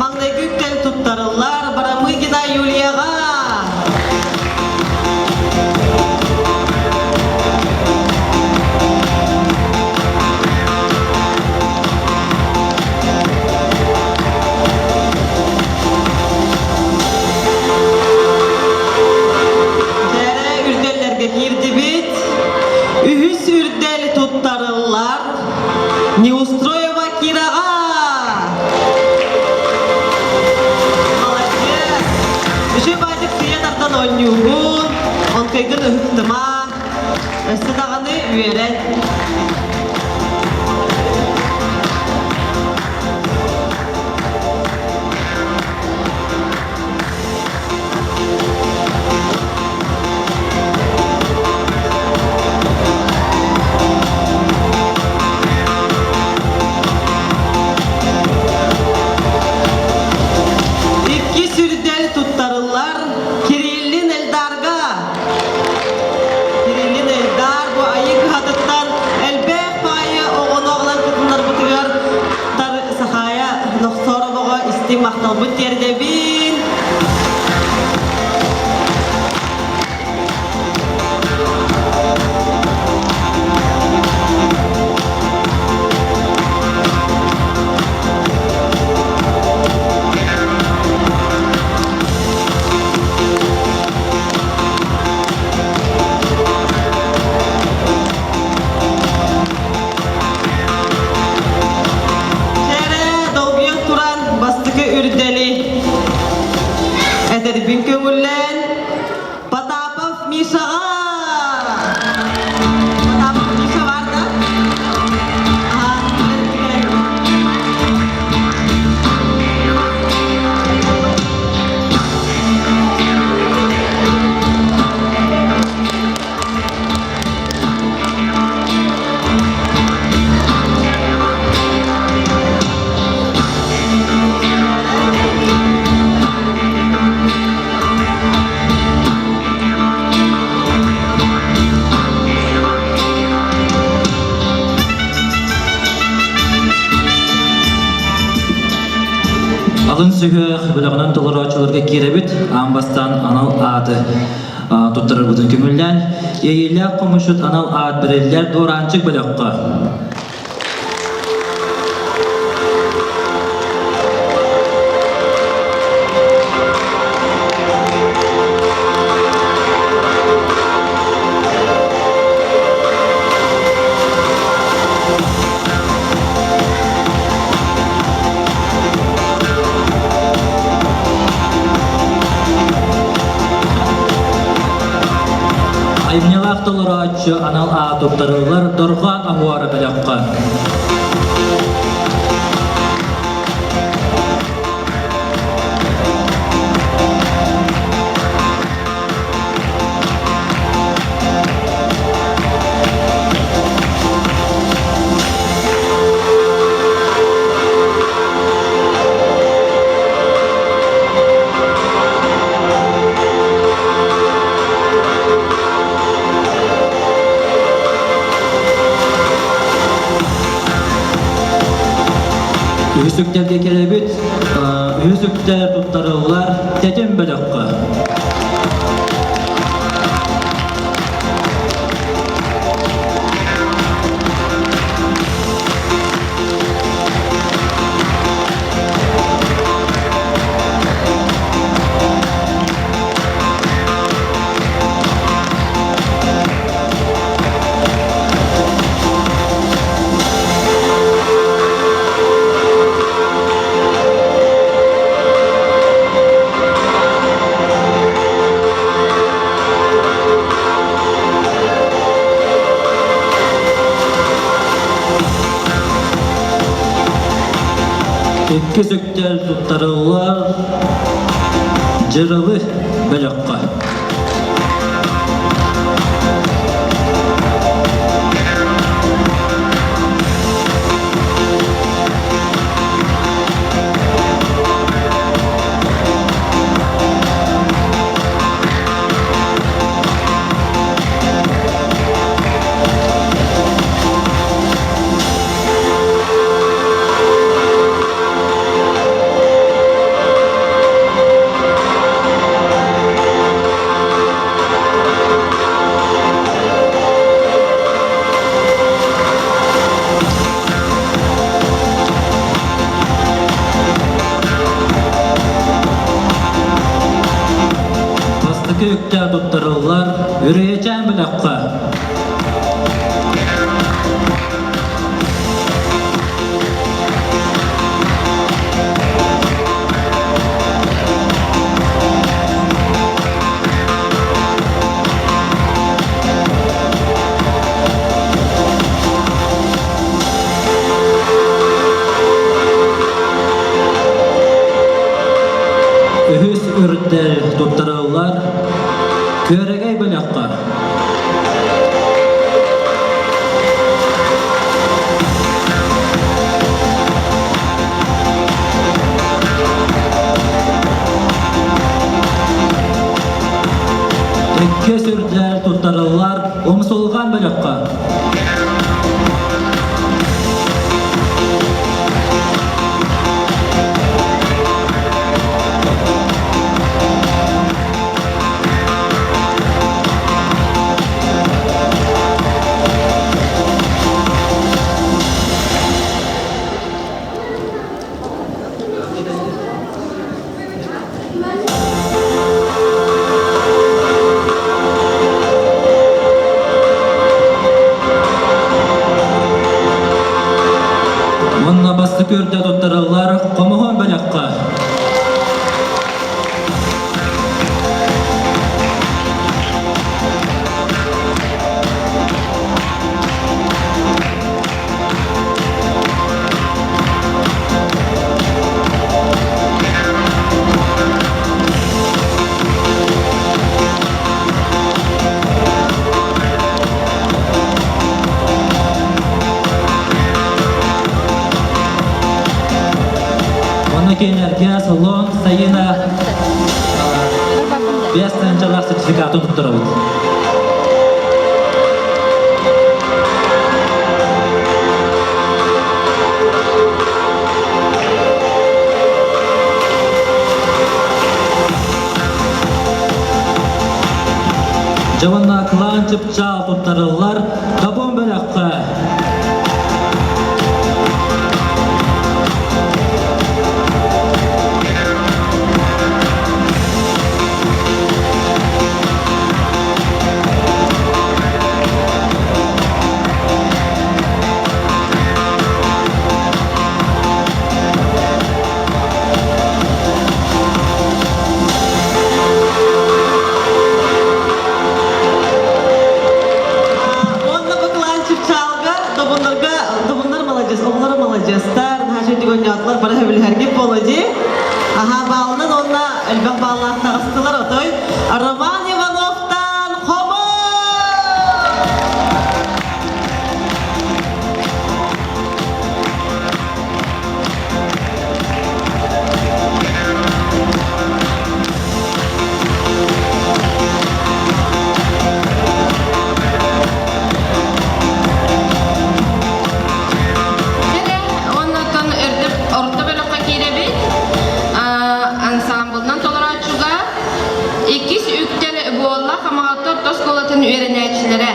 Маҥнайгы үктэл туттарыллар Барамыгина Юлияҕа. Дьэрэ үрдэллэргэ киирдибит. Үһүс үрдэл туттарыллар Неустроева Кираҕа. Молодец! Үчүгэй баайдык сыйа тардан оонньуугун, онкайгын ыһыктыма, өссө даҕаны үөрэн. Иккис үрдэл туттарыллар Кириллин Эльдарга. Кириллин Эльдар бу айыы кыһатыттан элбэх. Алын сүһүөх бөлөҕүнэн толорооччуларга киирэбит. Аан бастаан анал ааты туттарарбытын көҥүллээн, иэйиилээх хомусчут анал аат бэриллэр Дуораанчык бөлөххө. Айымньылаах толорооччу анал аат туттарыллар Дорҕоон Аһуара бөлөххө. Үһүс үктэлгэ кэлэбит. Үһүс үктэл туттарыллар тэтим бөлөххө. Иккис үктэл туттарыллар Дьырылы бөлөххө. Бастакы үктэл туттарыллар Үрүйэчээн бөлөххө. Үһүс үрдэл туттарыллар Күөрэгэй бөлөххө. Иккис үрдэл туттарыллар Умсулҕан бөлөххө. Уонна бастакы үрдэ туттарыллар хомуһун бөлөххө. Онно кинилэргэ салон сайына 5 тыһыынчалаах сертификатын туттарабыт. Кылаан чыпчаал туттарыллар Добун бөлөххө. Уонна бу кылаан чыпчаалга добуннарга добуннар маладьыас, оҕолоро маладьыастар, наһаа үчүгэй оонньоотулар, бары сөбүлэһэргит буолуо дии. Аһаа баалынан уонна элбэх бааллаах таҕыстылар отой Роман Ивановтан хомус! Кэрэ уоннаттан орто бөлөххө киирэбит. Ансамблынан толорооччуга иккис үктэл буолла Хамаҕатта орто оскуолатын үөрэнээччилэрэ.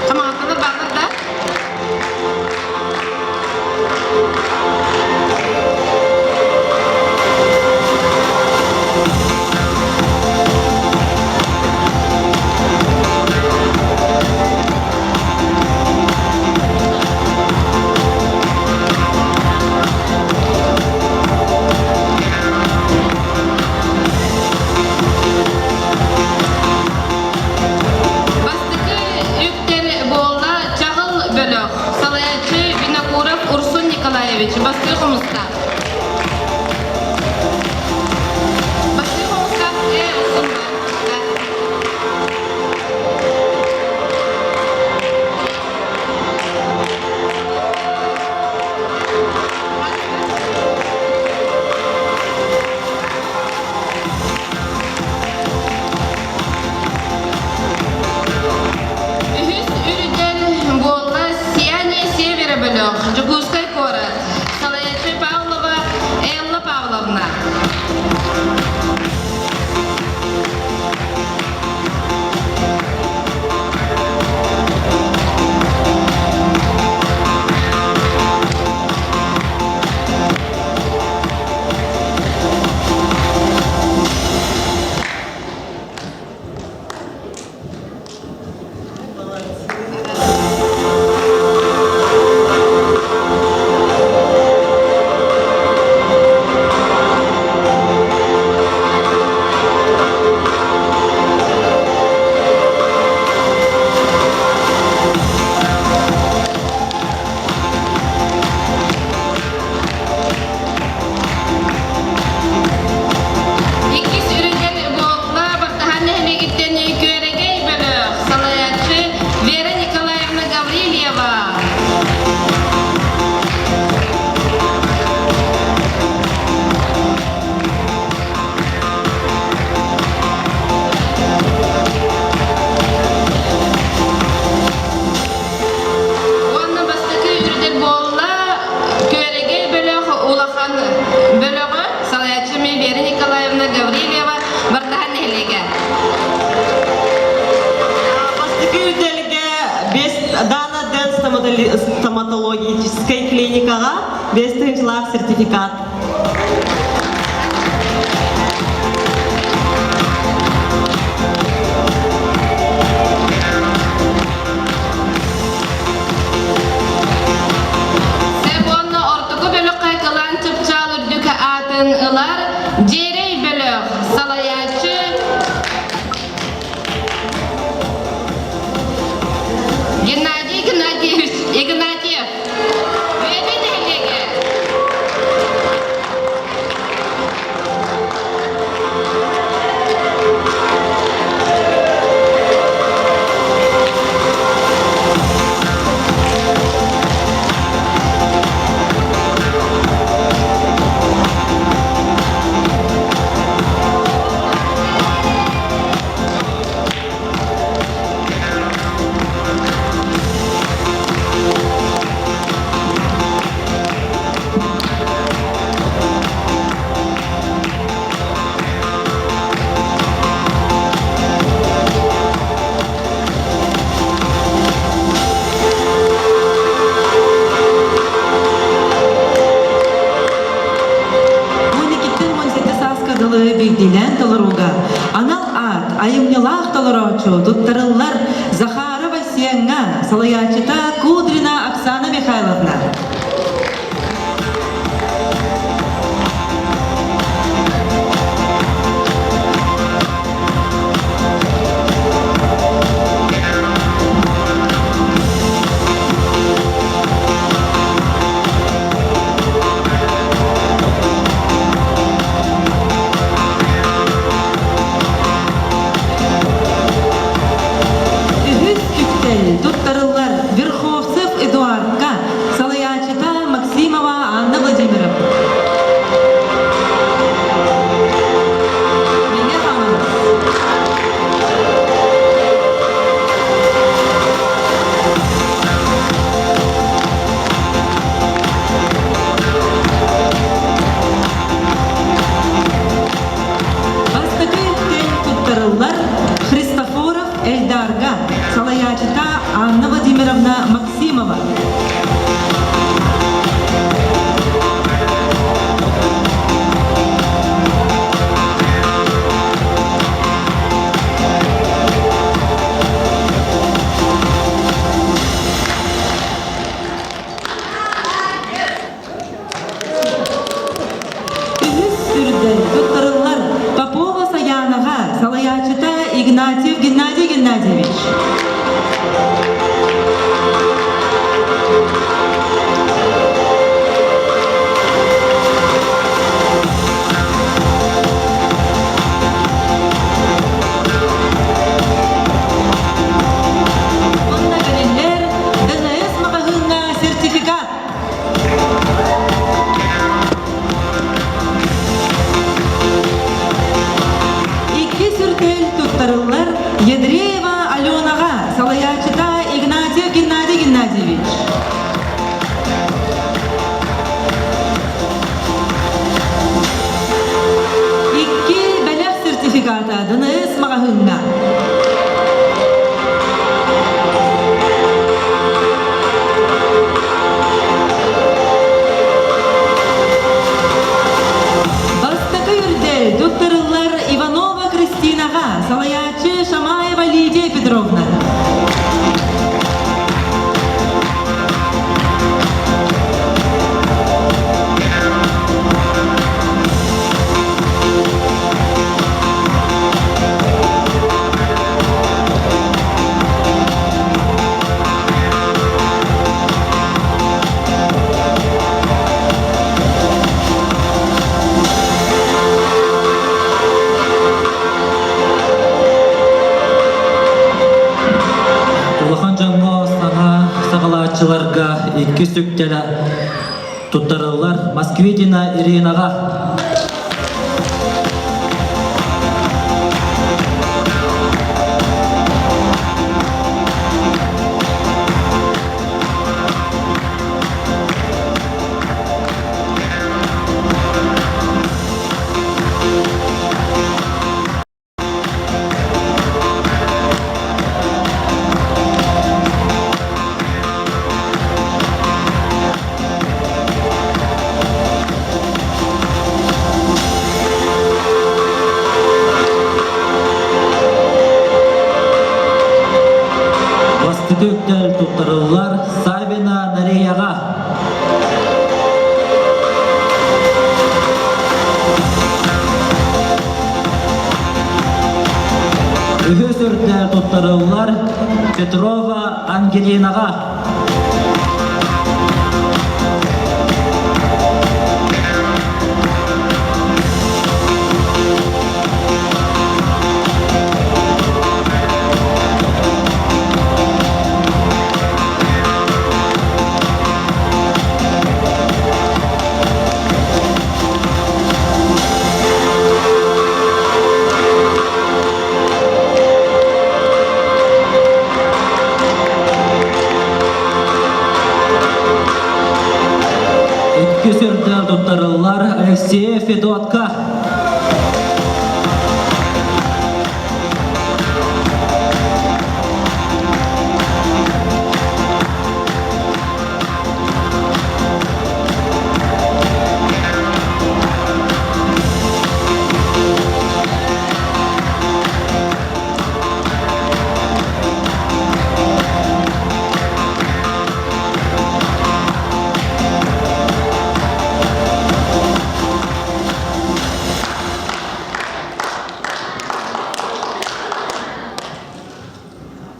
Хамаҕатталар бааллар да? Бастакы үктэр буолла Чаҕыл бөлөх, салайааччы Винокуров Урсун Николаевич, бастыы хомустаах. Бастыы хомустаах э Урсун Үһүс үрдэл буолла Сияние Севера бөлөх, Дьокуускай куорат, салайааччы Павлова Элла Павловна. Иккис үрүҥэр буолла Бартаһан нэһилиэгиттэн Күөрэгэй бөлөх салайааччы Вера Николаевна Гаврильева. Уонна бастакы үрдэл буолла Күөрэгэй бөлөх улахан бөлөҕө салайааччы Вера Николаевна Гаврильева Бартаһан нэһилиэгэ. Бастакы үрдэлгэ без Дана Дэн стоматологическай клиникаҕа 5 тыһыынчалаах сертификат. Сэп уонна ортоку бөлөххө кылаан чыпчаал үрдүк аатын ылар Дьиэрэй бөлөх салайааччы Геннадий Геннадьевич Игнатьев. Үөдэ нэһилиэгэ. салайааччыта Кудрина Оксана Михайловна. Үһүс үктэл туттарыллар Верховцев Эдуардка, салайааччыта Максимова Анна Владимировна. Мэҥэ Хаҥалас. Бастакы үктэл туттарыллар Христофоров Эльдарга, салайааччыта Анна Владимировна Максимова. Үһүс үрдэл туттарыллар Попова Саянаҕа, салайааччыта Игнатьев Геннадий Геннадьевич. Онно бэриллэр ДНС маҕаһыыҥҥа сертификат. Икки сүртэл туттарыллар Ядреева Аленаҕа, салайааччыта Игнатьев Геннадий Геннадьевич. Икки бэлэх сертификата ДНС маҕаһыыҥҥа. Бастакы үрдэл туттарыллар Иванова Кристинаҕа, салайааччы Шамаева Лидия Петровна. Улахан дьоҥҥо саҥа саҕалааччыларга икки сүктэлэ туттарыллар Москвитина Иринаҕа. Бастакы үктэл туттарыллар Савина Нарияҕа. Үһүс үрдэ туттарыллар Петрова Ангелинаҕа. Икки сүрдэ туттарыллар Алексей Федотка.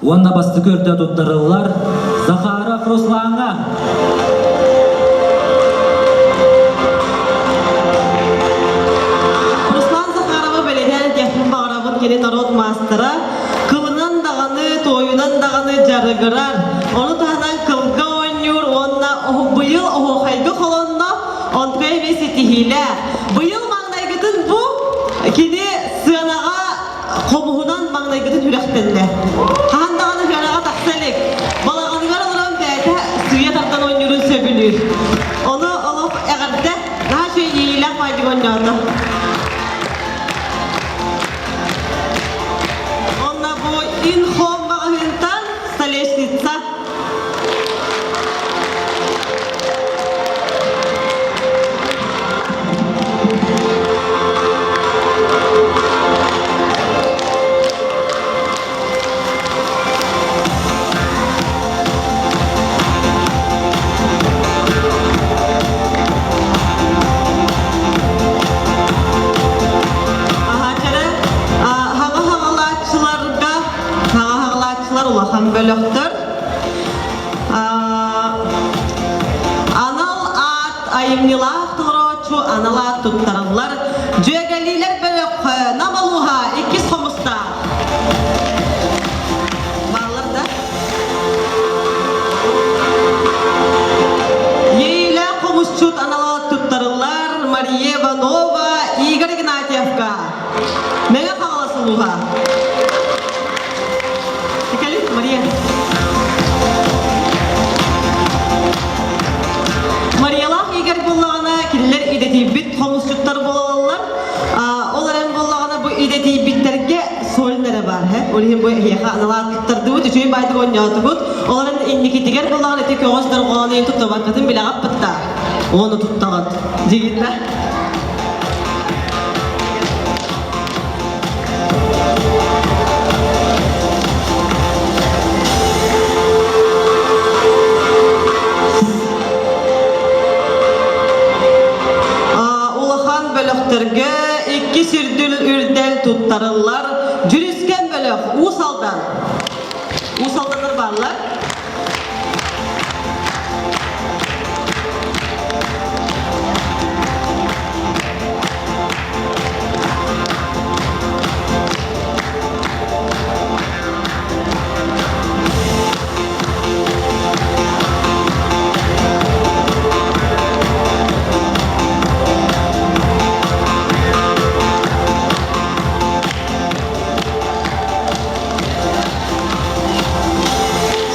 Уонна бастакы үрдэ туттарыллар Захаров Руслаҥҥа. Руслан Захарова бэлиэтээн этиэхпин баҕарабын кини норуот маастара. Кылынан даҕаны, туойунан даҕаны дьарыгырар. Ону таһынан кылга оонньуур уонна быйыл оһуохайга холонно, онтука эмиэ ситиһиилээх. Быйыл маҥнайгытын бу кини сыанаҕа хомуһунан маҥнайгытын үрэхтэннэ. Хаһан даҕаны сыанаҕа тахса илик. Балаҕаныгар олорон бэйэтэ сыыйа тардан оонньуурун сөбүлүүр. Ону олох эҕэрдэ, наһаа үчүгэй иэйиилээх баайдык оонньоото. Онно бу Инхом маҕаһыынтан столешница Аһаачара хаҥа хаҥалааччыларга хаҥа хаҥалааччылар улахан бөлөхтөр Анал аат айымньылаах толорооччу анал аат туттарыллар. Дьүөгэлиилэр бөлөх Нам улууһа иккис хомустаах. Бааллар да? Иэйиилээх хомусчут анал аат туттарыллар Мария Иванова, Игорь Игнатьевка. Мэҥэ Хаҥалас улууһа. Кэлин, Мария. Мариялаах Игорь буоллаҕына, кинилэр идэтийбит хомусчуттар буолаллар. Ол эрэн буоллаҕына, бу идэтийбиттэргэ соль эрэ баар. Ол иһин бу эһиэхэ аналааттардыбыт, үчүгэй баайдык оонньоотубут. Ол эрэн инникитигэр буоллаҕына, ити көҕүс дорҕоону туттабаккытын билэҕит да. Ону туттаҕыт. Дигитэ. Улахан бөлөхтөргө икки сүрдүл үрдэл туттарыллар. Дьүрүскэн бөлөх Уус Алдан. Уус Алданнар бааллар.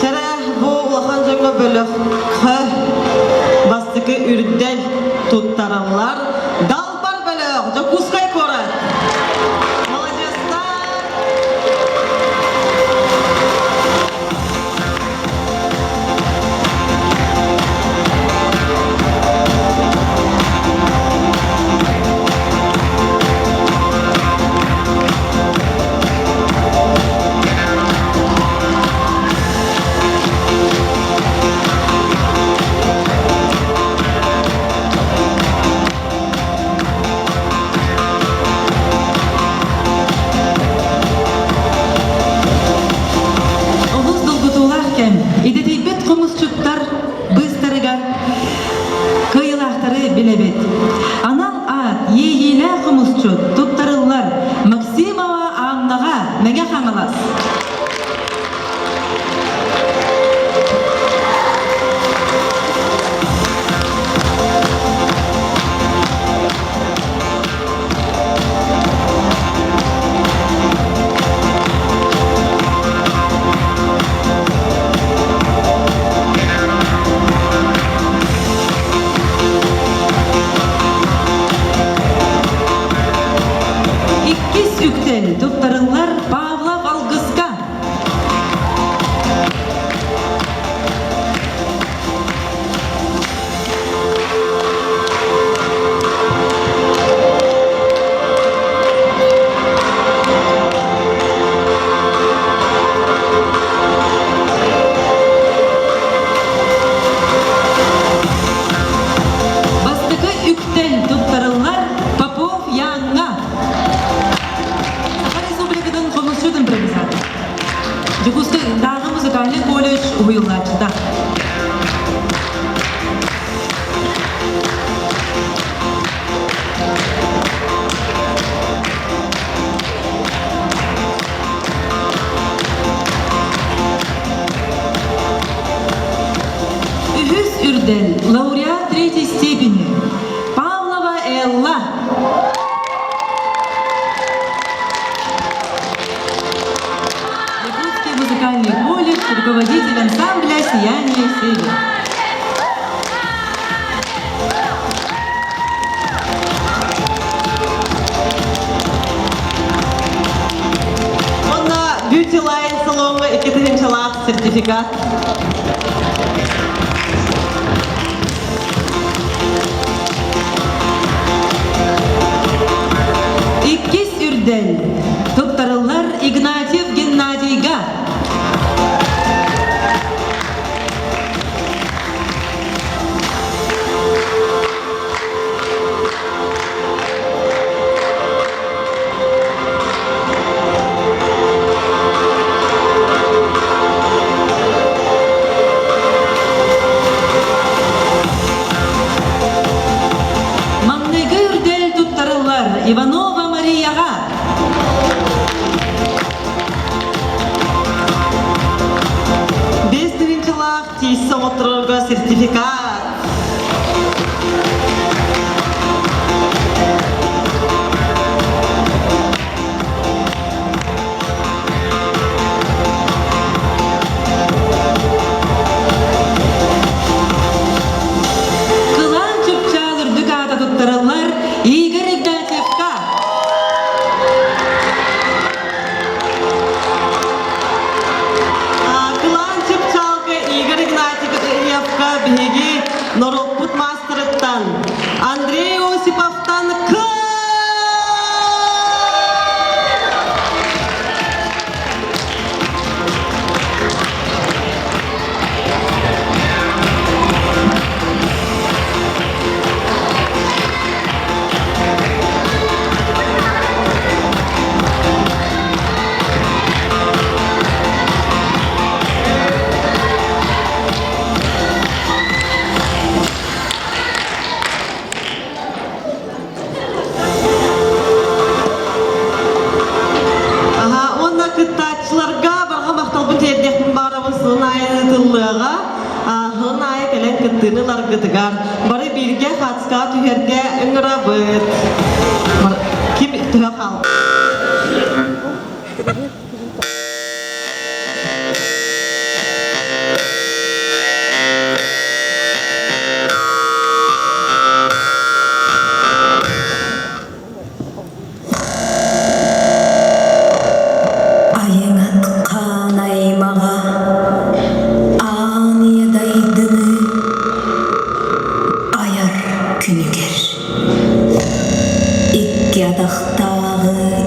Сэрэ, бу улахан дьоҥҥо бөлөххө бастакы үрдэл туттараллар. Далбар бөлөх, Дьокуускай куорат. Молодецтар! Дьокуускайдааҕы музыкальнай колледж уһуйуллааччыта. Үһүс үрдэл, лауреат третьей степени Павлова Элла. Якутский музыкальный колледж, руководитель ансамбля «Сияние Севера». Онно Beauty Line салоҥҥа 2 тыһыынчалаах сертификат. Иккис үрдэл туттарыллар Игнатьев Геннадийга. Маҥнайгы үрдэл туттарыллар Иванова Марияҕа. 5 тыһыынчалаах тиис оҥотторорго сертификат. Кылаан чыпчаал үрдүк аата туттарыллар Игорь Игнатьевка. Кылаан чыпчаалга Игорь Игнатьевка биһиги норуоппут маастарыттан Андрей Осиповтан кыл! Аха, уонна кыттааччыларга барҕа махталбын тиэрдиэхпин баҕарабын сылын аайы ыытыллыаҕа. Сылын аайы кэлэн кыттыыны ыларгытыгар бары бииргэ хаацкаҕа түһэргэ ыҥырабыт. Ким төһө хаал? Айыҥат хаан аймаҕа аан ийэ дайдыны айар күнүгэр икки атахтааҕы.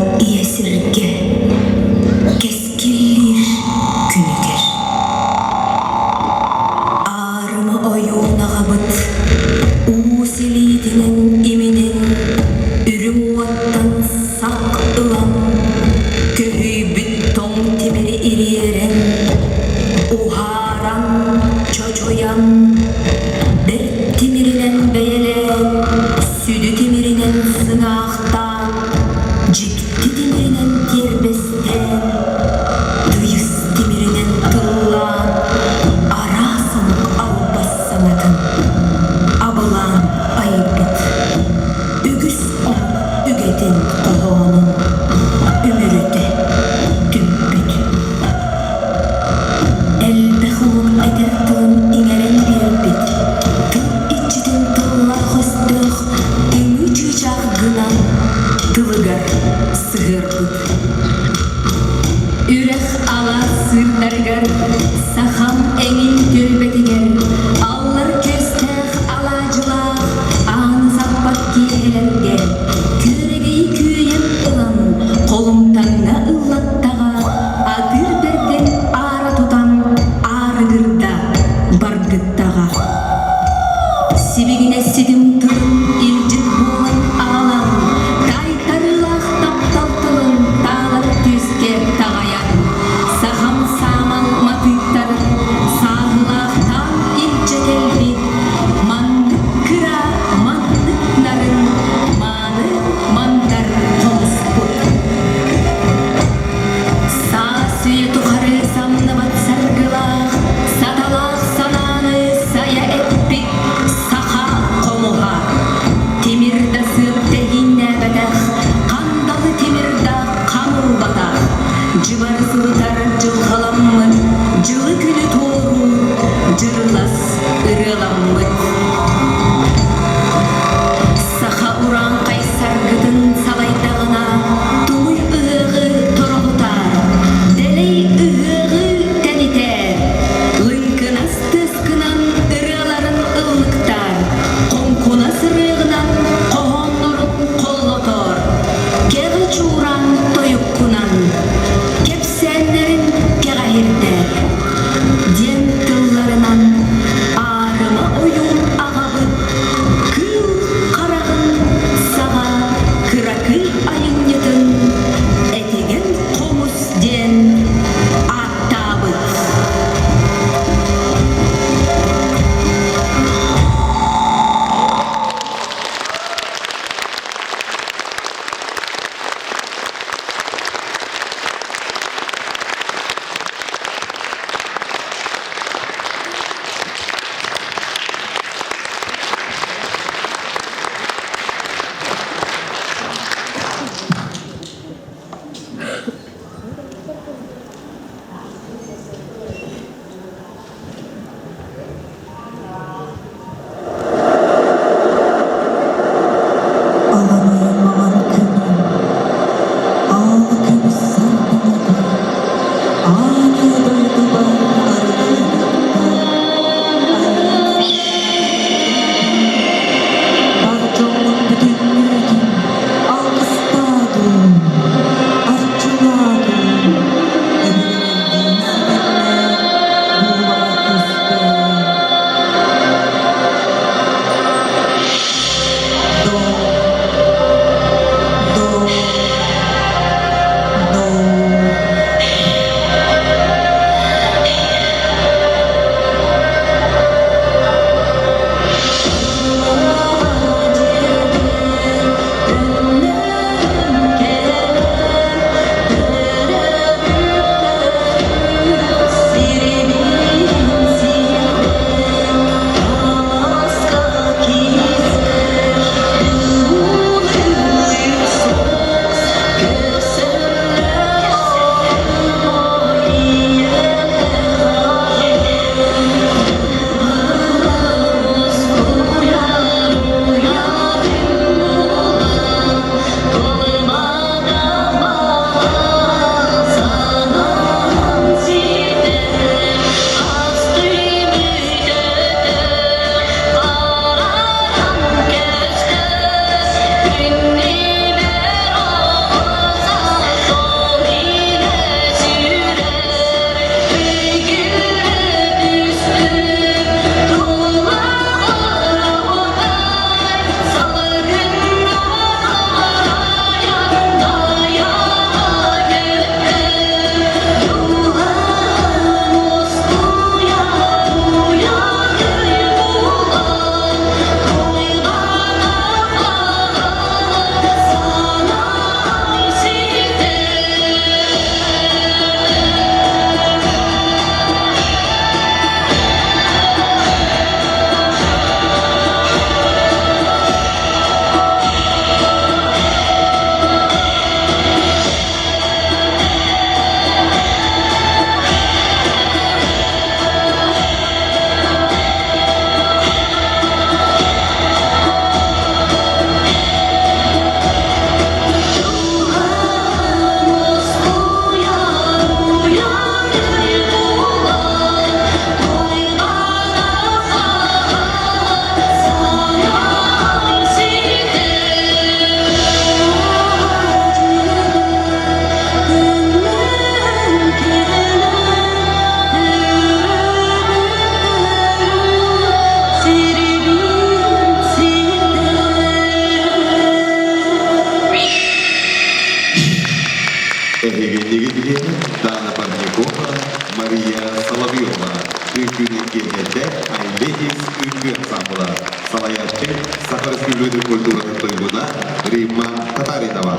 Соловьева. Үҥкүүнү киэргэттэ Айлетис үҥкүү ансаамбыла. Салайааччы Саха Республикатын культуратын туйгуна Римма Татаринова.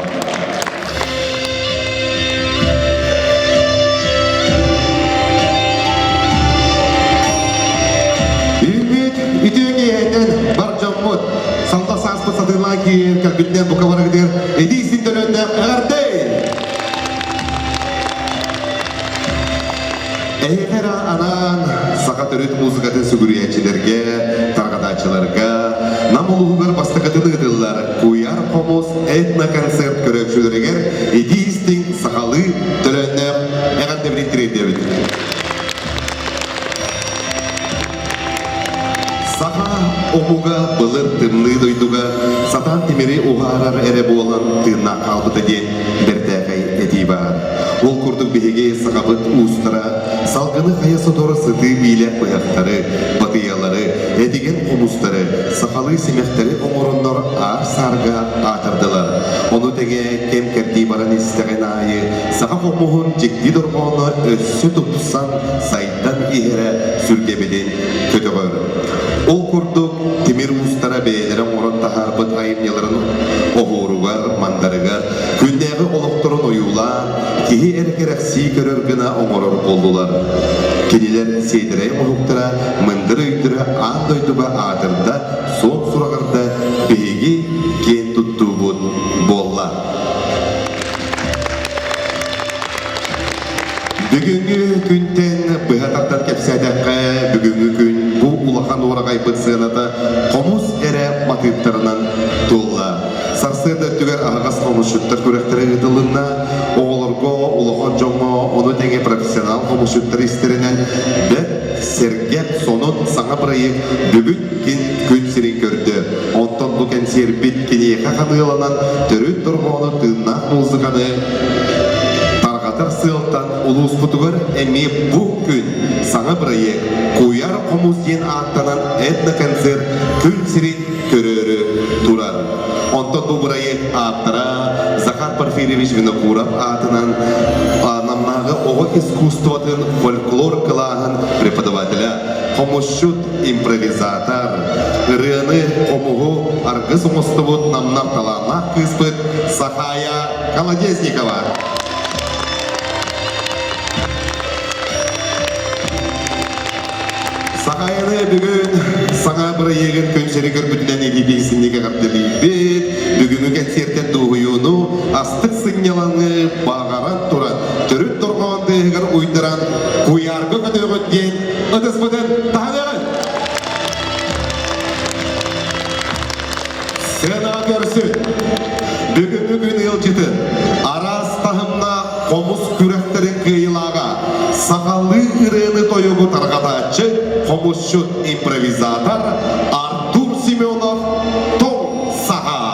Үүммүт үтүө киэһэтин бар дьоммут салда сааспыт сатыылаан киирэн кэлбитинэн бука барыгытыгар итии син төлөннөөх эҕэрдэ! Эһиэхэ эрэ анаан саха төрүт музыкатын сүгүрүйээччилэргэ, тарҕатааччыларга Нам улууһугар бастакытын ыытыллар Куйаар хомус этноконцерт көрөөччүлэригэр итии-истиҥ сахалыы төлөннөөх эҕэрдэбитин тириэрдэбит. Саха омуга былыр тымныы дойдуга сатаан тимири уһаарар эрэ буолан тыыннаах хаалбыта диэн бэртээхэй этии баар. Ол курдук биһиги сахабыт уустара салгыны хайа сотору сытыы биилээх быһахтары, батыйалары, этигэн хомустары, сахалыы симэхтэри оҥороннор аар-саарга аатырдылар. Ону тэҥэ кэм-кэрдии баран истэҕин аайы саха хомуһун дьикти дорҕооно өссө тупсан, сайдан иһэрэ сүргэбитин көтөҕөр. Ол курдук тимир уустара бэйэлэрэ оҥорон таһаарбыт айымньыларын оһуоругар, мандарыгар күннээҕи олохторун ойуулаан, киһи эрэ кэрэхсии көрөр гына оҥорор буоллулар. Кинилэр сиэдэрэй оҥоһуктара мындыр өйдөрө аан дойдуга аатырда, суон сураҕырда, биһиги киэн туттуубут буолла. Бүгүҥҥү күнтэн быһа тардан кэпсээтэххэ, бүгүҥҥү күн бу улахан уораҕайбыт сыаната хомус эрэ матыыптарынан туолла. Сарсыарда өттүгэр аһаҕас хомусчуттар күрэхтэрэ ыытылынна. Оҕолорго, улахан дьоҥҥо, ону тэҥэ профессионал хомусчуттар истэринэн бэрт сэргэх, сонун саҥа бырайыак бүгүн күн сирин көрдө. Онтон бу кэнсиэрбит киниэхэ ханыыланан төрүт дорҕоону тыыннаах музыканы тарҕатар сыалтан улууспутугар эмиэ бу күн саҥа бырайыак «Куйар хомус» диэн ааттанан этноконцерт күн сирин көрөөрү турар. Онтон бу бырайыак ааптара Захар Порфирьевич Винокуров аатынан Намнааҕы оҕо искусствотын фольклор кылааһын преподавателя, хомусчут, импровизатор, ырыаны, хомуһу аргыс оҥостубут намнар талааннаах кыыспыт Сахая Колодезникова. Сахаяны бүгүн саҥа бырайыагын күн сири көрбүтүнэн илии эҕэрдэлиибит. Бүгүҥҥү кэнсиэртэн дуоһуйууну, астык сынньалаҥы баҕаран туран, төрүт дорҕоон тыаһыгар уйдаран, куйаарга көтүөҕүт диэн ытыспытын таһыныаҕын! Сыанаҕа көрсүн! Бүгүҥҥү күн ыалдьытын араас таһымнаах хомус күрэхтэрин кыайыылааҕа, сахалыы ырыаны-тойугу тарҕатааччы, хомусчут, импровизатор Артур Семенов Тоҥ Саха!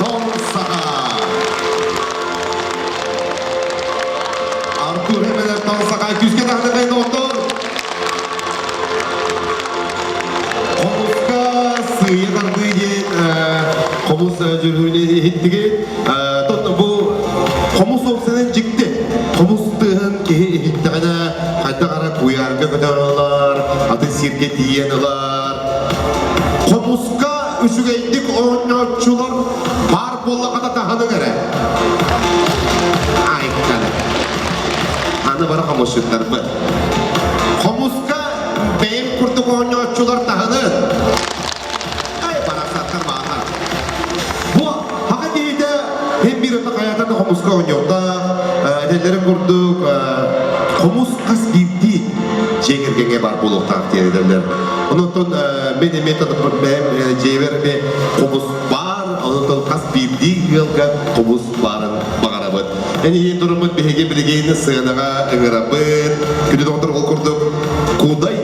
Тоҥ Саха. Артур Эмелер Тоҥ Саха күүскэ таһыныгай доҕоттор. Хомуска сыыйа тардыы диэн хомус дьүрүһүнү иһиттигит. Тот бу хомус уопсайынан дьикти. Хомус тыаһын киһи иһиттэҕинэ хайдах эрэ куйаарга көтөр ылар, атын сиргэ тиийэн ылар. Хомуска үчүгэйдик оонньооччулар баар буоллаххына таһыныҥ эрэ. Айканы. Аны бары хомусчуттарбыт. Хомуска бэйэм курдук оонньооччулар таһыны. Ай барахсаттар бааллар. Бу хаха киһитэ һин биир өттө хайаатар да хомуска оонньуохтаах, этэллэрин курдук хомус хас биирдии дьиэ кэргэҥҥэ баар буолуохтаах диэн этэллэр. Онон мен эмиэ бэйэм дьиэбэр эмиэ хомус баар, онон хас биирдии ыалга хомус баарын баҕарабыт. Эн иһин туруммут биһиги билигин сыанаҕа ыҥырабыт. Күндү доҕоттор ол курдук Кудай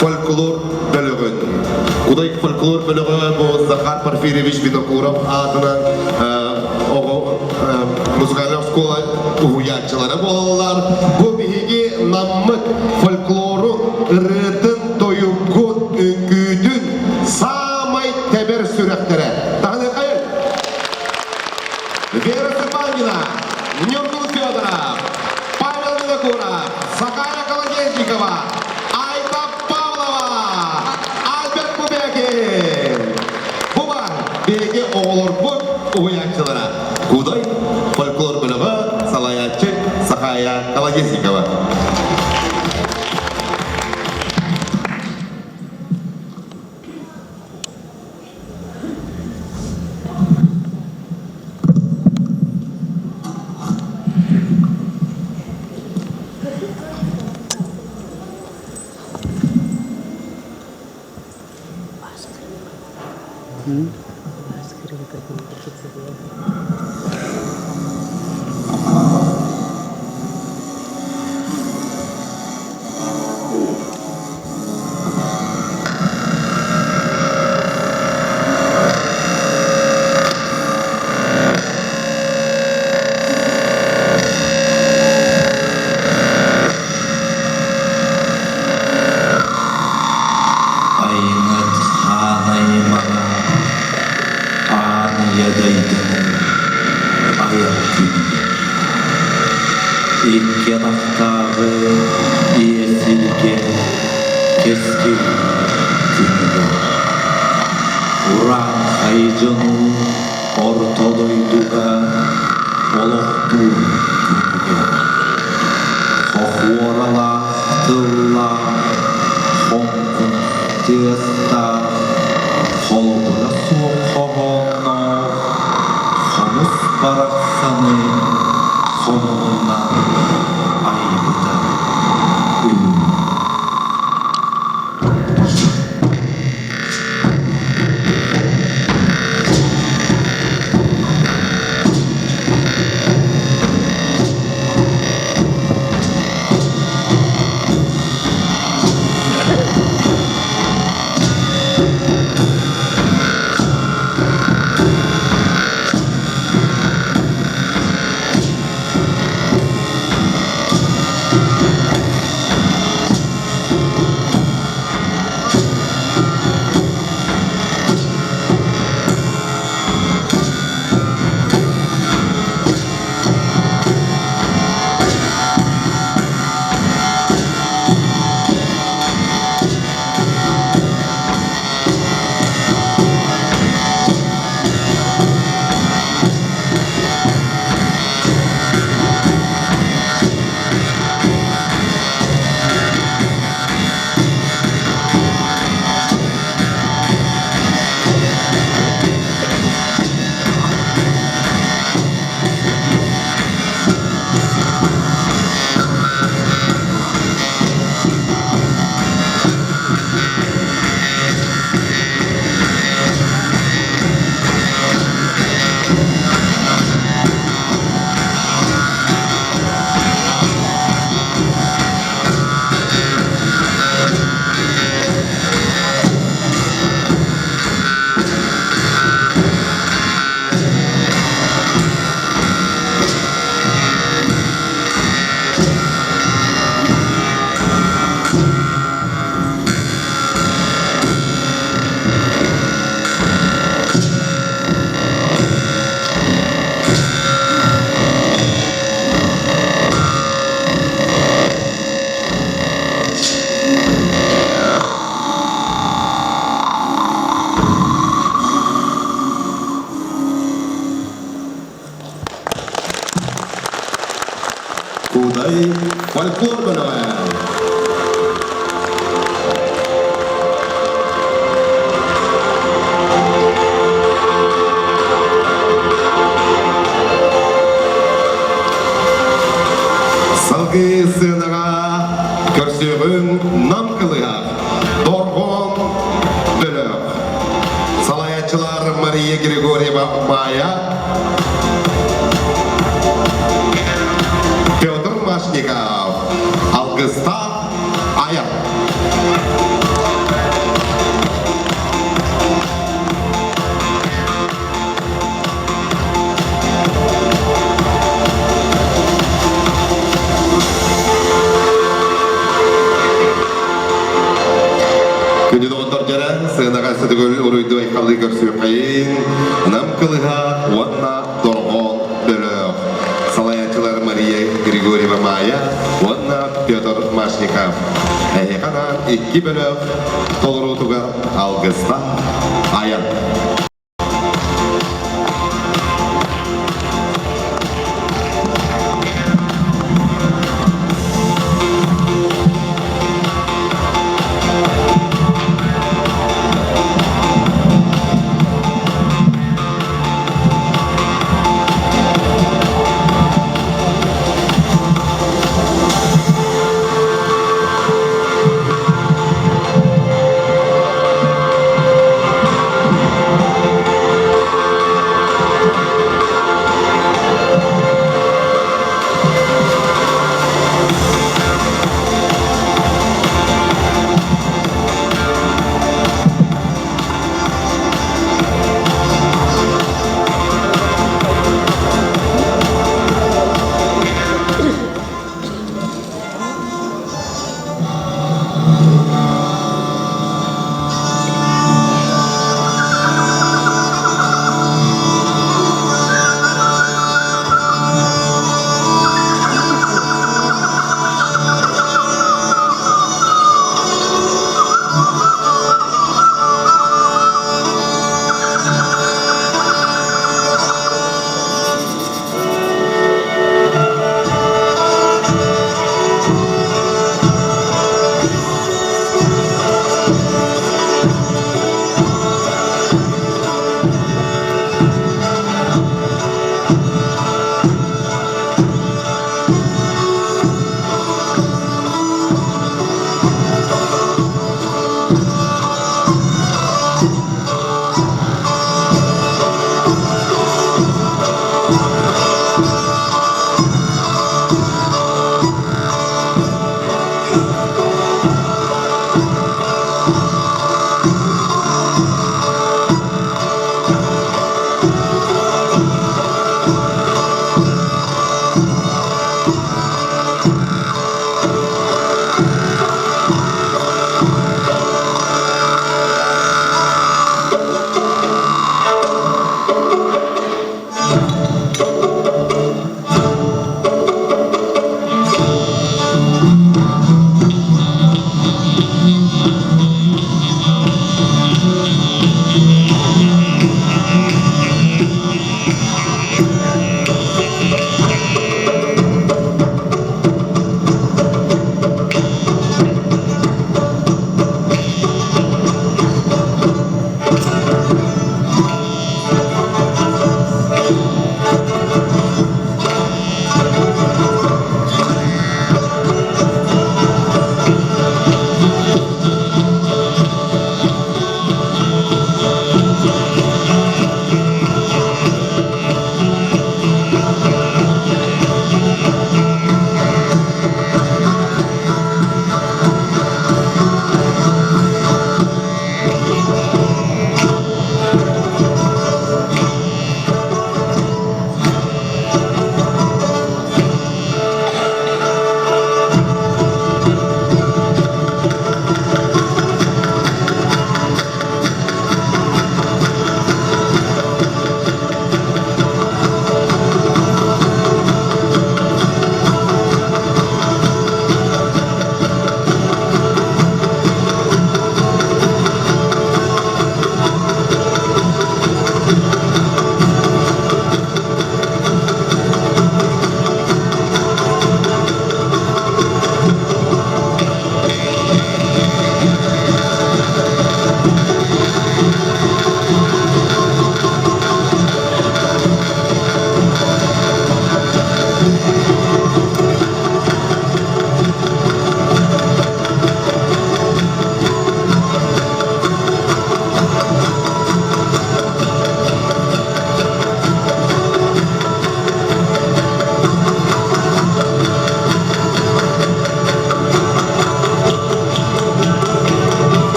фольклор бөлөҕүн. Кудай фольклор бөлөҕө бу Захар Порфирьевич Винокуров аатынан оҕо музыкальнай оскуола уһуйааччылара буолаллар. Бу биһиги наммыт фольклору ырыатын, тойугун, үҥкүүтүн саамай тэбэр сүрэхтэрэ. Таһыныахайын! Вера Степанина, Ньургун Федоров, Павел Винокуров, Сахая Колодезникова, Айта Павлова, Альберт Кубекин. Бу бар биһиги оҕолорбут уһуйааччылара. Кудай фольклор бөлөҕө салайааччы Сахая Колодезникова. Айыҥыт хаан аймаҕа аан ийэ дойдуну айар күнүгэр Икки атахтааҕы ийэ сиргэ кэскил күнүгэр Урааҥхай дьону орто дойдуга олохтуур күнүгэр Хохуоралаах тыллаах хоҥкун тыастаах холобура суох хоһоонноох хомус барахсаны хомуһунан айбыта үһү. Мугудай фольклор бөлөҕө. Салгыы сыанаҕа көрсүөҕүҥ Нам кылыһах, Дорҕоон бөлөх. Салайааччылар Мария Григорьева Майа, Петр Машников, Алгыстаах Аян. Күндү доҕоттор дьэрэ, сыанаҕа сытыгыл уруйду айхаллыы көрсүөххэйин, Нам кылыһа уонна Дорҕоон бөлөх. Салайааччылар Мария Григорьева Майя уонна Петр Машников. Эһиэхэ анаан икки бөлөх толоруутугар алгыстаах айан.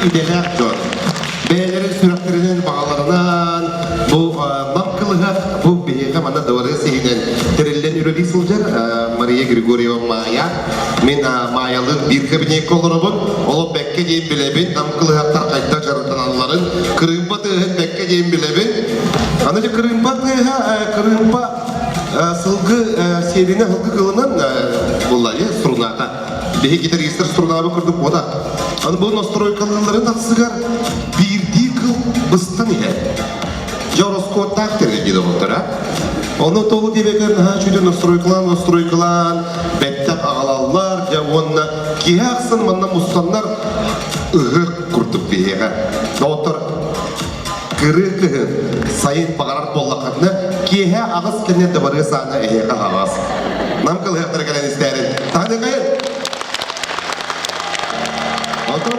идэлээх дьон. Бэйэлэрин сүрэхтэринэн баҕаларынан бу Нам кылыһах бу биһиэхэ манна дыбарыас иһинэн тэриллэн үлэлии сылдьар Мария Григорьева Маайа. Мин Маайалыын биир кабинекка олоробун. Олох бэккэ диэн билэбин. Нам кылыһахтар хайдах дьарыктаналларын, кырыымпа тыаһын бэккэ диэн билэбин. Аны дьэ кырыымпа тыаһа, кырыымпа сылгы сиэлинэ сылгы кылынан буолла струната. Биһи гитаристар струнабы курдук буота. Аны бу настройкалыылларын тахсыгар биирдии кыл быстан иһэр. Дьэ ороскуоттаах тэрил диэн оҕолтора. Ону тоҕу диэбэкэр наһаа үчүгэй настройкалаан настройкалаан бэттэх аҕалаллар дьэ уонна киһи ахсын манна мустаннар ыһыах курдук биһиэхэ. Доҕоттор кырыы кыһын сайын баҕарар буоллаххытына киэһэ аҕыс кэннэ дыбарыас аана эһиэхэ аһаҕас. Нам кылыһахтара кэлэн истээрин. Таһыныгайын! Отон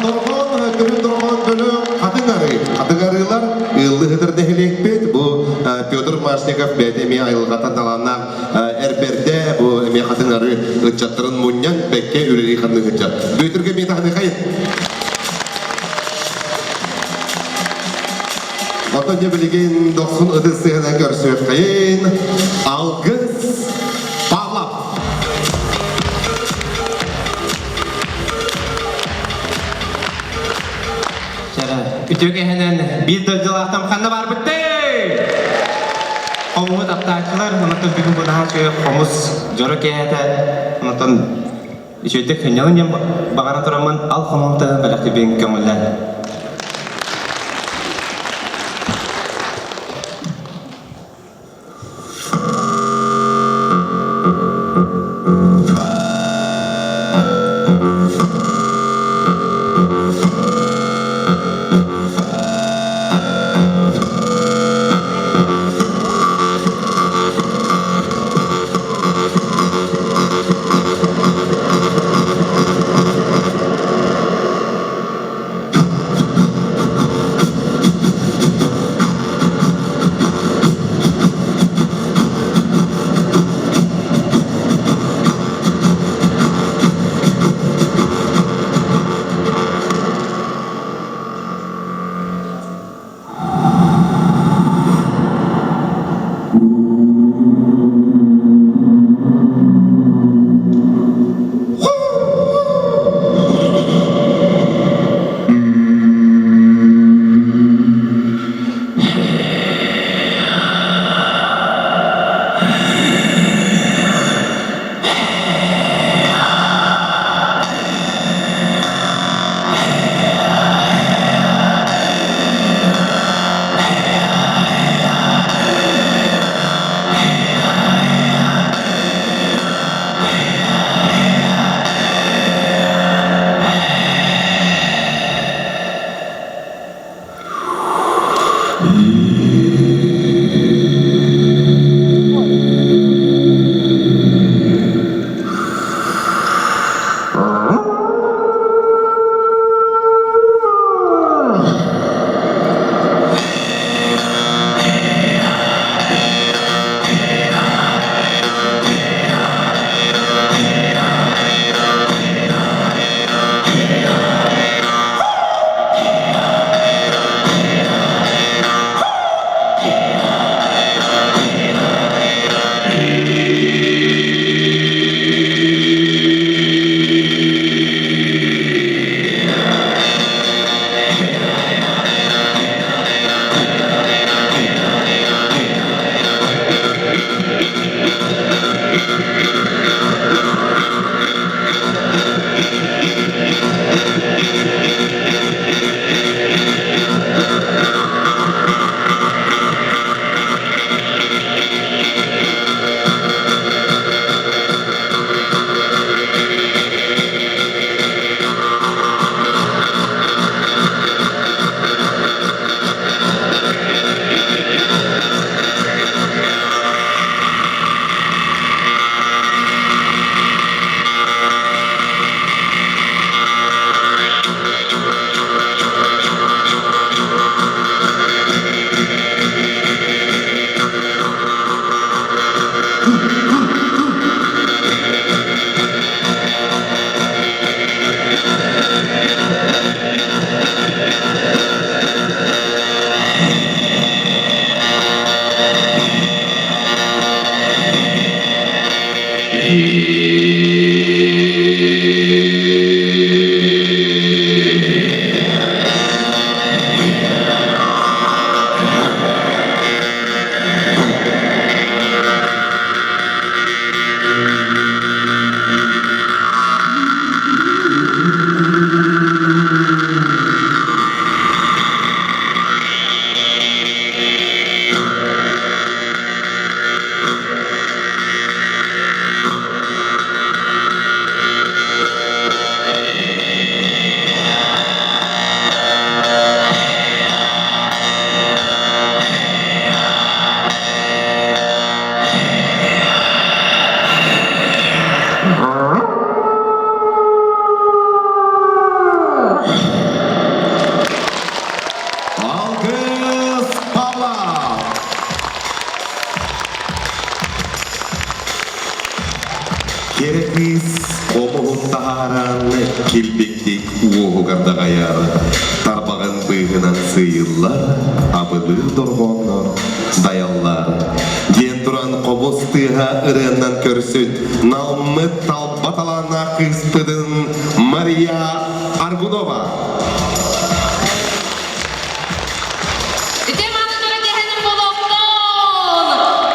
дорҕоон, төрүт дорҕоон бөлөх Хатыҥ арыы. Хатыҥ арыылар ыаллыһытыр нэһилиэкпит. Бу Петр Машников бэйэтэ эмиэ айылҕаттан талааннаах эрбэрдэ. Бу эмиэ Хатыҥ арыы ыччаттарын мунньан бэккэ үлэлии ханнык ыччат. Бүөтүргэ эмиэ таһыныхай. Оттон дьэ билигин дохсун ытыс сыһынан көрсүөххэйин. Алгыс Павлов. Үтүө кэһэнэн биир дойдулаахтан ханна барбыттый? Хомуһу таптааччылар, онтон бүгүн бу наһаа үчүгэй хомус дьоро киэһэтэ, онтон үчүгэйдик сынньалаҥ диэн баҕара тураммын ал хомуһум тыһын бэлэхтибин көҥүллээн. Кэрэ кыыс хомуһун таһааран килбиктик уоһугар даҕайар, тарбаҕын быыһынан сыыйыллар, абылыыр дорҕооннор дайаллар. Диэн туран хомус тыаһа ырыаннан көрсүт налмыт талба талааннаах кыыспытын Мария Аргунова. Ити маны тура кэһэнин болоқтон!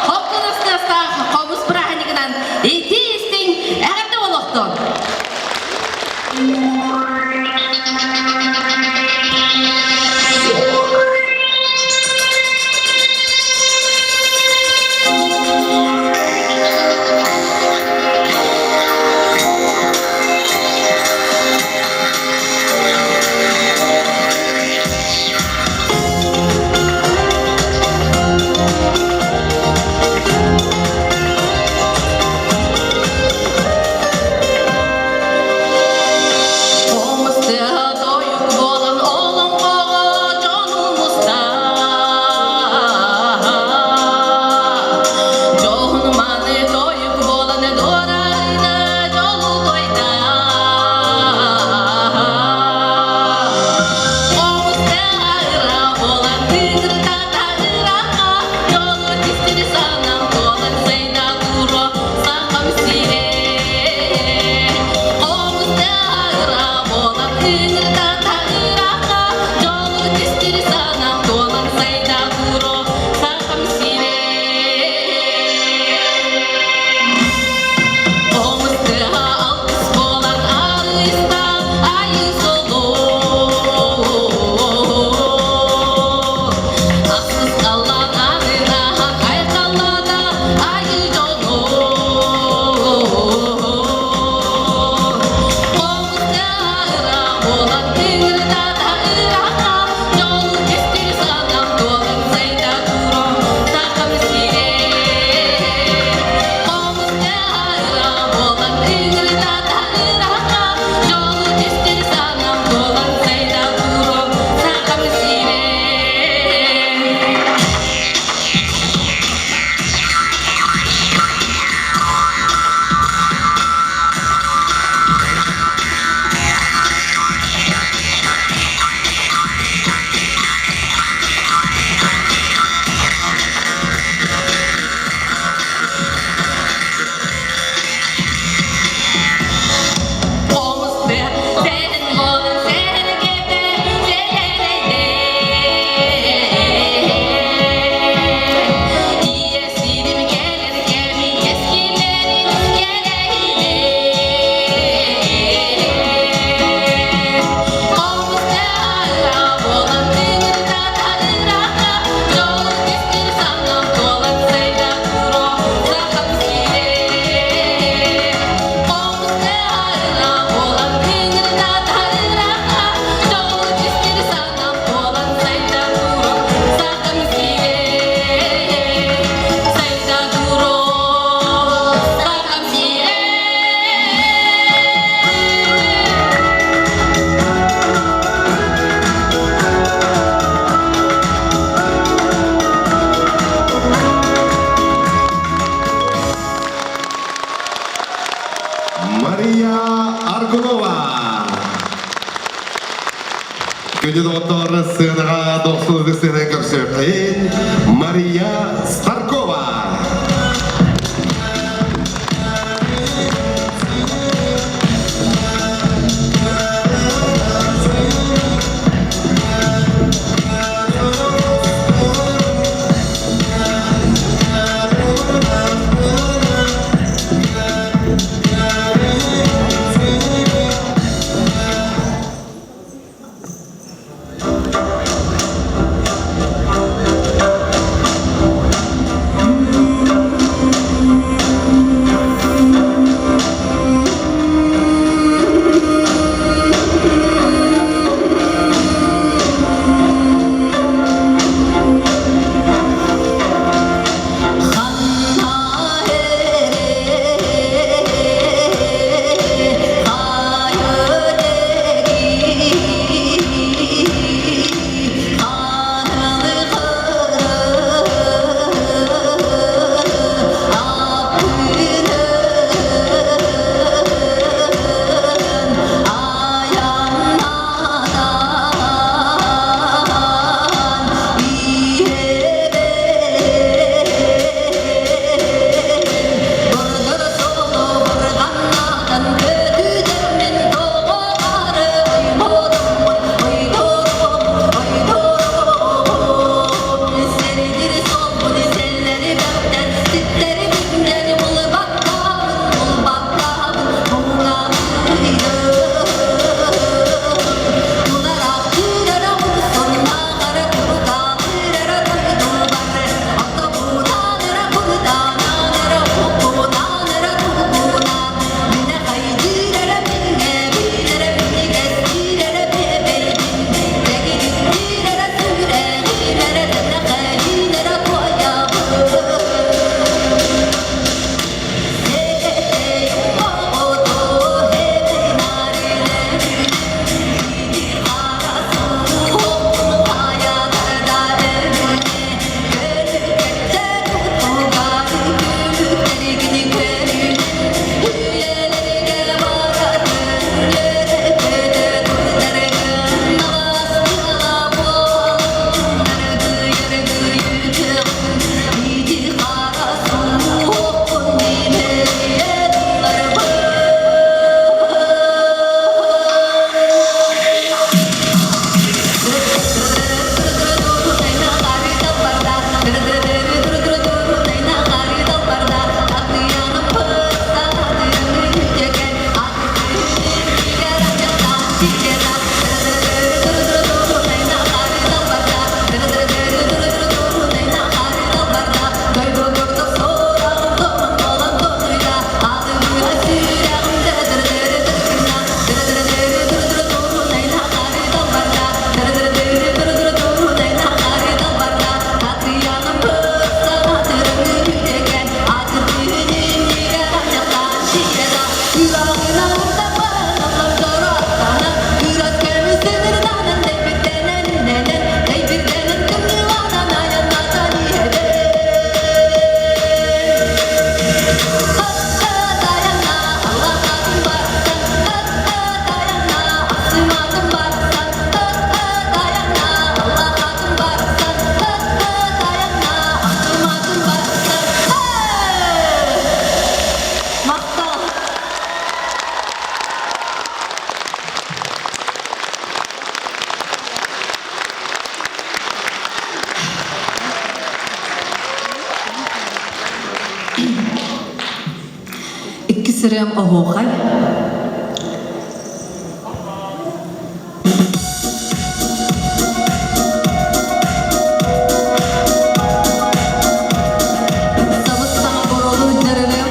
Хоп кыныстыастаах хомус бырааһынньыгынан ити истиҥ эҕэрдэ олохтон! Хомустыа тойук буолан олоҥхоҕо дьону муста. Дьоһун маны тойук буолан дуорайда дьолу тойда. Алтыс болан арыста айы солу. Ахсыс аллан анынахан айқаллада айы жолу. Қомыстыра болан ыңырда да ырақа, жолу кестер санам толын сайда туро, сақам сире. Болан ыңырда да ырақа, жолу кестер санам толын сайда туро, сақам сире. Қомысты сен болын сергеде селерейде. Иесирим келер кеми ескилерин келейде. Қомысты ара болан ыңырда тарырақа, жол кестір санам толын сайда туро, сақам сире. Қомысты ара болан ыңырда тарырақа, жол кестір санам толын сайда туро, сақам сире. Сайда туро, сақам сире. Мария Аргунова. Күндү доҕоттор сыанаҕа дохсун ытык сыанан көрсүөххин Мария Старкова. Иккис ырыам оһуохай. Сабыс-саҥа боруолу дьарыгым.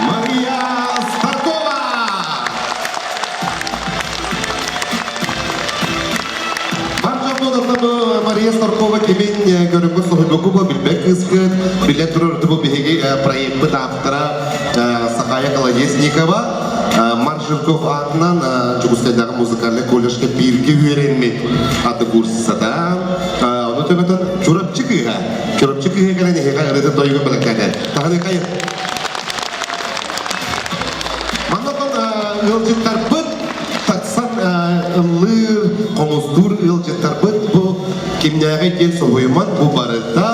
Мария Старкова! Баржа Мария Старкова кимин көрүҥҥү соһуйбукку бу билбэт кыыскыт, билэ турар бу биһиги проекпыт автора Сахая Колодезникова Маржевков аатынан Дьокуускайдааҕы музыкальнай колледжка бииргэ үөрэммит аты курсата. Ону төбөтөн Чурапчы кыыһа. Чурапчы кыыһа кэлэн эһиэхэ ырытын тойугун бэлэхтээтэ. Таһыны хайы. Манна ыалдьыттарбыт тахсан ыллыыр, хомустуур ыалдьыттарбыт бу кимнээҕий диэн соһуйуман бу барыта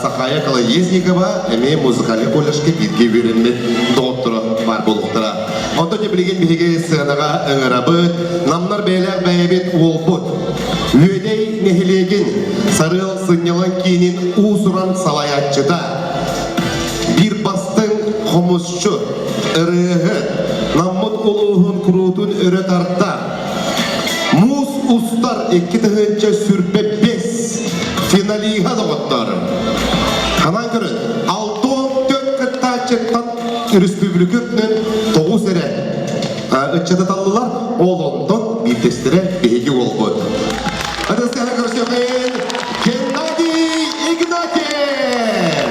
Сахая Колодезникова эмиэ музыкальнай колледжка бииргэ үөрэммит доҕотторо баар буолуохтара. Онтон дьэ билигин биһиги сыанаҕа ыҥырабыт, намнар бэйэлээх бэйэбит уолбут. Үөдэй нэһилиэгин Сарыал сынньалаҥ киинин уус-уран салайааччыта, биир бастыҥ хомусчут, ырыаһыт, Наммыт улууһун куруутун өрө тарда, Муус устар 2025 финалиһа доҕоттор. Ханан көрүн, 64 кыттааччыттан өрөспүүбүлүкэ үрдүнэн 9 эрэ ыччаты таллылар, ол онтон биирдэстэрэ биһиги уолбут. Ытыстыһа көрсүөххин Геннадий Игнатьев!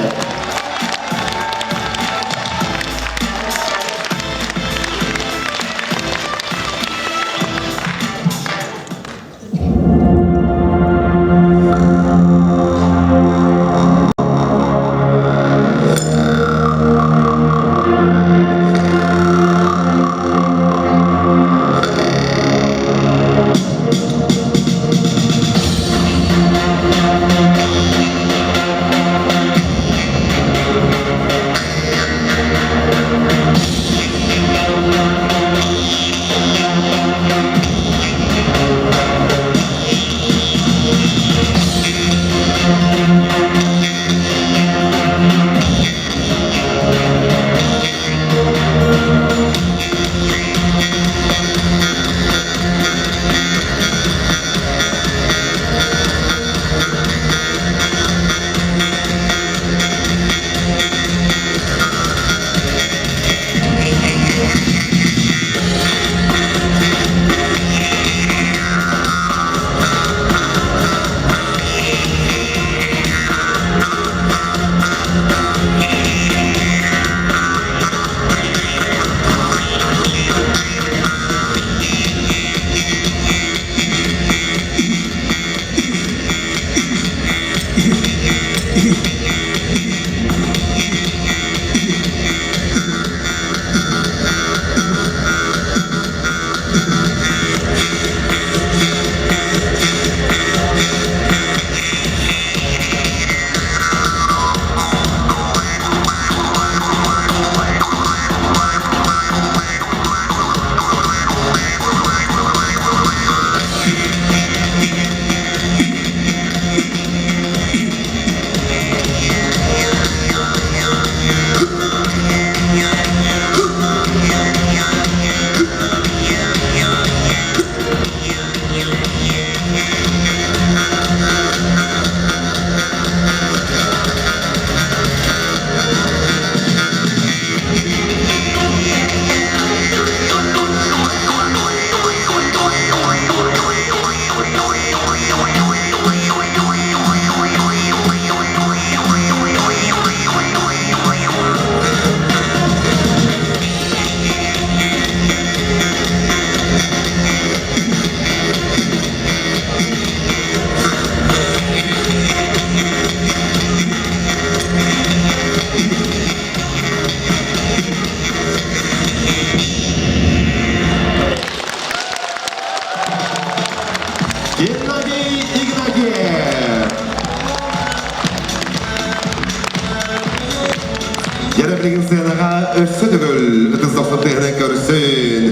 Билигин сыанаҕа өссө төгүл ытыс дохсун тыаһынан көрсүн.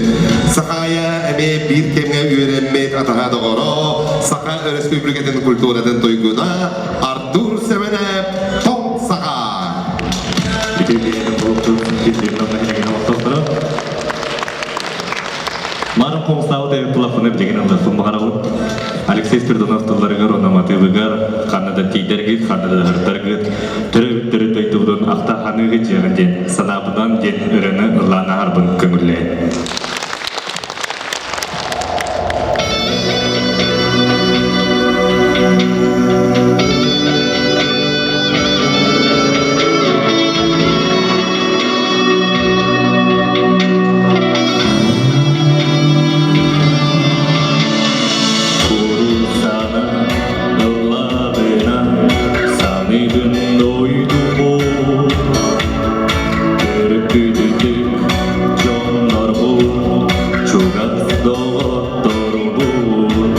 Сахаайа эмиэ биир кэмҥэ үөрэммит атаһа доҕоро, Саха Өрөспүүбүлүкэтин культуратын туйгуна Артур Сэмэнэп Тоҥ Саха. Үтүө булуктур кирдирин нэһилиэгин олохтоохторо. Марын хомустаабыт эбит тулаппыны билигин ыллыахпын баҕарабын. Алексей Спиридонов тылларыгар уонна матыыбыгар ханна да тиийдэргит, ханна да ыһырдаргыт, төрөөбүт төрүт дойдубутун ахта ханыыгыт дьиэҕин диэн санаабынан диэн ырыаны ыллаан аһарбын көҥүллээн. Курусана ыллабына саныыбын дойдубун Төрүккүтүтүк дьоннорбун чугас доҕотторбун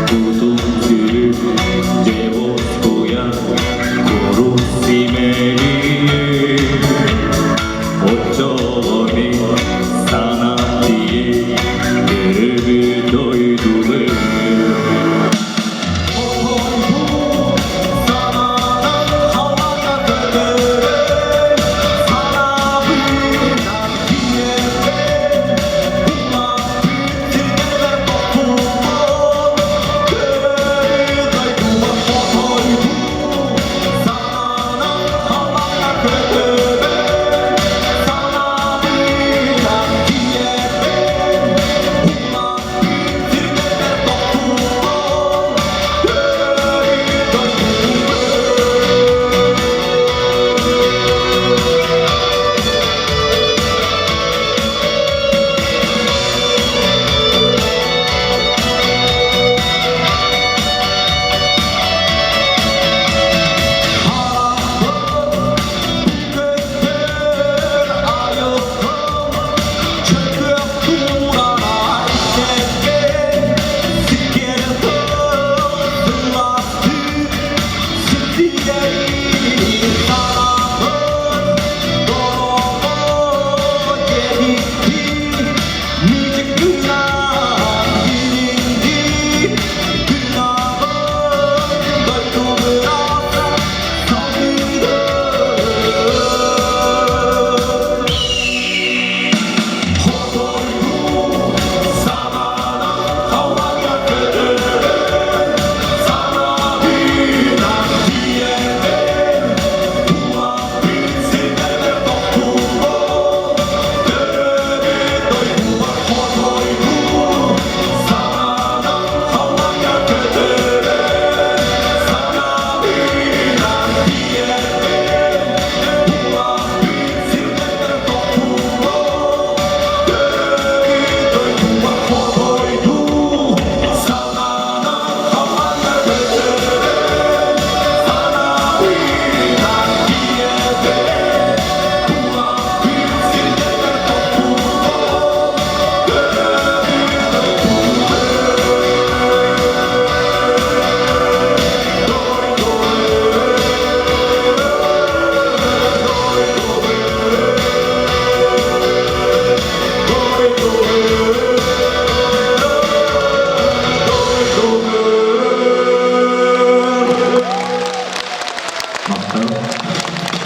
Кутум сүрү дьэ босхуйа курус симэлийэ Оччоҕо мин санаам тиийэ төрөөбүт дойдубун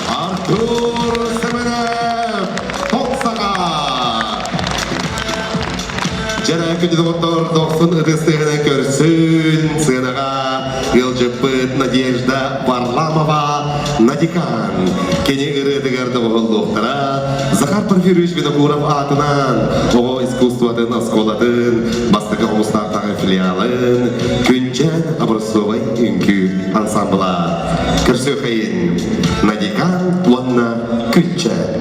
Артур Семенов, Тоҥ Саха! Дьэрэ күндү доҕоттор, дохсун ытыс тыаһынан көрсүн, сыанаҕа ыалдьыппыт Надежда Варламова Надикан. Кини ырыатыгар доҕуһуллуохтара Захар Порфирьевич Винокуров аатынан оҕо искусствотын оскуолатын бастакы хомустаахтааҕы филиалын Күнчээн образцовай үҥкүү ансамбла. Көрсүөххэйин Надикан уонна Күнчээн.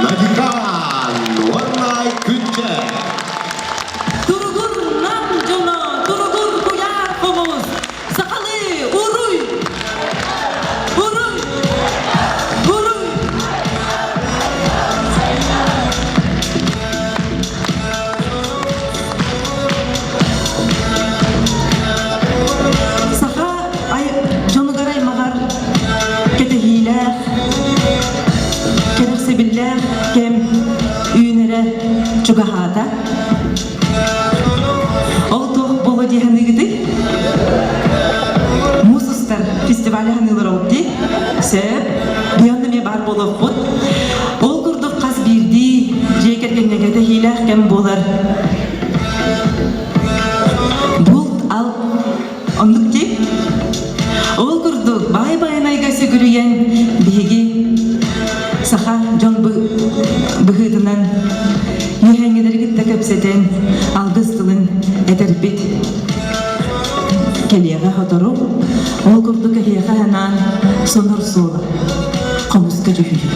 Надикан уонна Күнчэ. Туругур нам дьоно, туругур куйаар хомус, сахалыы уруй! Уруй! Уруй! Саха дьонугар аймаҕар кэтэһиилээх, кэрэхсэбиллээх кэм үүнэрэ чугаһаата. Ол туох буолуо дии саныыгытый? Муус устар фестиваль ханыылар ол дии. Сөп. Биһиэннэ эмиэ баар буолуохпут. Ол курдук хас биирдии дьиэ кэргэҥҥэ кэтэһиилээх кэм буолар. Булт ал оннук дии. Ол курдук баай байанайга сүгүрүйэн биһиги саха дьон быһыытынан үөһээҥҥилэри кытта кэпсэтэн алгыс тылын этэрбит кэлиэҕэ сотору. Ол курдук эһиэхэ анаан сонор суола хомуска дьүһүйүү.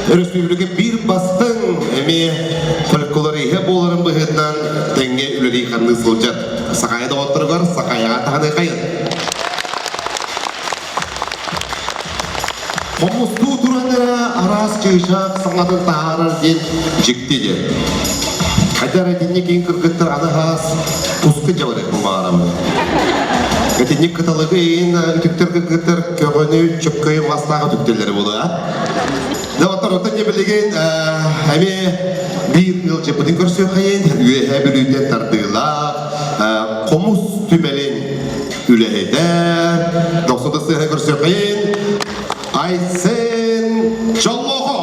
Өрөспүүбүлүкэ биир бастыҥ эмиэ фольклориһа буоларын быһыытынан тэҥҥэ үлэлии-хамныы сылдьар. Сахая доҕотторугар Сахаяҕа таһыныахайын. Хомустуу туран эрэ араас чыычаах саҥатын таһаарар диэн дьикти диэн. Хайда эрэ итинник иин кыргыттар аны хаас туска дьабарыахпын баҕарабын. Итинник кыталыгы иин үтүктэр кыргыттар көҕөнү чөпкөйү мастаах үтүктэллэрэ буолуо. Доҕоттор, оттон дьэ билигин эмиэ биир ыалдьыппытын көрсүөххэйин Үөһээ Бүлүүттэн тардыылаах хомус түмэлин үлэһитэ Дохсун сыһа көрсүөххэйин Айсен Чоллоохо!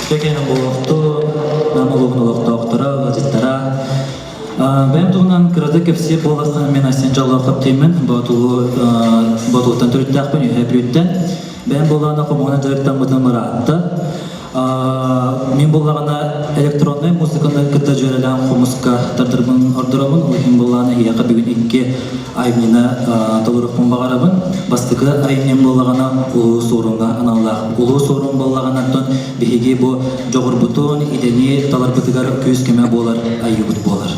Тэкэн олохту, нам улууһун олохтоохторо, ыалдьыттара. Бэйэм туһунан кыратык кэпсиир буоллахха, мен Айсен Чоллоохоп диэммин, Боотулу Боотулуттан төрүттээхпин, Үөһээ Бүлүүттэн. Бэйэм буоллаҕына хомуһунан дьарыктаммытым ыраатта. Мин буоллаҕына электроннай музыканы кытта дьүөрэлээн хомуска тардарбын ордоробун. Ол иһин буоллаҕына эһиэхэ бүгүн икки айымньыны толоруохпун баҕарабын. Бастакы айымньым буоллаҕына Улуу Суоруҥҥа аналлаах. Улуу Суорун буоллаҕына оттон биһиги бу дьоҕурбутун, идэни таларбытыгар күүс-көмө буолар айыыбыт буолар.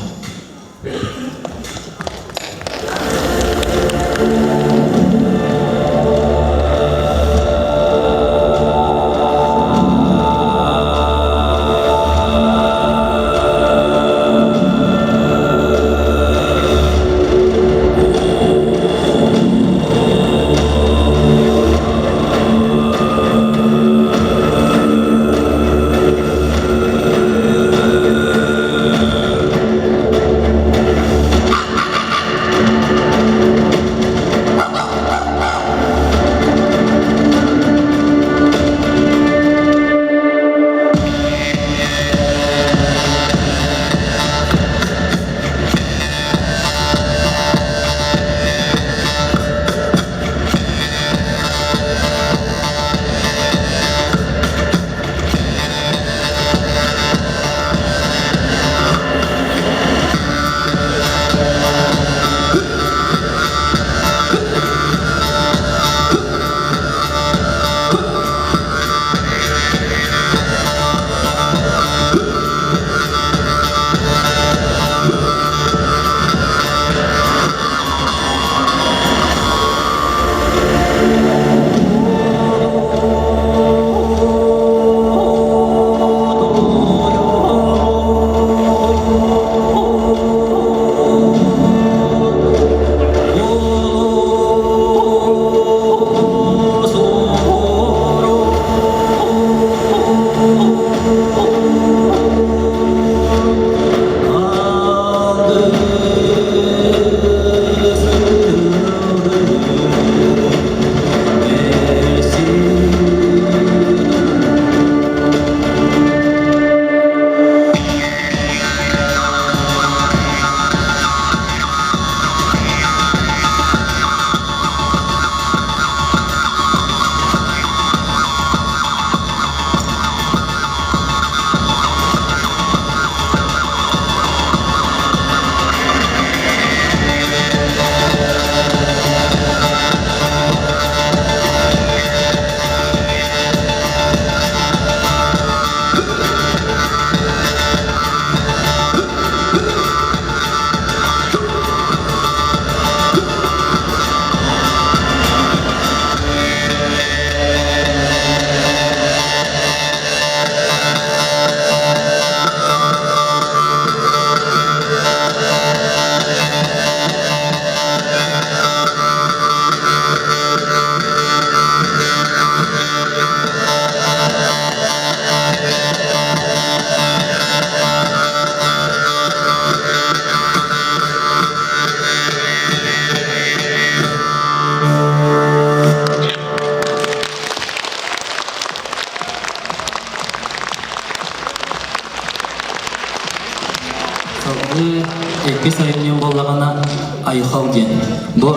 Салгыы иккис айымньым буоллаҕына Айхал диэн. Бу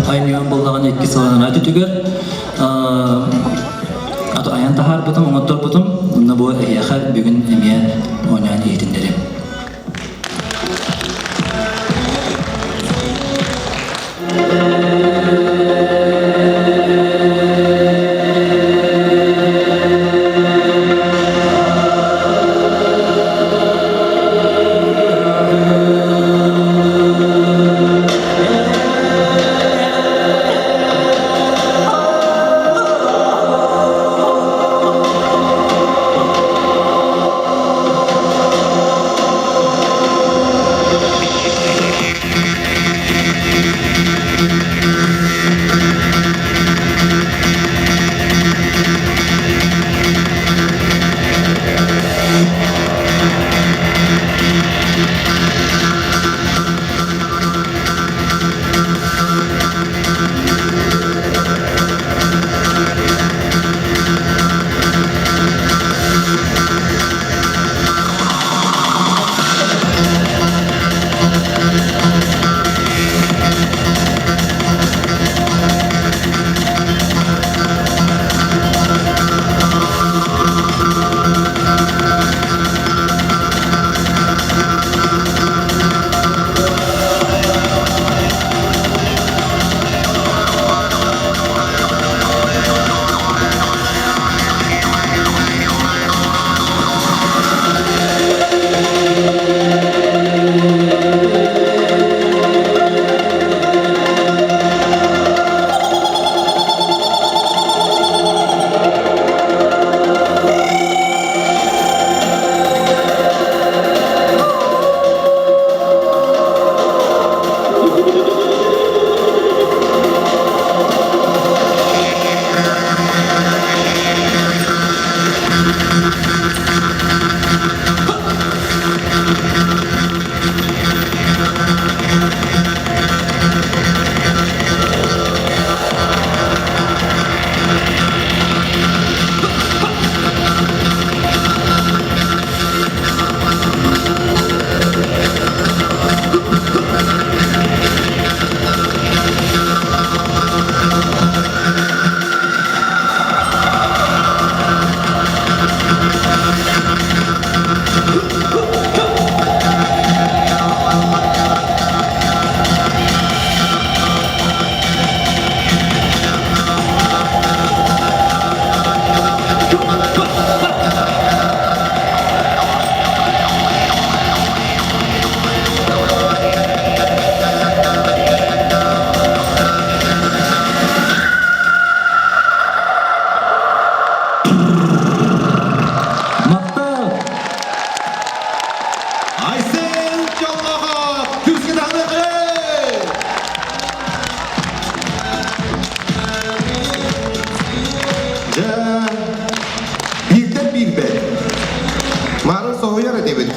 айымньым буоллаҕына иккис сылынан түтүгэр айан таһаарбытым, оҥотторбутум. Онно бу эһиэхэ бүгүн эмиэ оонньоон иһитиннэрим.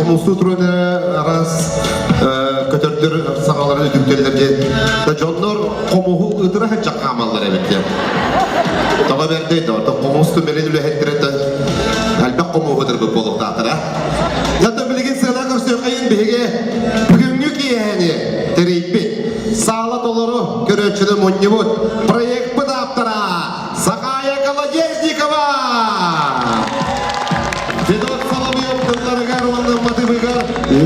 хомустуу туран араас көтөрдөр саҥаларын үтүктэллэр диэн. Дьоннор хомуһу ытыра сылдьан хаамаллар эбит диэн. Тоҕо бэрдэй да, хомус түмэлин үлэһиттэрэ да элбэх хомуһу ытырбыт буолуохтаахтара. Зато билигин сыана көрсүөххэйин биһиги бүгүҥҥү киэһэни тэрийбит, саала толору көрөөччүнү мунньубут проекпыт ааптара Сахая Колодезникова! Федот Соловьев тылларыгар уонна матыбыгар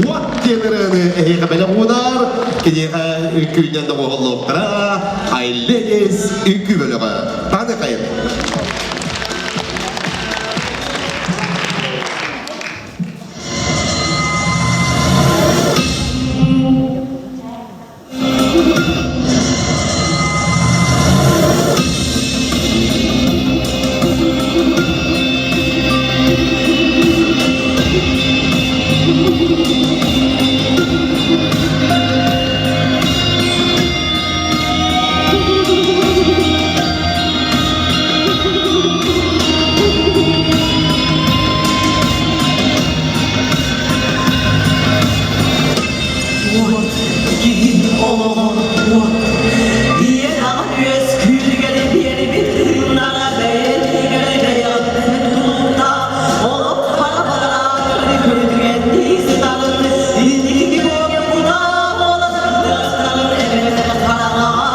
уот диэн ырыаны эһиэхэ бэлэх уунар, киниэхэ үҥкүүнэн доҕуһуллуохтара Айлегис үҥкүү бөлөҕө. Тааны хайын. Уот киһи олоҕор уот Ийэ-аҕа үөскүүрүгэр биэрбит тыыннара бэйэтигэр бэйэҕиттэн тутулуктаах олох хара-бараан көрүдүгэндии сытарын инники буолбута буолан тыастарын эбэтэр хараҥаҕа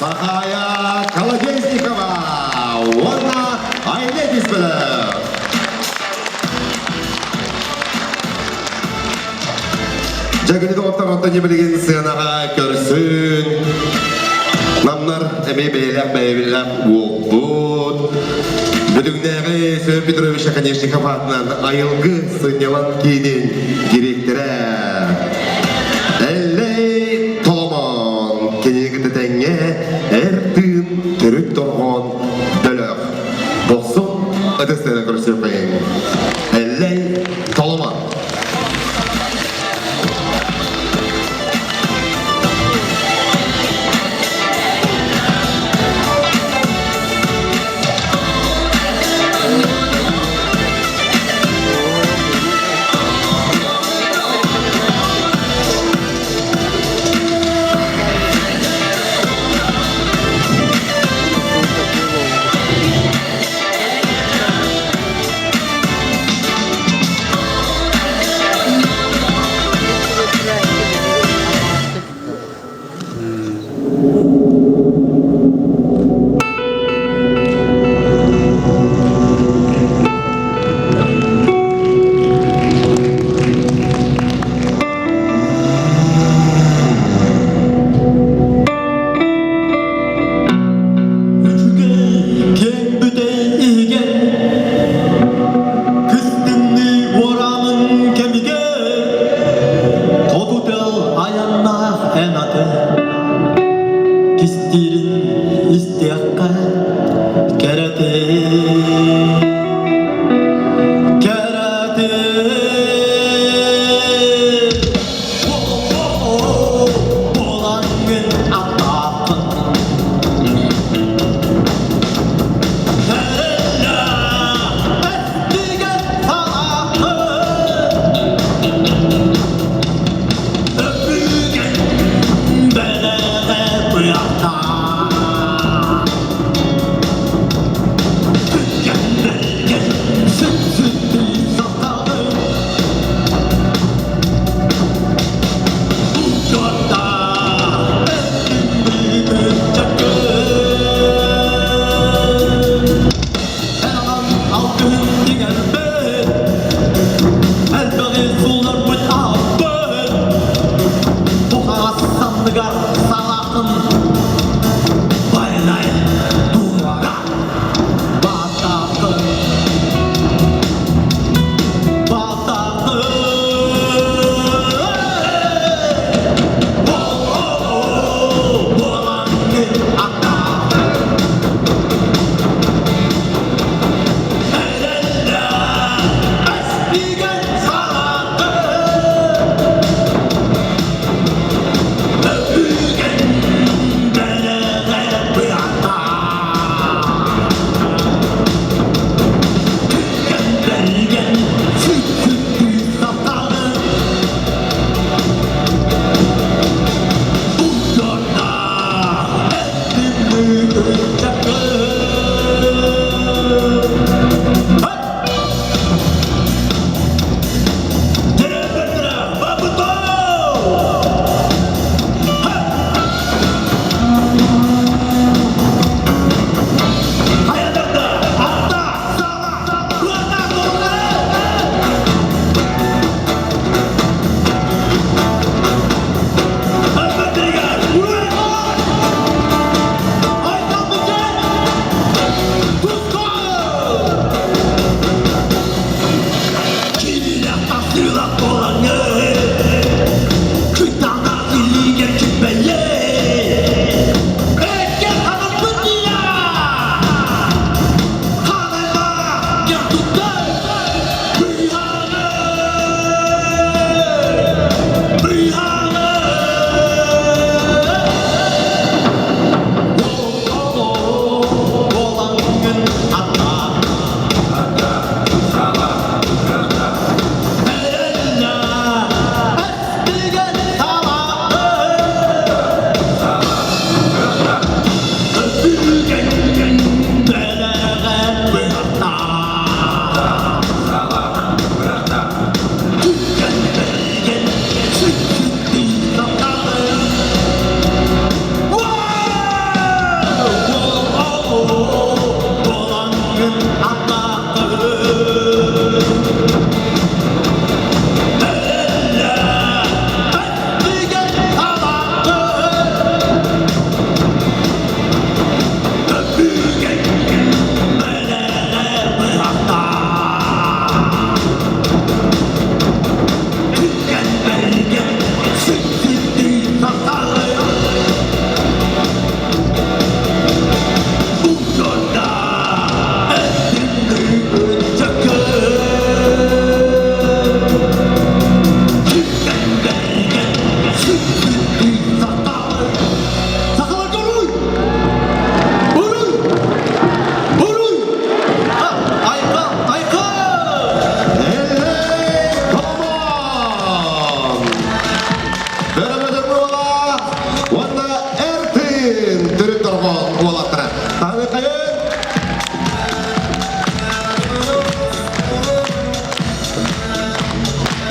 Сахая Колодезникова уонна Айлетис бөлөх. Дьэ, доҕоттор, онтон билигин сыанаҕа көрсүн. Намнар эмиэ бэйэлээх бэйэбилээх уолбут. Бүлүҥнээҕи Семен Петрович Оконешников аатынан айылгы сынньалаҥ киинин дириэктэрэ.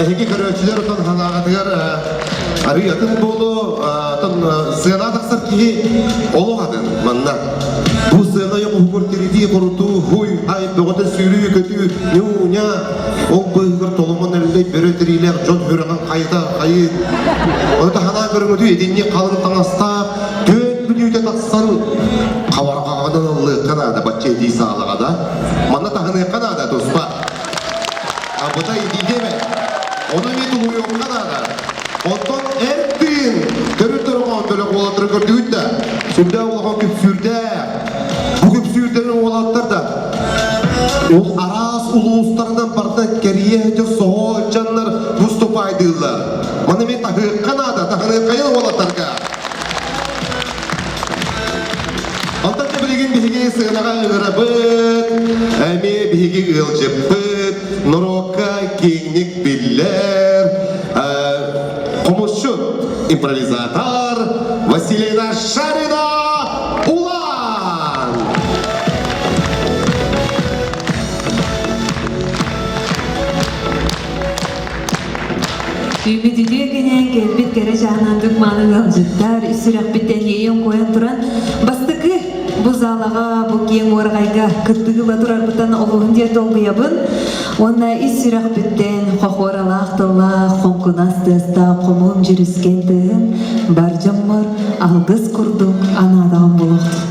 Эһиги көрөөччүлэр отон санааҕытыгар арыы атын буолуо, отон сыана тахсар киһи олох атын манна. Бу сыана уһугур тиритии хорутуу, хуй, хай, бөҕөтө сүүрүү, көтүү, ньуу-ньаа, ол быыһыгар толомон эллэй бөрө тириилээх дьон сүрэҕин хайыта хайыы. Ону таһанаа көрүҥүтүү итинник халыҥ таҥастаах, түөрт бүлүүтэ тахсан хабарҕаҕынан ыллыахха наада бачча итии саалаҕа да. Манна таһыныахха наада туспа. Абытай диэмэ. Ону эмиэ тулуйуохха наада. Оттон эр тыын төрүт дорҕоон бөлөх уолаттары көрдүгүт да, сүрдээх улахан күпсүүрдээх. Бу күпсүүрдэрин уолаттар да ол араас улуустарынан барда кэрийэ сылдьар соһо дьоннор выступайдыыллар. Маны эмиэ таһыахха наада, таһыныаххайын уолаттарга. Онтон да билигин биһиги сыанаҕа ыҥырабыт, эмиэ биһиги ыалдьыппыт, норуокка киэҥник биллэр хомусчут, импровизатор Василина Шарина Улан! Үмүтүтүө күнээн кэлбит кэрэ чаанандык мааны ыалдьыттар сүрэхпиттэн иэйэн куойан туран бастакы бу залаҕа бу киэҥ уораҕайга кыттыгыла турарбыттан олуһун диэн долгуйабын уонна ис сүрэхпиттэн хохуоралаах тыллаах хоҥкунас тыастаах хомуһум дьүрүскэн тыаһын бар дьоммор алгыс курдук анаатаҕым буолуохтун.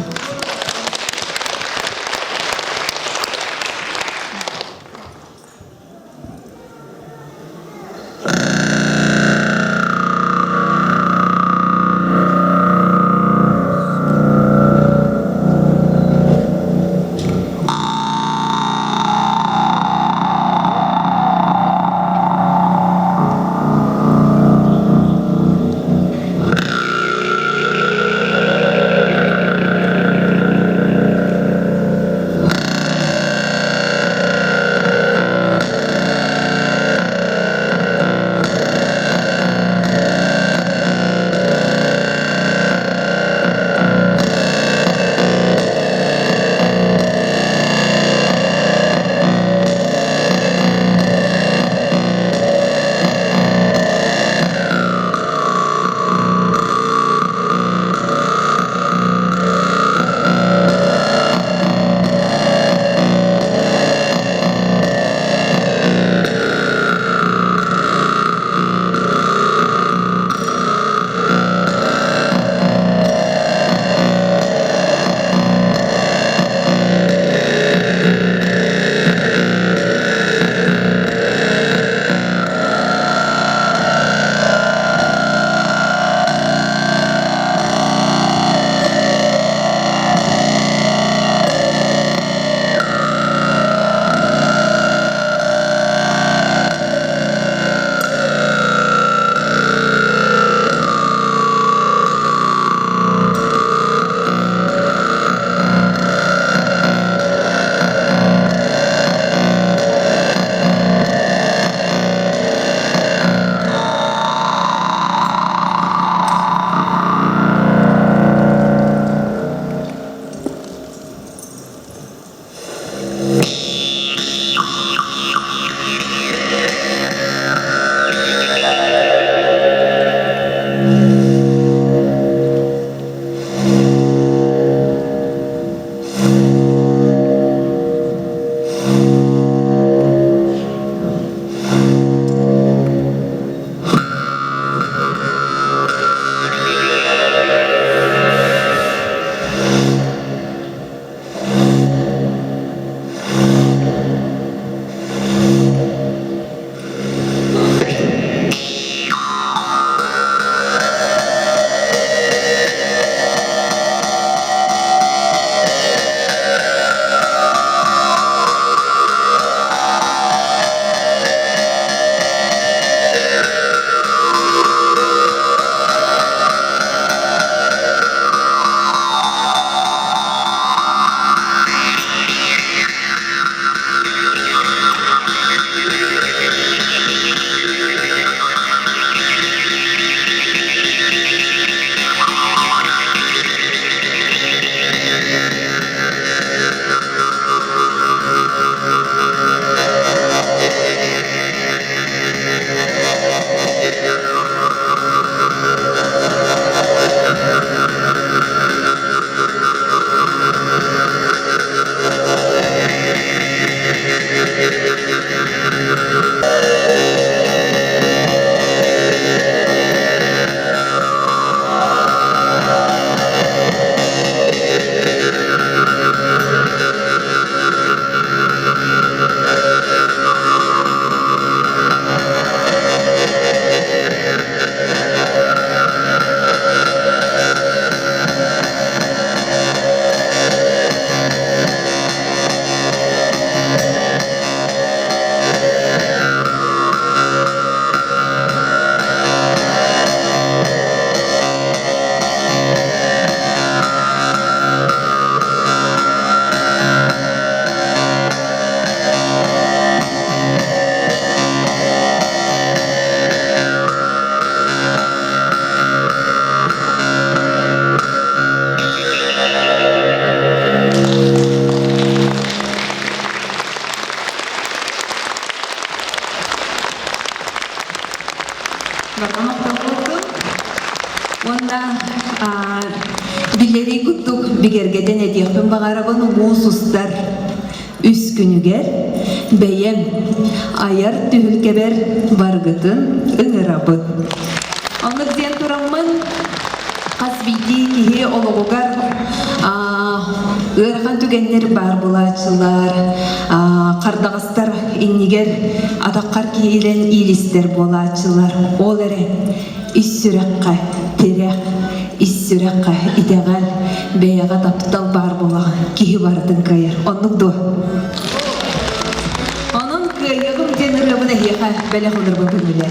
Барҕа махталбытын уонна биллэрии курдук бигэргэтэн этиэхпин баҕарабын муус устар үс күнүгэр бэйэм айар түһүлгэбэр баргытын ыҥырабын. Оннук диэн тураммын хас биирдии киһи олоҕугар ыарахан түгэннэр баар буолааччылар, хардаҕастар иннигэр атаххар киирэн иилистэр буолааччылар. Ол эрэ ис сүрэххэ тирэх, ис сүрэххэ итэҕэл, бэйэҕэ таптал баар буолаҕын киһи барытын кыайар. Оннук дуо? Онон кыайыаҕым диэн ырыабын эһиэхэ бэлэх ыларбын көҥүлэ.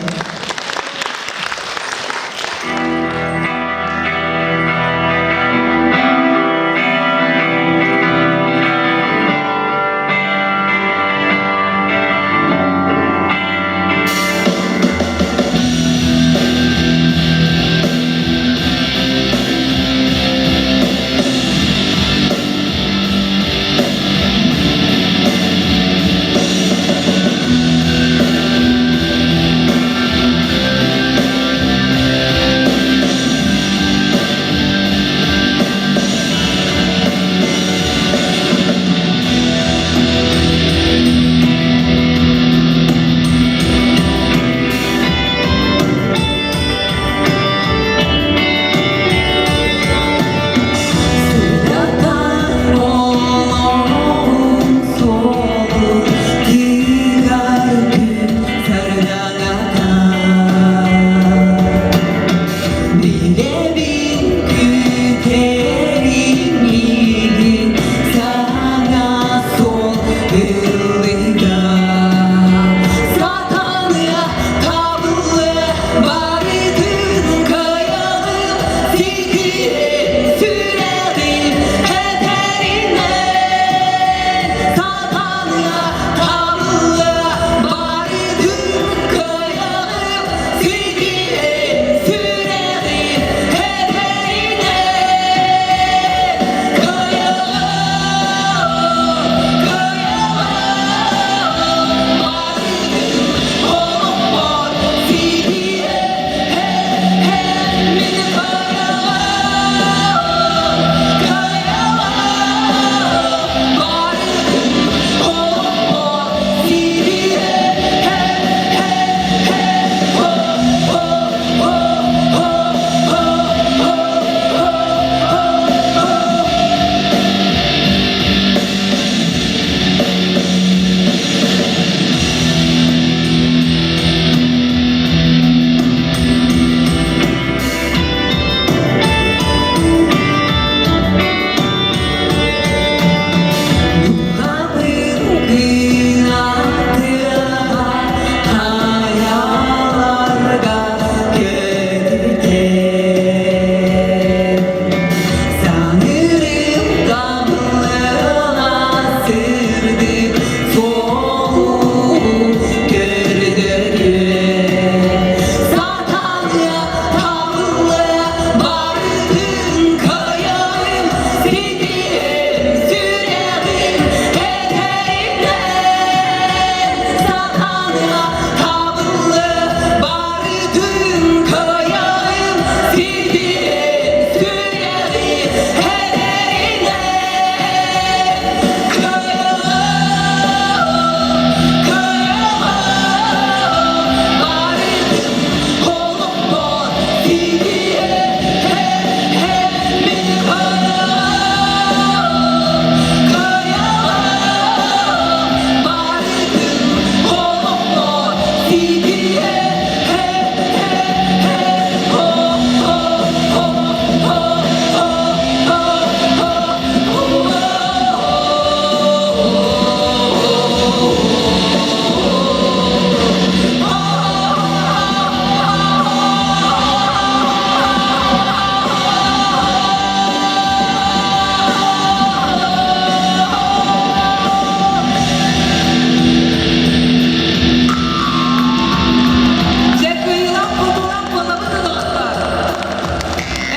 Дьэ кыылан кутулан буолабыт олохтор.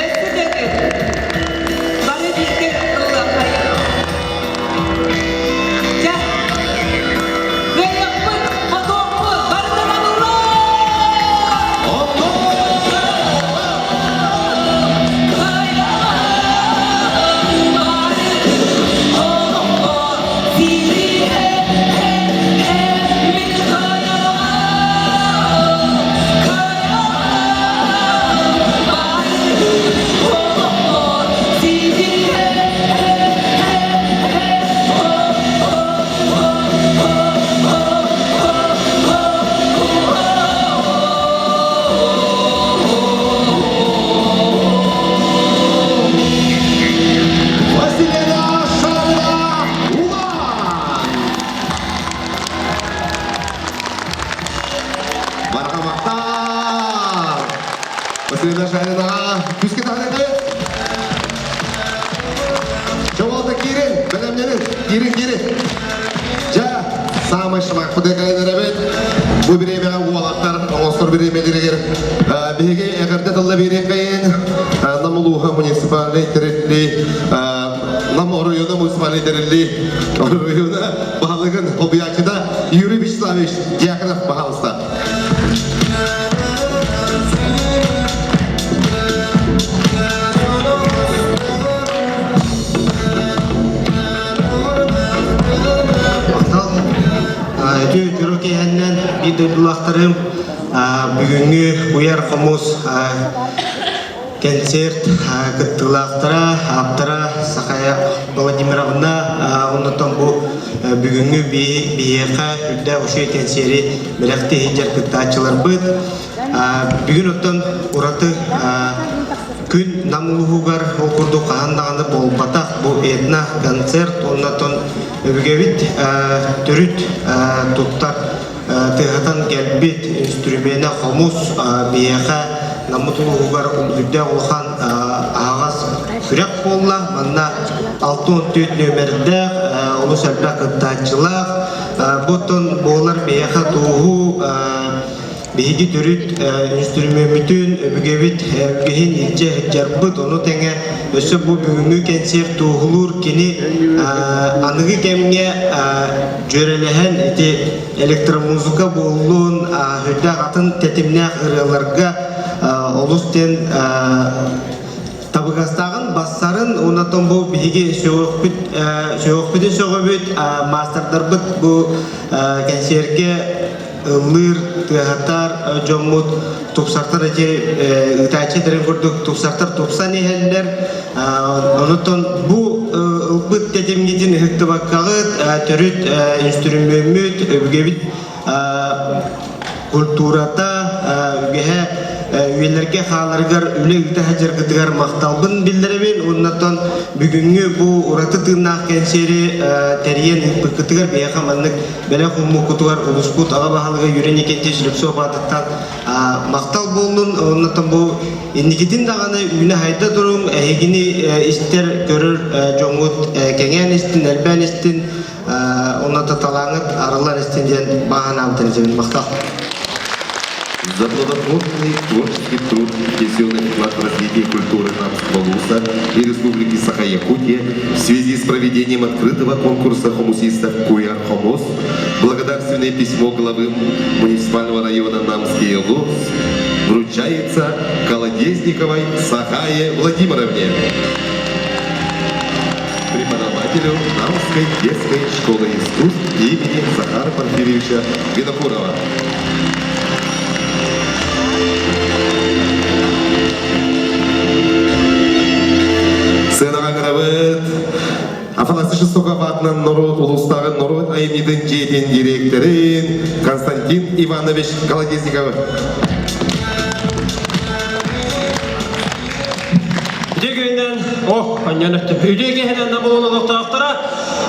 Өссө төгүл. Бары бииргэ ыллыаххайын. Дьэ, кыайыахпыт, хотуохпут, барыта табыллар! Василина Шарина Улан! Барҕа махтал! Василина Шаринаҕа күүскэ таһаарыҥ! Чоҕолта киирин, бэлэмнэнин, киирин, киирин. Дьэ, саамай шамакпыты кэлэн эрэбит. Бу бириэмэҕэ уолаттар оҥостор бириэмэлэригэр биһиги эҕэрдэ тылла биэриэххэйин. Нам улууһа муниципальнай тэриллии Нам оройуона муниципальнай тэриллии оройуона баһылыгын обуйааччыта Юрий Вячеславович Дьяконов, пожалуйста. Махтал. Үтүө дьоро киэһэннэн биир дойдулаахтарым бүгүҥҥү Уйар хомус концерт кыттыылаахтара, ааптара Сахая Владимировна оннуттан бу бүгүҥҥү биһиэхэ үрдээх үчүгэй кэнсиэри бэлэхтии сылдьар кыттааччыларбыт. Бүгүн оттон ураты күн Нам улууһугар ол курдук хаһан даҕаны буолбатах бу этно-концерт уонна оттон өбүгэбит төрүт туттар тыаһатан кэлбит инструмена хомус биһиэхэ Наммыт улууһугар үрдээх улахан аһаҕас күрэх буолла. Манна 64 нүөмэрдээх, олус элбэх кыттааччылаах. Бу оттон буолар биһиэхэ туоһу Биһиги төрүт үнүстүрүмүөммүтүн, өбүгэбит үгэһин илдьэ сылдьарбыт, ону тэҥэ өссө бу бүгүҥҥү кэнсиэр туоһулуур кини аныгы кэмҥэ дьүөрэлэһэн ити электромузыка буоллун, сүрдээх атын тэтимнээх ырыаларга олус диэн табыгастааҕын бассарын уонна бу биһиги сөҕөхпүт сөҕөхпүтүн сөҕөбүт маастардарбыт бу кэнсиэргэ ыллыыр, тыаһатар дьоммут тупсартар эти ыытааччы этэрин курдук тупсартар тупсан иһэллэр. Онутон бу ылбыт тэтимҥитин ыһыктыбаккаҕыт төрүт инструмеммүт, өбүгэбит культурата, үгэһэ үйэлэргэ хааларыгар үлэ ыыта сылдьаргытыгар махталбын биллэрэбин. Оннотон бүгүҥҥү бу ураты тыыннаах кэнсиэри тэрийэн ыыппыккытыгар биһиэхэ маннык Бэлэх ууммуккутугар улууспут аҕа баһылыга Юрий Никитич Слепцов аатыттан махтал буоллун. Оннотон бу инникитин даҕаны үүнэ-хайда туруҥ, эһигини истэр, көрөр дьоҥҥут кэҥээн истин, элбээн истин, онно талааҥҥыт арыллан истин диэн баҕа санаабытын этэбин. Махтал. За плодотворный творческий труд, внесенный вклад в развитие культуры Намского вуза и Республики Саха-Якутия в связи с проведением открытого конкурса хомусистов «Куяр Хомус», благодарственное письмо главы муниципального района Намский Луз вручается Колодезниковой Сахае Владимировне, преподавателю Намской детской школы искусств имени Захара Порфирьевича Винокурова. Сыанаҕа ыҥырабыт Афанасий Шестоков аатынан норуот улуустааҕы норуот айымньытын айымньытын дьиэтин директорын Константин Иванович Колодезниковы. Үтүө күнүнэн, о, анньан өттүм. Үтүө киһинэн намылын олохтоохторо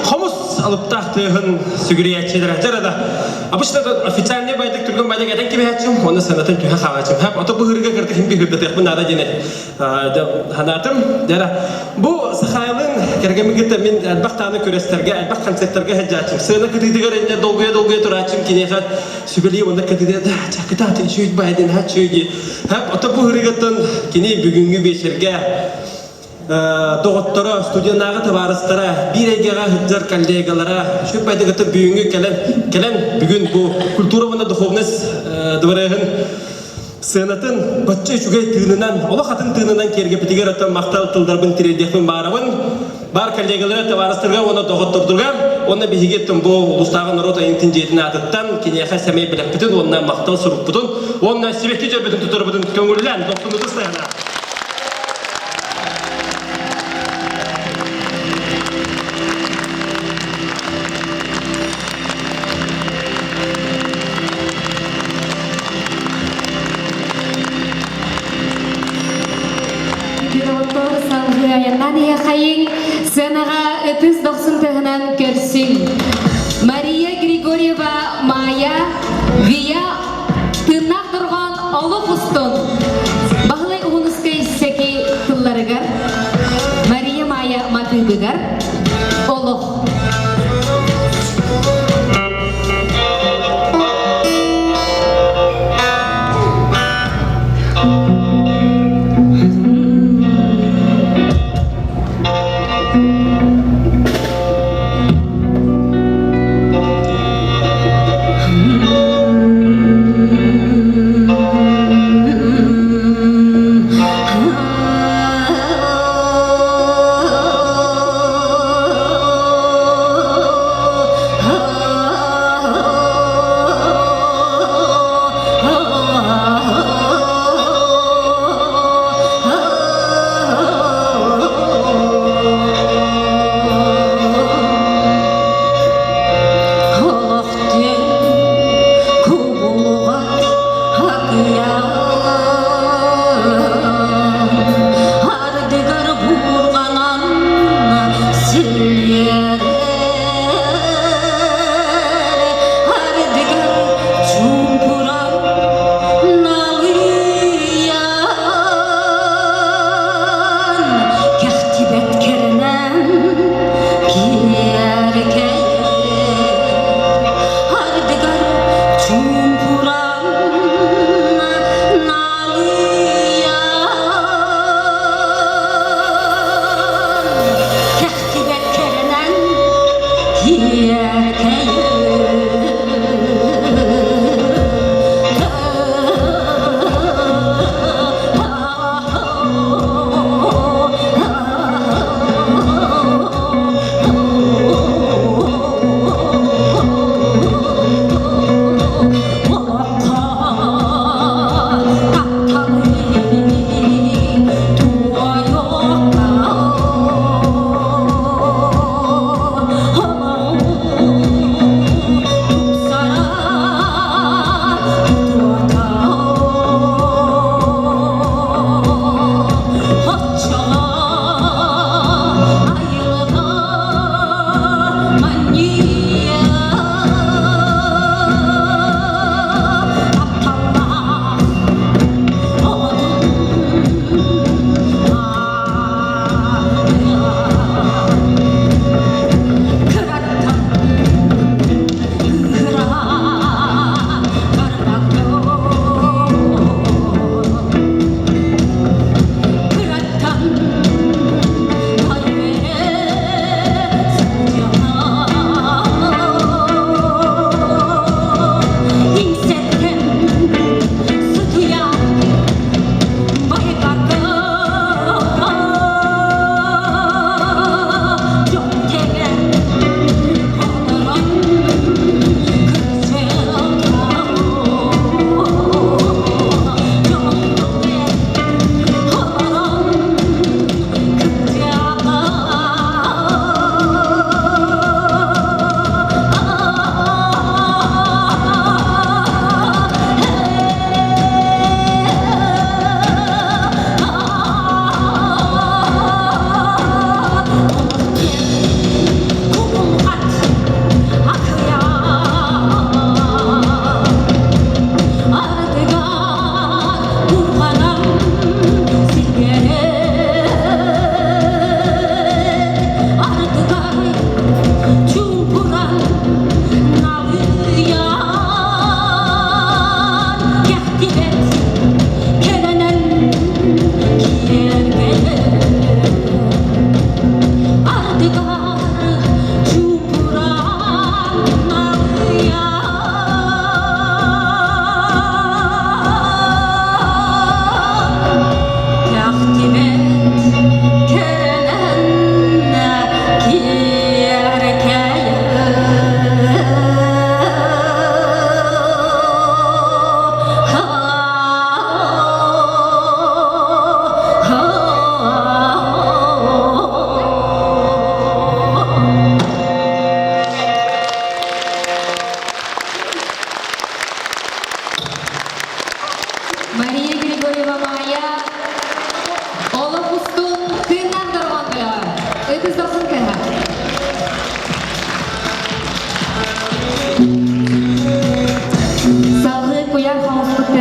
хомус алыптаах тыаһын сүгүрүйээччилэрэ дьарада. Обычно официальный байдык түргэн байдык этэн кибиһээччим, уонна санатын түһэ хаалааччым. Хап, ото быһырга кырдык хим быһырдатыахпын наада диэн санаатым. Дьара, бу Сахайлын кэргэммин кытта мин элбэх тааны күрэстэргэ, элбэх концерттарга сылдьааччым. Сыана кытыытыгар иннэ долгуйа-долгуйа турааччым киниэхэ сүбэлии уонна кытыытыгар да чакыта үчүгэй байдын ха үчүгэй Хап, ото бу ырыгаттан кини бүгүҥҥү биэчэргэ доҕотторо, студеннааҕы табаарыстара, биир эйгэҕэ сылдьар коллегалара, үчүгэй байдыгыттан бүгүҥҥү кэлэн, кэлэн бүгүн бу культура уонна духовность дыбарыаһын сыанатын бачча үчүгэй тыынынан, олох атын тыынынан киэргэппитигэр оттон махтал тылларбын тириэрдиэхпин баарабын. Бар коллегалара, табаарыстарга уонна доҕоттордугар уонна биһиги бу улуустааҕы норуот айымньытын дьиэтин аатыттан киниэхэ сэмэй бэлэхпитин уонна махтал сурукпутун уонна сибэкки дьөрбөтүн туттарбытын көҥүллээн дохсунуту сыһана. Пилоттор салгыы айаннаан иһэхайыҥ, сценаҕа ытыс дохсун тыһынан көрсүҥ. Мария Григорьева Майя Вия тыыннаах дорҕоон олох устун Баһылай Уһунускай Сэки тылларыгар Мария Майя матыыбыгар Олох.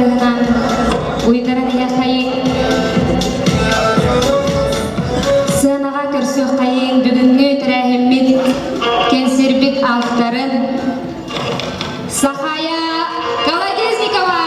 ытыһынан уйдаран иһиэххэйиҥ. Сыанаҕа көрсүөххэйиҥ бүгүҥҥү тэрээһиммит кэнсиэрбит авторын Сахая Колодезникова!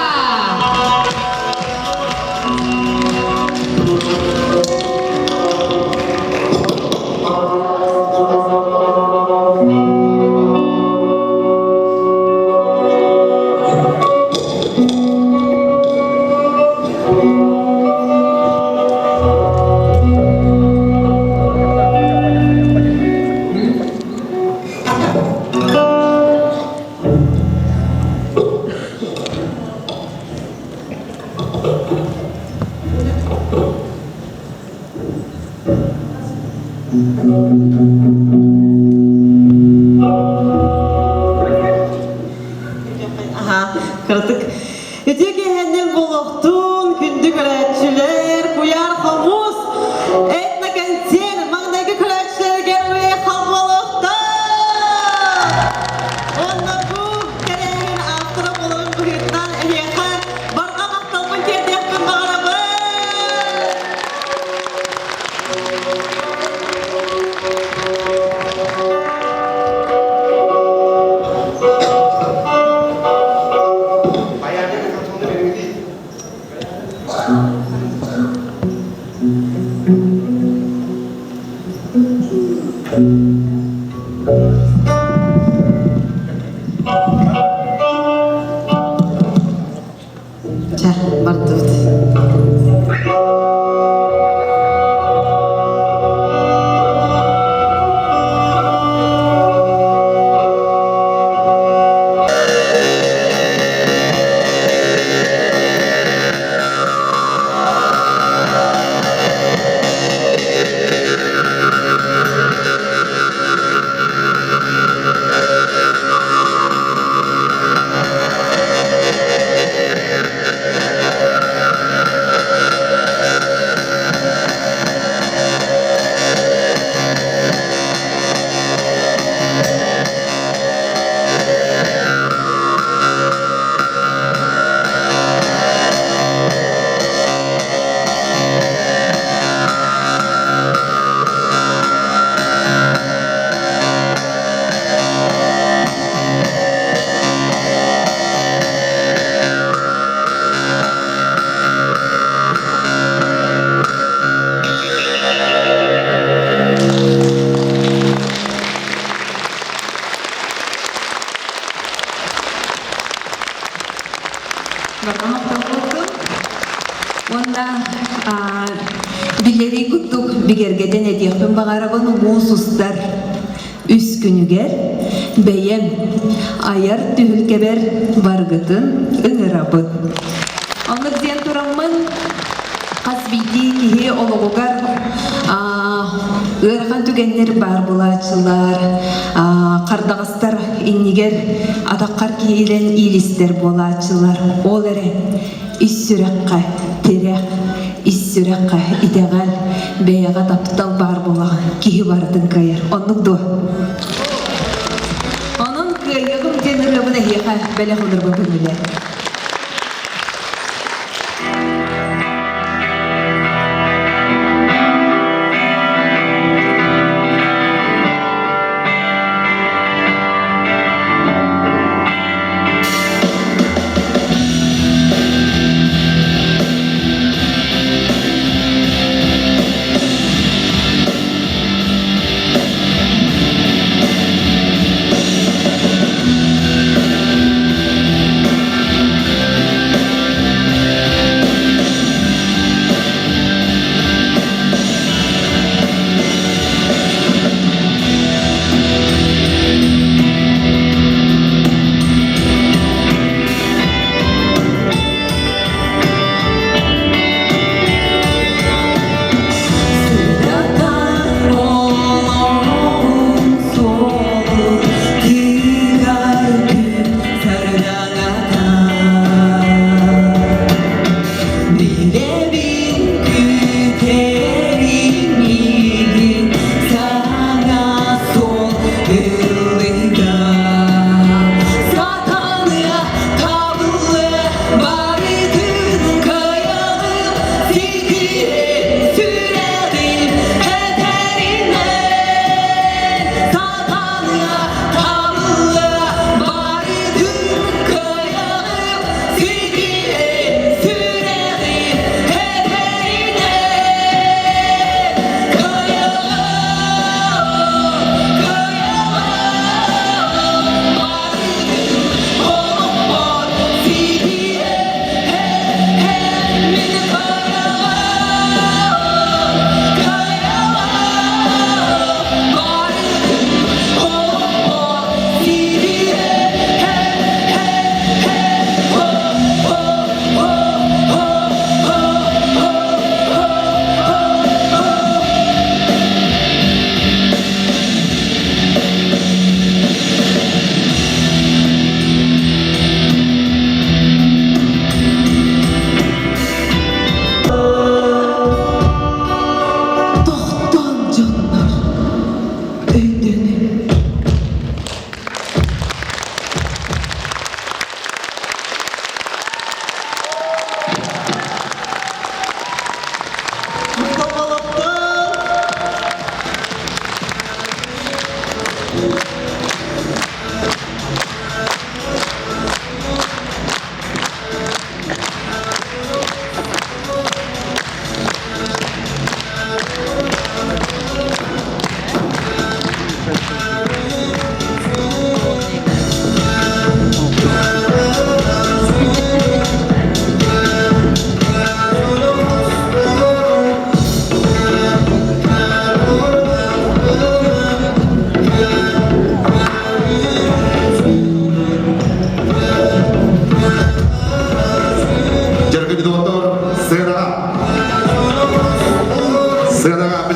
Кыратык. Үтүө киэһэннэн буолуохтун, күндү көрөөччүлэр, куйаар хомус, этноконцерт маҥнайгы көрөөччүлэригэр уйхал буолуохтун! Онно бу тэрээһин автора буоларын быһыытынан эһиэхэ барҕа махталбын тиэрдиэхпин баҕарабын! Чэ, бардыбыт. Барҕа махтал буолтун. Уонна биллэрии курдук бигэргэтэн этиэхпин баҕарабын муус устар үс күнүгэр бэйэм айар түһүлгэбэр баргытын ыҥырабын. Оннук диэн тураммын хас биирдии киһи олоҕугар ыарахан түгэннэр баар буолааччылар, хардаҕастар иннигэр атаххар киирэн иилистэр буолааччылар. Ол эрэ ис сүрэххэ тирэх, ис сүрэххэ итэҕэл, бэйэҕэ таптал баар буолаҕын киһи барытын кыайар. Оннук дуо? Онон кыайыаҕым диэн ырыабын эһиэхэ бэлэх ыларбын көҥүлэ.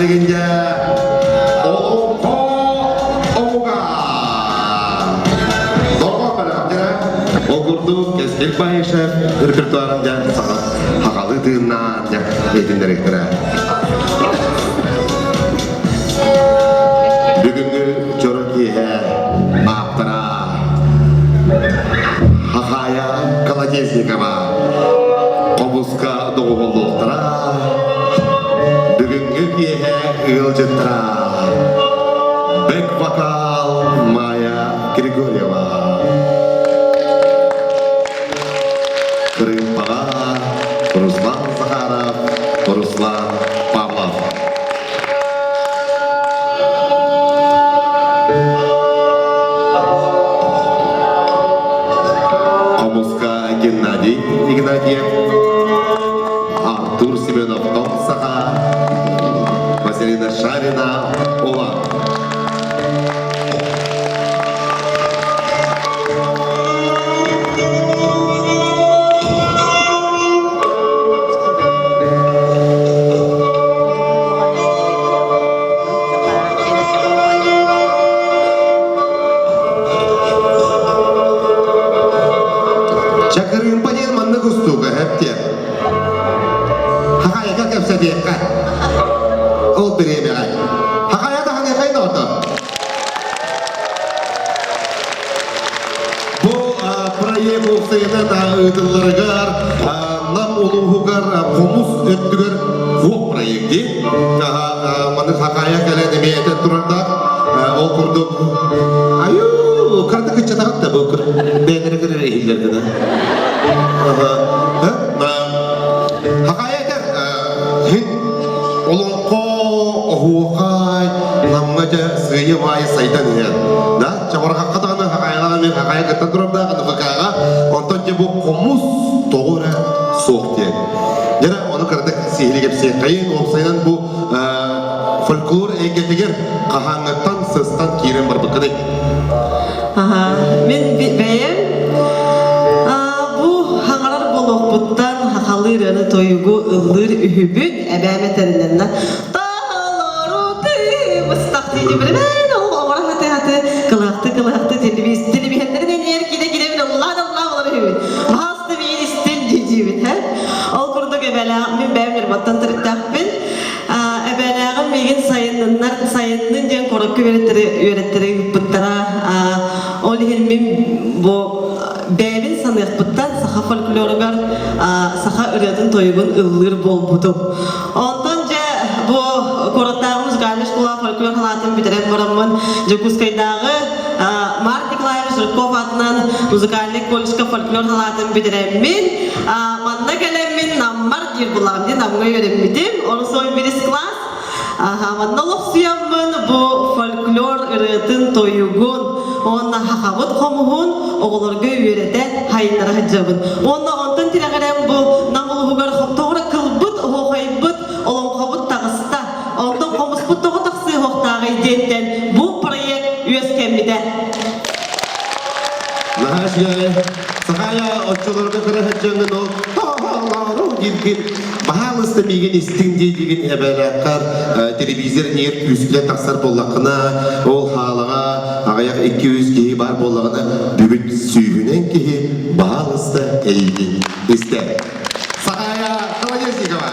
билигин дьэ Олоҥхо омуга! Дорҕоон бэлэхтэрэ ол курдук Кэскил Баишев репертуарын дьэ сахалыы тыыннаан дьэ иһитиннэриэхтэрэ. Бүгүҥҥү дьоро киэһэ ааптара Хахая Колодезникова хомуска доҕуһуоллуохтара Бүгүҥҥү киэһэ ыалдьыттара бэк-вокал Майя Григорьева Кырыымпаҕа Руслан Захаров, Руслан Павлов. Хомуска Геннадий Игнатьев, Артур Семенов Саха, Василина Шарина Ола. Чакырыымпа диэн маннык устууга эптиэ. Хахайга кэпсэтиэххэ. Ол бириэмэҕэ. Хахайа даҕаныахай ноото. Бу проект уопсайынан ыытылларыгар Нам улууһугар хомус өттүгэр хуох проект дии. Маны хахайа кэлэн эмиэ этэн турардаах. Ол курдук аю кыраты кыччатаҕыт да бу бэйэлэрэ кэрэр иһиллэр гына. Хахайа этэр олоҥхо оһуохай намҥа дьэ сыыйа-баайы сайдан иһэр. Да? Чабырҕахха даҕаны хахайалаах эмиэ хахайа кыттан турардаах НВК-ҕа. Онтон дьэ бу хомус тоҕо эрэ суох диэн. Дьэ ону кыратык сиһили кэпсиэххэйин. Уопсайынан бу фольклор эйгэтигэр хаһааҥҥыттан сыстан киирэн барбыккыный? Аха, мин бэйэм бу хаҥарар буолуохпуттан хахалыы ырыаны тойугу ыллыыр үһүбүн эбээм этэринэн толору тыыбыстах диибиринэн оҥоро хаты хаты кылаахты кылаахты телевизиһэннэрин энньэр киде кидэбин ыллаан ыллаа олор үһүбүн баһаалыста миин истин дии-диибин һэ ол курдук эбээлээх мин бэйэм Ньурбаттан төрүттээхпин эбээлээҕим миигин сайынныннар сайыннын диэн куоракка үөрэттэрэ үөрэттэрэ ыыппыттара ол иһин мин бу бэйэбин саныахпыттан саха фольклоругар саха ырыатын тойугун ыллыыр буолбутум. Онтон дьэ бу куораттааҕы музыкальнай школа фольклор халаатын бүтэрэн бараммын Дьокуускайдааҕы Марк Николаевич Жирков аатынан музыкальнай колледжка фольклор халаатын бүтэрэммин манна кэлэммин Наммар диир булаҕым диэн Намҥа үөрэммитим. Ону свой бирис класс Манна олохсуйаммын бу фольклор ырыатын, тойугун уонна хахабыт хомуһун оҕолорго үөрэтэ хайыннара сылдьабын. Уонна онтон тирэҕирэн бу Нам улууһугар тоҕо кылбыт, оһуохайбыт, олоҥхобут таҕыста. Онтон хомуспут тоҕо тахсыахтааҕый диэнтэн бу проект үөскэммитэ. Наһаа үчүгэй. Сахая оччолорго кыра сылдьаҥҥын ол тоһоҕолору дииргин баһаалыста миигин истиҥ диэдигин эбээлээххэр телевизор ньиэр күүскүнэн тахсар буоллаххына ол хаалаҕа аҕыйах 200 киһи баар буоллаҕына бүгүн сүүһүнэн киһи баһаалыста эйигин истэр. Сахая Колодезникова.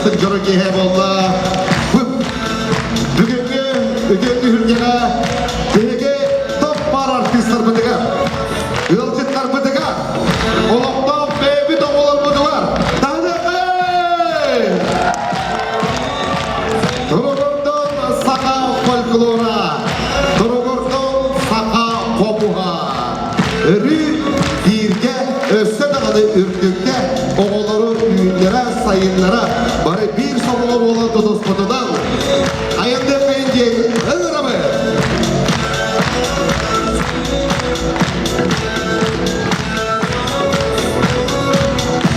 бастык дьоро киэһэ буолла. Бүгүҥҥү үтүө түһүлгэҕэ биһиги топ баар артыыстарбытыгар, ыалдьыттарбытыгар, олохтоох бэйэбит оҕолорбутугар таһыныаххайыҥ! Туругурдун саха фольклора, туругурдун саха хомуһа. Өрүү бииргэ өссө даҕаны үрдүккэ оҕолору үүннэрэ, сайыннара бары биир сомоҕо буолан тутуспутунан.